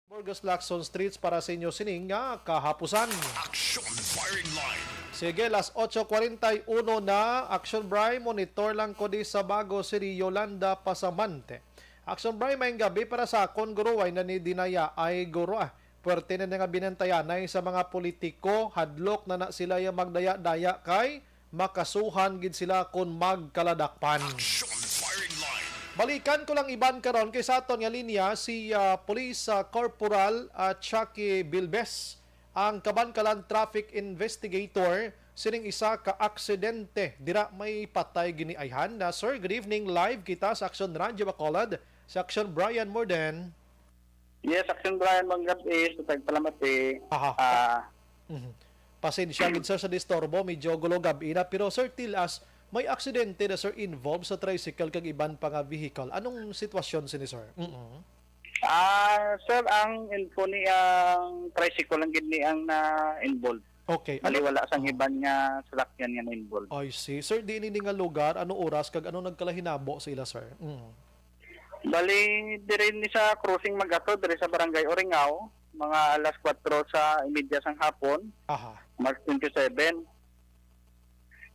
Burgos Lacson Streets para sa inyo sining nga kahapusan. Action Firing Line. Sige, las otso cuarenta y uno na. Action Bry, monitor lang ko di sa Bago City, Yolanda Pasamante. Action Bry, may gabi para sa akon, guro, ay na ni dinaya ay guro, ah. Puwerte na nga binantayanay sa mga politiko, hadlok na na sila yung magdaya-daya kay makasuhan gid sila kon magkaladakpan. Action Firing Line. Balikan ko lang iban karon kay sa aton nga linya si, ah, Police, ah, Corporal, ah, Chucky Bilbes, ang kabankalan traffic investigator sining isa ka aksidente dira may patay giniayhan na. Sir, good evening. Live kita sa Action Radyo Bacolod, sa Action Brian Morden. Yes, Action Brian, magandang gabi sa tagpalamati. Aha. Ah, Mhm. Pasensya gid, sir, sa disturbo, medyo gulo gab-i na. Pero, sir, tilas, may aksidente na, sir, involved sa tricycle kag iban pa nga vehicle. Anong sitwasyon sini, sir? Mm-mm. Ah, sir, ang info ni ang tricycle lang gid ni ang na-involved. Okay. Bali, Ano? wala sang Oh. iban nga salakyan nga na-involved. I see. Sir, di ini nga lugar, ano oras kag ano nagkalahinabo sa ila, sir? Mm. Bali, diri ni sa crossing Magato, diri sa Barangay Oringao, mga alas kwatro sa imedya sang hapon, Aha. March twenty-seven.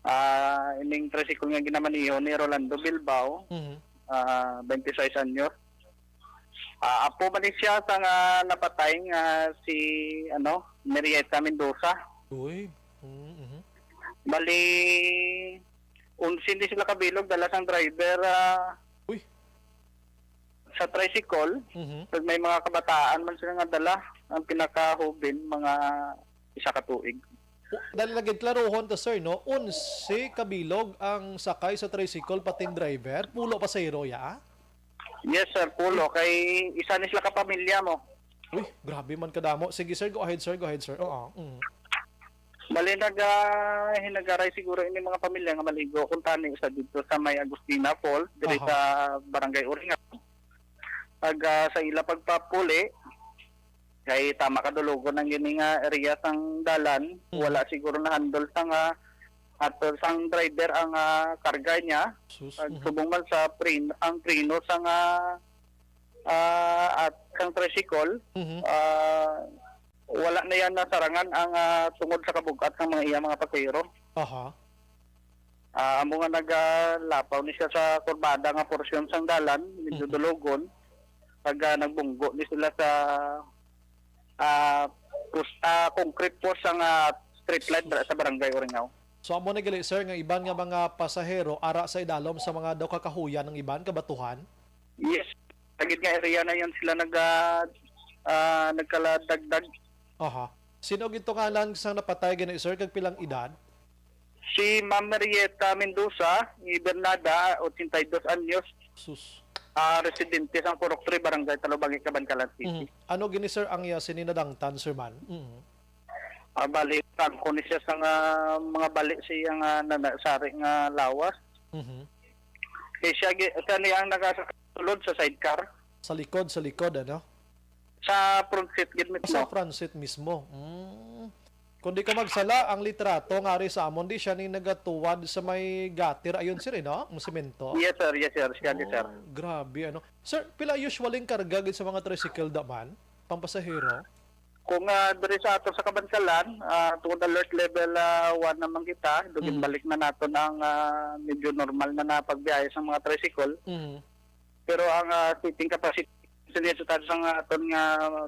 Ah, ining tricycle nga ginamaniho ni Rolando Bilbao, Mhm. ah, twenty-six anyos. Ah, apo man ni siya sang napatay nga si, ano, Merieta Mendoza. Uy. Mm, mhm. Bali, unsi ni sila kabilog, dala sang driver, ah, Uy. sa tricycle. Mhm. Kag may mga kabataan man sila nga dala. Ang pinakahubin, mga isa ka tuig. O, dali lagi klarohon to, sir, no? Unsi kabilog ang sakay sa tricycle, pati ang driver. Pulo pasahero, ya? Yes, sir, pulo. Kay isa ni sila ka pamilya mo. Uy, grabe man kadamo. Sige, sir, go ahead, sir. Go ahead, sir. Oo. Mm. Bali, nag, ah, hinagaray siguro ini mga pamilya nga maligo kung tani sa dito sa may Agustina Falls, diri Aha. sa Barangay Oringan. Pag, ah, sa ila pagpapuli, kay tama ka dulugon ang gini nga area sang dalan, Mhm. wala siguro na-handle sang, ah, ato sang driver ang, ah, karga niya. Sus, Pag mhm. subong man sa prin-, ang preno sang, ah, ah, at sang tricycle, Mhm. ah, wala na yan nasarangan ang, ah, tungod sa kabug-at sang mga iya mga pasahero. Aha. Ah, amo nga nagalapaw ni siya sa kurbada nga porsyon sang dalan, medyo Mhm. dulugon, pag, ah, nagbunggo ni sila sa, ah, pos-, ah, concrete post sang, ah, street light dira sa Barangay Oringao. So, amo na gali, sir, nga iban nga mga pasahero ara sa idalom sa mga daw kakahuyan ng iban, kabatuhan? Yes. Sa gid nga area na yun sila nag, ah, ah, nagkaladagdag. Aha. Sino gid to ngalan sang napatay gani, sir, kag pilang edad? Si Ma'am Marieta Mendoza, ni Bernada, ochenta y dos anyos, Sus. ah, residente sa Purok three, Barangay Talubangi, Kabankalan City. Mhm. Ano gini, sir, ang iya sini nadangtan, sir, man? Mhm. Ah, bali, sangko ni siya sa nga mga bali siya nga nana-, sari nga lawas. Mhm. Kay siya gi-, siya ni ang nagasulod sa sidecar. Sa likod, sa likod, ano? Sa front seat gid mismo. Sa front seat mismo. Mm. Kung di ka magsala, ang litrato nga ari sa amon, di siya ni nagatuwad sa may gutter. Ayun, sir, eh, no? Ang semento. Yes, sir. Yes, sir. Siya ni, sir. Oh, grabe, ano? Sir, pila usually ang karga gid sa mga tricycle da man? Pampasahero? Kung, ah, diri sa ato sa Kabankalan, ah, tungod alert level, ah, one naman kita, dugin Mm. balik na nato na ang, ah, medyo normal na na pagbiyahe sa mga tricycle. Mm. Pero ang, ah, seating capacity sa liya sa taas nga aton nga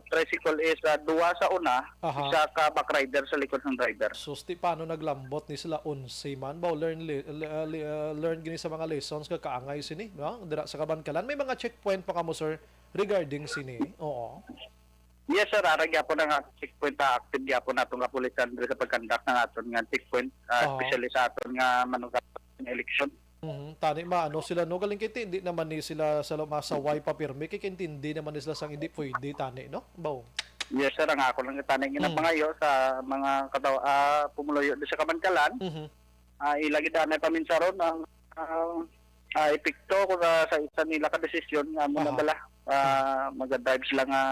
tricycle is, ah, duwa sa una, Aha. isa ka back rider sa likod ng driver. Sus, ti paano naglambot ni sila onse man? Baw, learn li-, li-, ah, li-, ah, learn gini sa mga lessons nga kaangay sini, no? Dira sa Kabankalan. May mga checkpoint pa kamo, sir, regarding sini? Oo. Yes, sir. Ara gyapon ang checkpoint, ah, active gyapon natong kapulisan diri sa pagkandak ng aton nga checkpoint, ah, Oo. especially sa aton nga manugad nga eleksyon. Mhm. Tani maano sila, no? Galing kay hindi naman ni sila sa masaway pa pirmi, kay kaintindi naman ni sila sang hindi pwede, tani, no? Baw. Yes, sir. Ang ako lang tani Mm. ginapangayo sa mga kataw-, ah, pumuluyo di sa Kabankalan. Mhm. Ah, ila gid anay paminsaron ang, ah, ah, epekto kung sa, sa isa nila ka desisyon nga amo na Aha. bala, ah, Mm. magadrive sila nga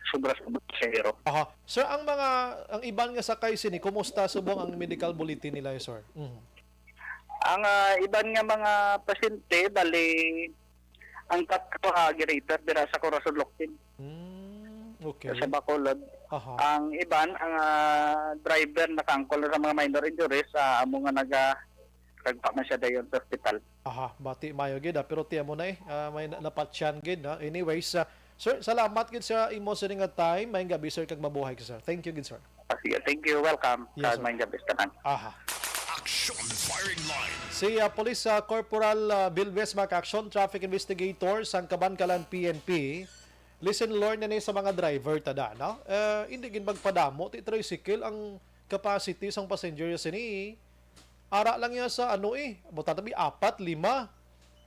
sobra-sobra pasahero. Aha. Sir, ang mga, ang iban nga sakay sini, kumusta subong ang medical bulletin nila, sir? Mhm. Ang, ah, iban nga mga pasyente, bali, ang tatlo, ah, gi-refer dira sa Corazon Locsin. Hmm, Okay. Sa Bacolod. Aha. Ang iban, ang, ah, driver nakaangkol sa mga minor injuries, ah, amo nga naga-, nagpa man siya dayon sa ospital. Aha, bati mayo gid, ah, pero ti amo na eh, ah, may na-, napatyan gid, no? Anyways, ah, sir, salamat gid sa imo sini nga time. Maayong gabi, sir, kag mabuhay ka, sir. Thank you gid, sir. Ah, sige, thank you. Welcome. Yes, sir. Maayong gabi sa tanan. Aha. Action Firing Line. Si, ah, Police, ah, Corporal, ah, Bilbes Mac Action, traffic investigator sang Kabankalan P N P. Lesson learned na ni sa mga driver tada, no? Eh, hindi gid magpadamo ti tricycle ang capacity sang passenger sini. Ara lang niya sa ano eh, buta tabi apat, lima,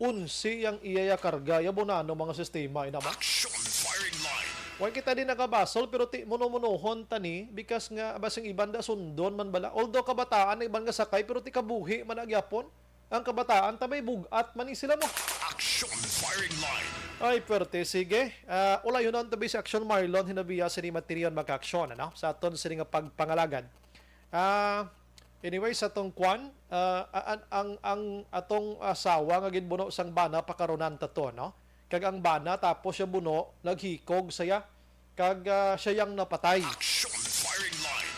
onse yang iya ya karga, ya bunano mga sistema, ina ba? Action Firing Line. Wa kita din nakabasol, pero ti muno-munohon tani, because nga basing iban da sundon man bala. Although kabataan na iban nga sakay, pero ti kabuhi man na gyapon. Ang kabataan ta may bug-at man ni sila mo. Action Firing Line. Ay, pwerte. Sige. Ah, ulayon na ang tabi si Action Marlon, hinabiya sini Matirion Mac Action, ano? Sa aton sini nga pagpangalagad. Ah, anyway, sa atong kwan, ah, a-, an-, ang, ang atong asawa nga ginbuno sang bana pakarunan ta to, no? Kag ang bana, tapos siya buno, naghikog saya, kag, ah, siya yang napatay. Action Firing Line.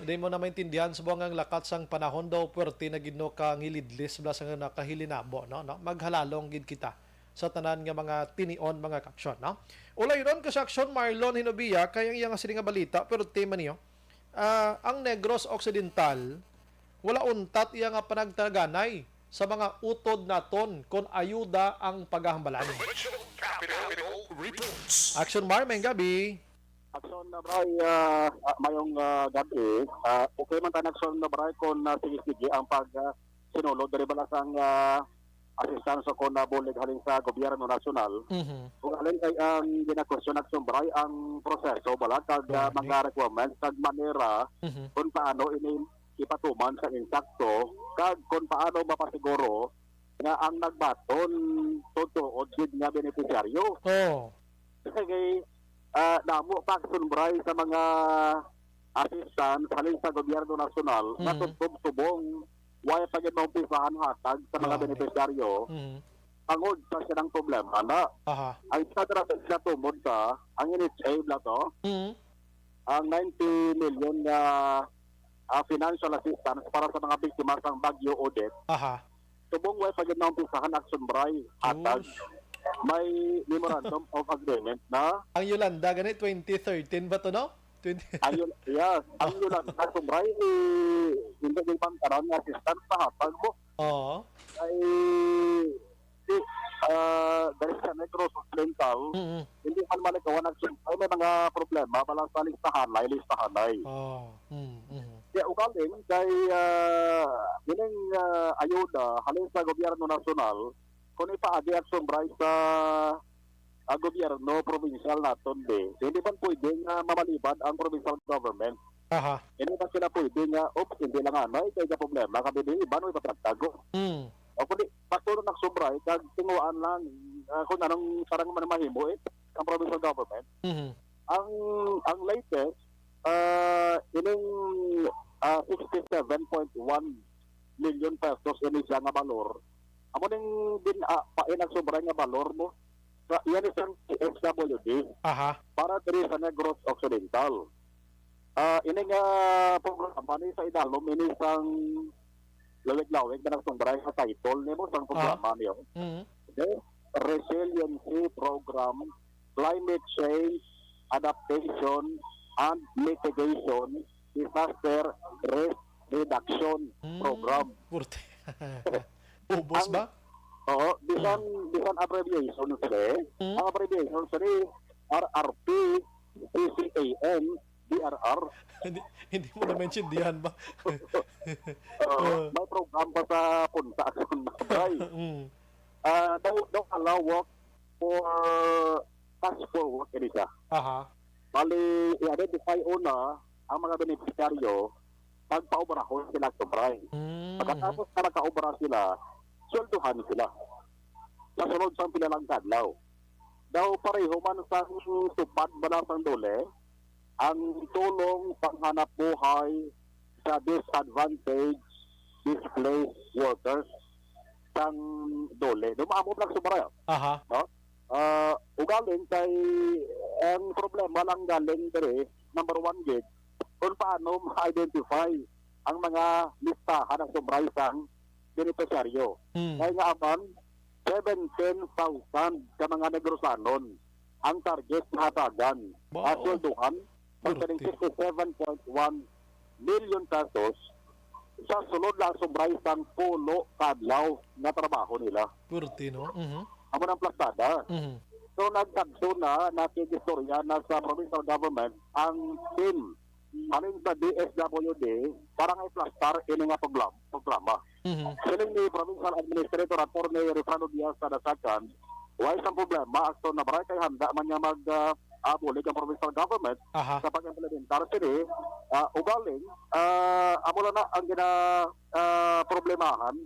Hindi mo na maintindihan sa buwangang lakat sang panahon daw, puwerte na gid no ka ngilidlis bala sa nakahilinabo, no, no? Maghalalong gid kita sa tanan nga mga tinion, mga kaaksyon, no? Ulay ron ka sa Action Marlon Hinobiya, kay ang iya nga sini nga balita, puwerte man niyo. Ah, ang Negros Occidental, wala untat iya nga panagtaraganay sa mga utod naton kon ayuda ang pagahambalan. Regional Capital Reports. Action Mar, maayong gabi. Action na, Bray, ah, ah, mayong, ah, gabi. Ah, okay man ta na, Action na, Bray, kung, ah, sige-sige ang pag, ah, sinulod diri bala sang, ah, assistance o kung nabulig halin sa gobyerno nasyonal. Mhm. Kung halin kay ang ginakwestiyon, Action, Bray, ang proseso bala kag, ah, Gani. mga requirements kag manera Mhm. kung paano ini ipatuman sa insakto kag kung paano mapasiguro nga ang nagbaton totoo gid nga benepisyaryo. Oh. Kay, ah, damo pa, Action, Bray, sa mga assistance halin sa gobyerno nasyonal nga Mm. tubtub subong way pa gid maumpisahan hatag sa mga Gani. benepisyaryo. Mm. Tungod sa sila nga problema na Aha. ang isa dira sa sila tumod sa ang N H A bala to, Mm. ang ninety million nga, ah, financial assistance para sa mga biktima sang Bagyo Odette. Aha. Subong way pa gid naumpisahan, Action, Bray, hatag. Ush. May memorandum of agreement na. Ang Yolanda gani, twenty thirteen ba to, no? Twenty Ang Yol-, yes, ang Yolanda, Action, Bray, eh, hindi gid man tanan nga assistance sa hatag mo. Oo. Ay, di, ah, dahil sa Negros Occidental, Mm-mm. hindi man malikawan, Action, ay may mga problema bala sa listahanay, listahanay. Oh. Mm, mm. Kaya ugaling kay, ah, ining, ah, ayuda halin sa gobyerno nasyonal, kung ipaagi, Action, Bray, sa, ah, gobyerno probinsyal naton, di, hindi man pwede nga mamalibad ang provincial government. Aha. Hindi man sila pwede nga, "Oops, hindi lang anay, kay ka problema kami di, iban mo ipatagtago." Mm. O kundi, patuloy, Action, Bray, kag tinguhaan lang, ah, kung anong parang man mahimo, eh, ang provincial government. Mhm. Ang, ang latest, ah, ining, ah, sixty seven point one million pesos ini siya nga balor. Amo ning bin, ah, pain, Action, Bray, nga balor mo sa, yan isang P S W D Aha. para diri sa Negros Occidental. Ah, ini nga programa ni sa idalom ini sang lawig-lawig nga nagsumbray sa title nimo sang Ah. programa niyo. Mhm. Okay? Resiliency Program, Climate Change, Adaptation, and Mitigation, Disaster Risk Reduction Mm. Program. Purte. Ubos Ang ba? Oo, bisan, Mm. bisan abbreviation sila eh. Mm. Ang abbreviation sila eh, R R P, C C A N, D R R. Hindi, hindi mo na maintindihan ba? Oo, Uh. may program pa sa punta sa Bay. Mm. Ah, daw, daw allow work for task for work ini siya. Aha. Bali, i-identify una ang mga benepisyaryo pagpaobrahon sila, Action, Bray. Mm. Pagkatapos na nakaobra sila, sweldohan sila. Sa sunod sang pila lang ka adlaw. Daw pareho man sang tupad bala sang DOLE, ang tulong panghanap buhay sa disadvantaged displaced workers sang DOLE. Dumaamo lang sa Bray. Aha. No? Ah, ugaling kay ang problema lang galing diri, number one gid, kung paano ma-identify ang mga listahan nga subray sang benepisyaryo. Hmm. Kay nga aman, seventeen thousand ka mga Negrosanon ang target nga hatagan. Wow. Sweldohan, ang Purti. Sixty-seven point one million pesos sa sulod lang subray sang pulo ka adlaw nga trabaho nila. Purti, no? Mhm. Amo nang plastada. Mhm. So, nagkadto na, nakigistorya na sa provincial government ang team halin sa D S W D para nga iplastar ini nga program-, programa. Mhm. Siling ni Provincial Administrator Attorney Rifrando Diaz sa the second, wala sang problema, aktual na bray kay handa man niya mag, ah, ah, bulig ang provincial government Aha. sa pag-implementar sini, ah, ugaling, ah, amo lang na ang gina, ah, problemahan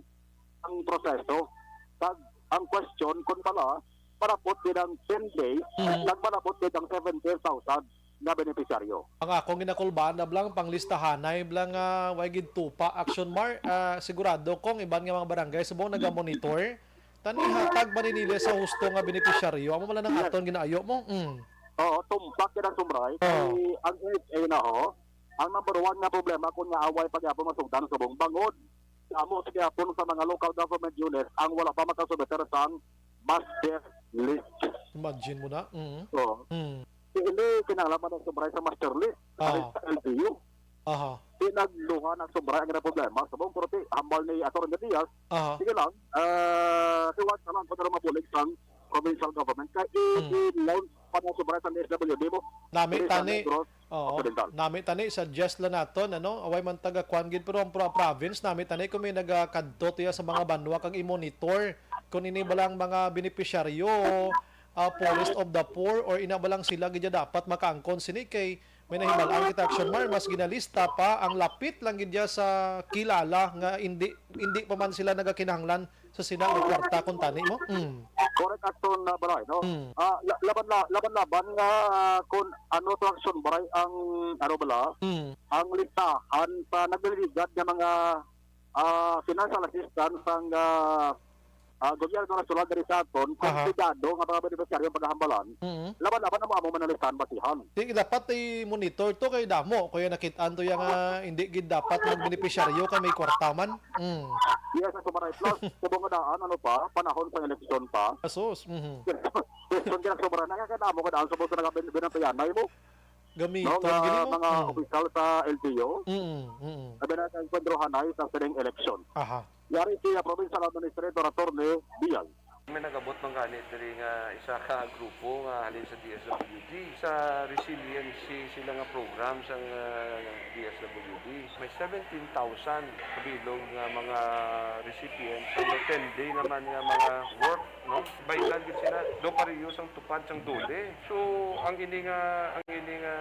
ang proseso. Kag ang question, kung pala, manabot din ang ten days, Mhm. nagmanabot din ang seventeen thousand nga benepisyaryo. Ang akong ginakulbaan na blang panglistahanay blang, ah, way gid tupa, Action Mar, ah, sigurado kong iban nga mga barangay subong nagamonitor. Tani hatag man ni nila sa husto nga benepisyaryo. Amo man lang ang Yes. aton ginaayo mo. Mm. Oo, tumpak yan ang sumray. Oo. Kay ang N H A na, ho, ang number one nga problema kung nga away pagyapon masugdan sa buong bangod. Amo sa gyapon sa mga local government unit ang wala pa makasubiter sang master list. Imagine mo na. Mm. Oo. Mm. Hindi kinahanglan man ang sumray sa master list. Ah. Sa L G U. Aha. Di nagluha na sumray ang problema. Sa buong kurti, hambal ni Attorney Diaz. Aha. Sige lang, ah, tiwag na lang kung ano mabulig sang provincial government. Kay Hmm. i-launch pa na sumray sa D S W D mo. Nami Dili sa tani. Negros Oo. Occidental. Nami tani, suggest lang naton, ano? Away man taga kwan gid, pero ang pro-, province, nami tani kung may nagakadto tiya sa mga banwa kag i-monitor kung ini ba lang mga benepisyaryo, ah, poorest of the poor, or ina ba lang sila gid dapat makaangkon sini kay may nahibalaan kita, Action Mar, mas ginalista pa ang lapit lang gid sa kilala nga hindi, hindi pa man sila nagakinahanglan sa sina nga kwarta kung tani mo. Mm. Correct, Action, ah, Bray, no? Mm. Ah, la-, laban la-, laban-laban nga, ah, kung ano to, Action, Bray, ang, ano bala, Mm. ang listahan sa nagliligad nga mga, ah, financial assistance ang, ah, ah, gobyerno nasyonal diri sa aton, Aha. komplikado nga mga benepisyaryo ang paghahambalan. Mm. Laban-laban ang amo man ang listahan basihan. Di, dapat i-monitor to kay damo. Kaya nakit-an to yang, ah, hindi gid dapat magbenepisyaryo kay may kwarta man. Mm. Yes, ang sumaray. Plus, subong nga daan, ano pa, panahon sa eleksyon pa. Asus, mhm. Eleksyon kaya sumaray. Nakakadamo ka daan, subong sa nagabin-, binantayanay mo. Gamiton No, nga gini mo. mga Mm. opisyal sa L T O. Mm, mm. Sabi na, sa enkwentro hanay sa sining eleksyon. Aha. Yari siya, Provincial Administrator Attorney Diaz. May nagabot man gani diri nga isa ka grupo nga halin sa D S W D, sa resiliency sila nga program sang, ah, D S W D. May seventeen thousand kabilog nga mga recipients, ang ten day naman nga mga work, no? Baydan gid sila, do pareho sang tupad sang DOLE. So, ang ini nga, ang ini nga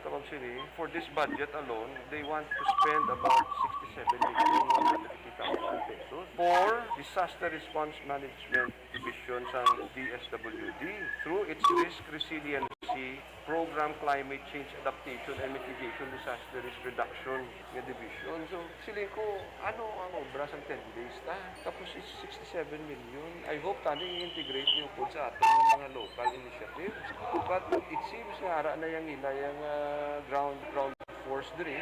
tawag sini, for this budget alone, they want to spend about sixty-seven million one hundred fifty thousand pesos for disaster response management division sang D S W D through its risk resiliency program, climate change adaptation and mitigation disaster risk reduction nga division. So, siling ko, ano ang obra sang ten days ta? Tapos it's sixty-seven million. I hope tani i-integrate niyo pod sa aton nga mga local initiatives. But it seems nga ara na yang ila yang, ah, ground, ground force diri,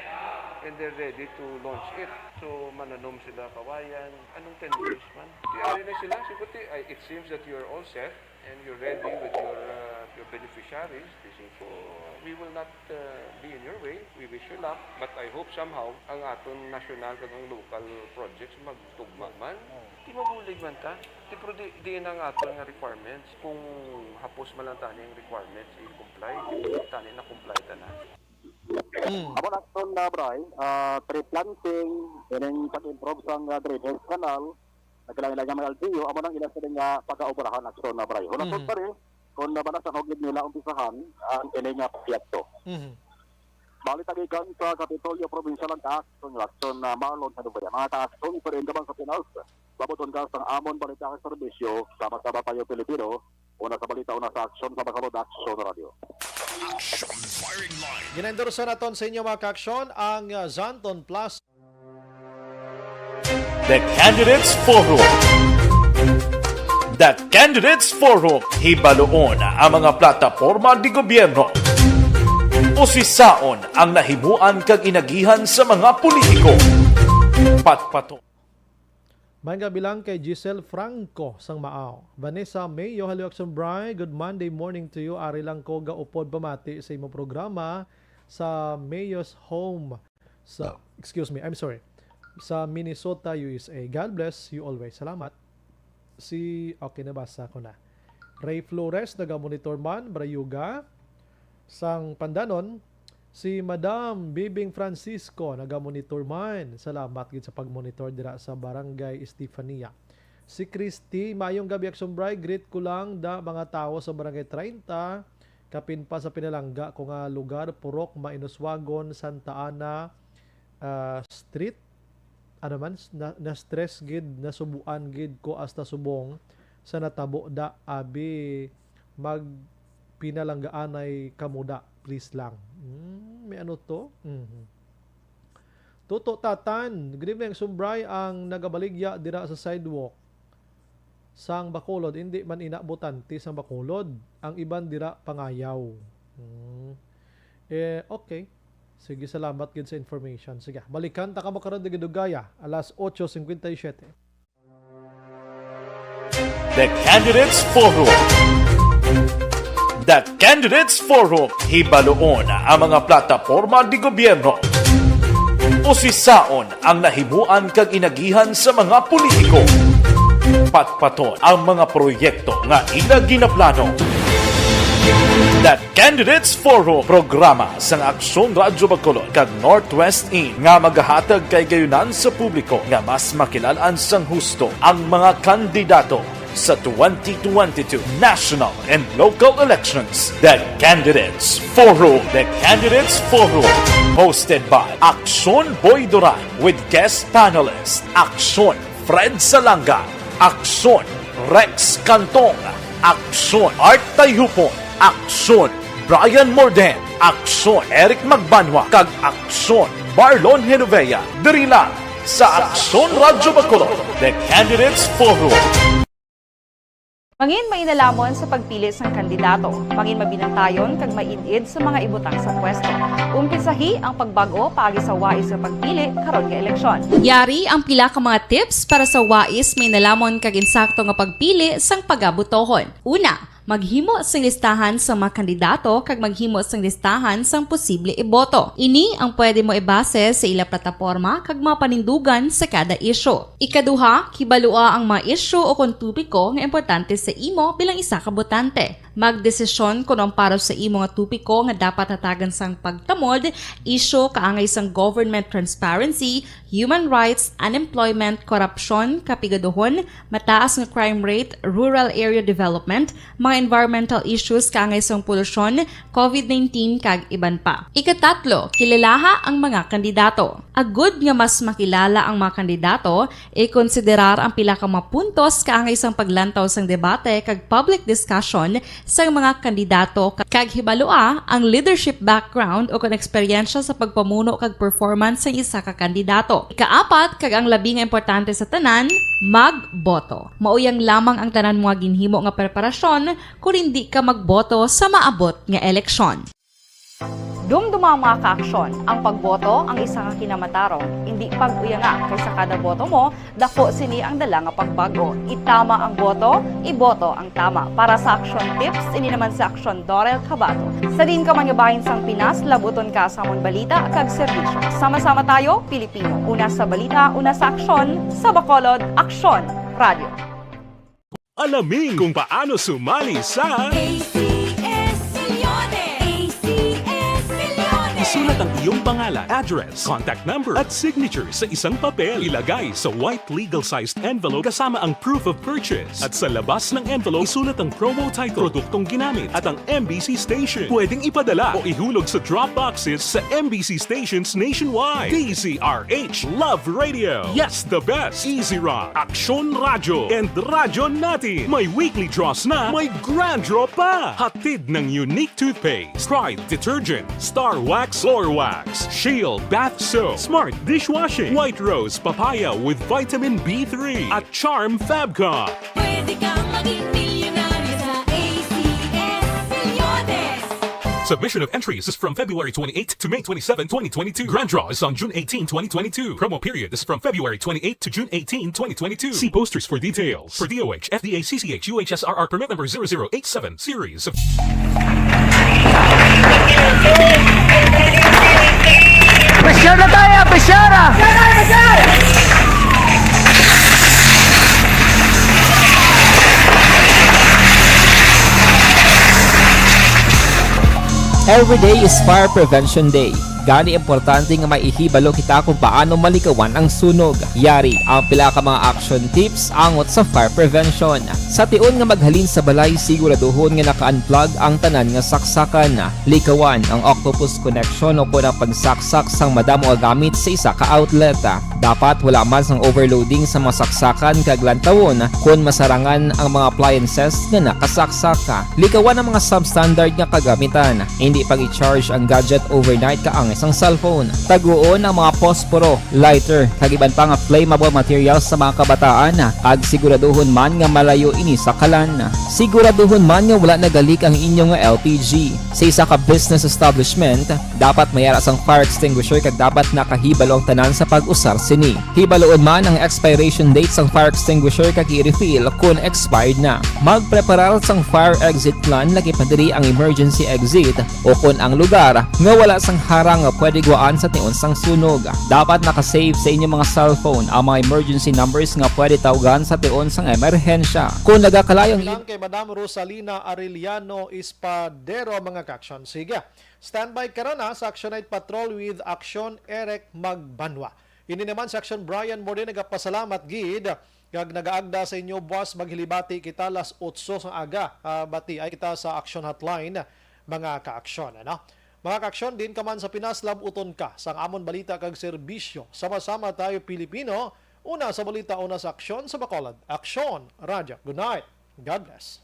and they're ready to launch it. So, mananom sila kawayan. Anong ten days man? Di ari na sila. Siguro, ti-, ay, it seems that you're all set and you're ready with your, uh, your beneficiaries. This is, so, we will not, uh, be in your way. We wish you luck. But I hope somehow ang aton national kag ang local projects magtugma man. Oo. Di mabulig man ta. Di, pero di, di na ang aton nga requirements. Kung hapos man lang tani ang requirements, i-comply. Di tani na-comply ta na. Mm. Amo na, Action, ah, Bray, ah, tree planting, ining pag-improve sang, ah, drainage canal, nagkalain-lain nga mga L G U, amo nang ila sila nga pag-aobrahan, Action, ah, Bray. Hunaton Mm. pa rin kung, ah, bala sa gid nila umpisahan ang ini nga proyekto. Mhm. Bali, tagikan sa Kapitolyo Provincial ang ka-Action, Action, ah, Marlon Sanubria. Mga ka-Action, pero yung gabang sa Pinas, babuton ka sa amon balita kag serbisyo, sama-sama tayo Pilipino, una sa balita, una sa aksyon, sa Masalod Action Radio. Action Firing Line. Gina-endorso naton sa inyo, mga ka-aksyon, ang, uh, Zanton Plus. The Candidates Forum. The Candidates Forum, hibaluon ang mga plataporma de gobyerno. Usisaon ang nahimuan kag inagihan sa mga politiko. Patpato. May gabi lang kay Giselle Franco sang Maaw. Vanessa Mayo, hello, Action Bri. Good Monday morning to you. Ari lang ko gaupod pamati sa imong programa sa Mayo's Home sa, excuse me, I'm sorry, sa Minnesota, U S A. God bless you always. Salamat. Si, okay, nabasa ko na. Ray Flores, naga-monitor man, Brayuga. Sang Pandanon, si Madam Bibing Francisco, naga-monitor man. Salamat gid sa pag-monitor dira sa Barangay Estefania. Si Christy, maayong gabi, Action Bri. Greet ko lang da mga tawo sa Barangay treinta, kapin pa sa pinalangga ko nga lugar, Purok Mainoswagon, Santa Ana, ah, Street. Ano man, na, na-stress gid, nasubuan gid ko hasta subong sa natabo da, abi, magpinalanggaanay kamo da, please lang. Hmm, may ano to? Mhm. Tuto Tatan, good evening, Action Bri, ang nagabaligya dira sa sidewalk sang Bacolod, hindi man ina botante sang Bacolod, ang iban dira pangayaw. Hmm. Eh, okay. Sige, salamat gid sa information. Sige, balikan ta kamo karon, dugay-dugaya, alas otso cincuenta y siete. The Candidates Forum. The Candidates Forum, hibaluon ang mga plataporma de gobyerno. Usisaon ang nahimuan kag inagihan sa mga politiko. Patpaton ang mga proyekto nga ila ginaplano. The Candidates Forum, programa sang Aksyon Radyo Bacolod kag Northwest In nga magahatag kay gayunan sa publiko nga mas makilal-an sang husto ang mga kandidato sa twenty twenty-two national and local elections. The Candidates Forum. The Candidates Forum, hosted by Aksyon Boy Duran with guest panelist Aksyon Fred Salanga, Aksyon Rex Cantong, Aksyon Art Tayhupon, Aksyon Brian Morden, Aksyon Eric Magbanwa, kag Aksyon Marlon Genovea. Diri lang sa Aksyon Radyo Bacolod, The Candidates Forum. Mangin mainalamon sa pagpili sang kandidato. Mangin mabinantayon kag maid-id sa mga ibutang sa pwesto. Umpisahi ang pagbag-o paagi sa wais nga pagpili karon nga eleksyon. Yari ang pila ka mga tips para sa wais, mainalamon kag insakto nga pagpili sang pagabotohon. Una, maghimo sing listahan sa mga kandidato kag maghimo sing listahan sang posible iboto. Ini ang pwede mo ibase sa ila plataporma kag mga panindugan sa kada isyu. Ikaduha, kibalua ang mga isyu o kon topiko nga importante sa imo bilang isa ka botante. Magdesisyon kon ang para sa imo nga topiko nga dapat hatagan sang pagtamod, isyu kaangay sang government transparency, human rights, unemployment, korupsyon, kapigaduhon, mataas nga crime rate, rural area development, mga environmental issues kaangay sang polusyon, covid nineteen, kag iban pa. Ikatatlo, kilalaha ang mga kandidato. Agud nga mas makilala ang mga kandidato, ikonsiderar ang pila ka mga puntos kaangay sang paglantaw sang debate kag public discussion sang mga kandidato, ka-, kag hibalua ang leadership background o kon eksperyensya sa pagpamuno kag performance sang isa ka kandidato. Ikaapat, kag ang labi nga importante sa tanan, magboto. Mauyang lamang ang tanan mo nga ginhimo nga preparasyon kon indi ka magboto sa maabot nga eleksyon. Dumduma, mga kaaksyon, ang pagboto ang isa ka kinamatarong. Indi pag-uyanga, kay sa kada boto mo, dako sini ang dala nga pagbag-o. Itama ang boto, iboto ang tama. Para sa Aksyon Tips, ini naman si Aksyon Dorel Cabato. Sa diin ka man nga bahin sang Pinas, labuton ka sa amon balita kag serbisyo. Sama-sama tayo, Pilipino. Una sa balita, una sa aksyon, sa Bacolod, Aksyon Radio. Alamin kung paano sumali sa A C S Misiones. A C S Misiones. Isulat ang iyong pangalan, address, contact number, at signature sa isang papel. Ilagay sa white legal-sized envelope kasama ang proof of purchase. At sa labas ng envelope, isulat ang promo title, produktong ginamit, at ang M B C station. Pwedeng ipadala o ihulog sa drop boxes sa M B C stations nationwide. D Z R H Love Radio. Yes, the best. Easy Rock, Aksyon Radyo, and Radyo Natin. May weekly draws na, may grand draw pa. Hatid ng Unique Toothpaste, Pride Detergent, Star Wax Floor Wax, Shield Bath Soap, Smart Dishwashing, White Rose Papaya with Vitamin B three, at Charm Fabcon. Di ka maging milyonaryo sa A C S Milyones. Submission of entries is from February twenty-eighth to May twenty-seven, twenty twenty-two. Grand draw is on June eighteenth, twenty twenty-two. Promo period is from February twenty-eighth to June eighteenth, twenty twenty-two. See posters for details. For D O H, F D A, C C H, U H S R R permit number zero zero eight seven series of Pressure na tayo! Pressure na! Every day is Fire Prevention Day. Gani importante nga maihibalo kita kung paano malikawan ang sunog. Yari ang pila ka mga action tips angot sa fire prevention. Sa tion nga maghalin sa balay, siguraduhon nga naka-unplug ang tanan nga saksakan. Likawan ang octopus connection o kon ang pagsaksak sang madamo nga gamit sa isa ka outlet. Dapat wala man sang overloading sa mga saksakan kag lantawon kon masarangan ang mga appliances nga nakasaksak. Likawan ang mga substandard nga kagamitan. Hindi pag-i-charge ang gadget overnight kaangay sang cellphone. Taguon ang mga posporo, lighter, kag iban pa nga flammable materials sa mga kabataan, kag siguraduhon man nga malayo ini sa kalan. Siguraduhon man nga wala nagalik ang inyo nga L P G. Sa isa ka business establishment, dapat may ara sang fire extinguisher kag dapat nakahibalo ang tanan sa pag-usar sini. Hibaloon man ang expiration date sang fire extinguisher kag i-refill kon expired na. Magpreparar sang fire exit plan, lakip na diri ang emergency exit o kon ang lugar nga wala sang harang nga pwede guwaan sa tion sang sunog. Dapat naka-save sa inyong mga cellphone ang mga emergency numbers nga pwede tawgan sa tion sang emerhensya. Kon nagakalayo ang Bilang kay Madam Rosalina Arellano Espadero, mga ka-action. Sige, standby ka na sa Action Night Patrol with Action Eric Magbanwa. Ini naman si Action Brian Morde nagapasalamat gid kag nagaagda sa inyo buwas maghilibati kita las otso sang aga. Ah, bati ay kita sa Action Hotline, mga ka-action, ano? Mga ka-action, din ka man sa Pinas, labuton ka sang amon balita kag serbisyo. Sama-sama tayo, Pilipino. Una sa balita, una sa aksyon sa Bacolod. Aksyon, Radyo. Good night. God bless.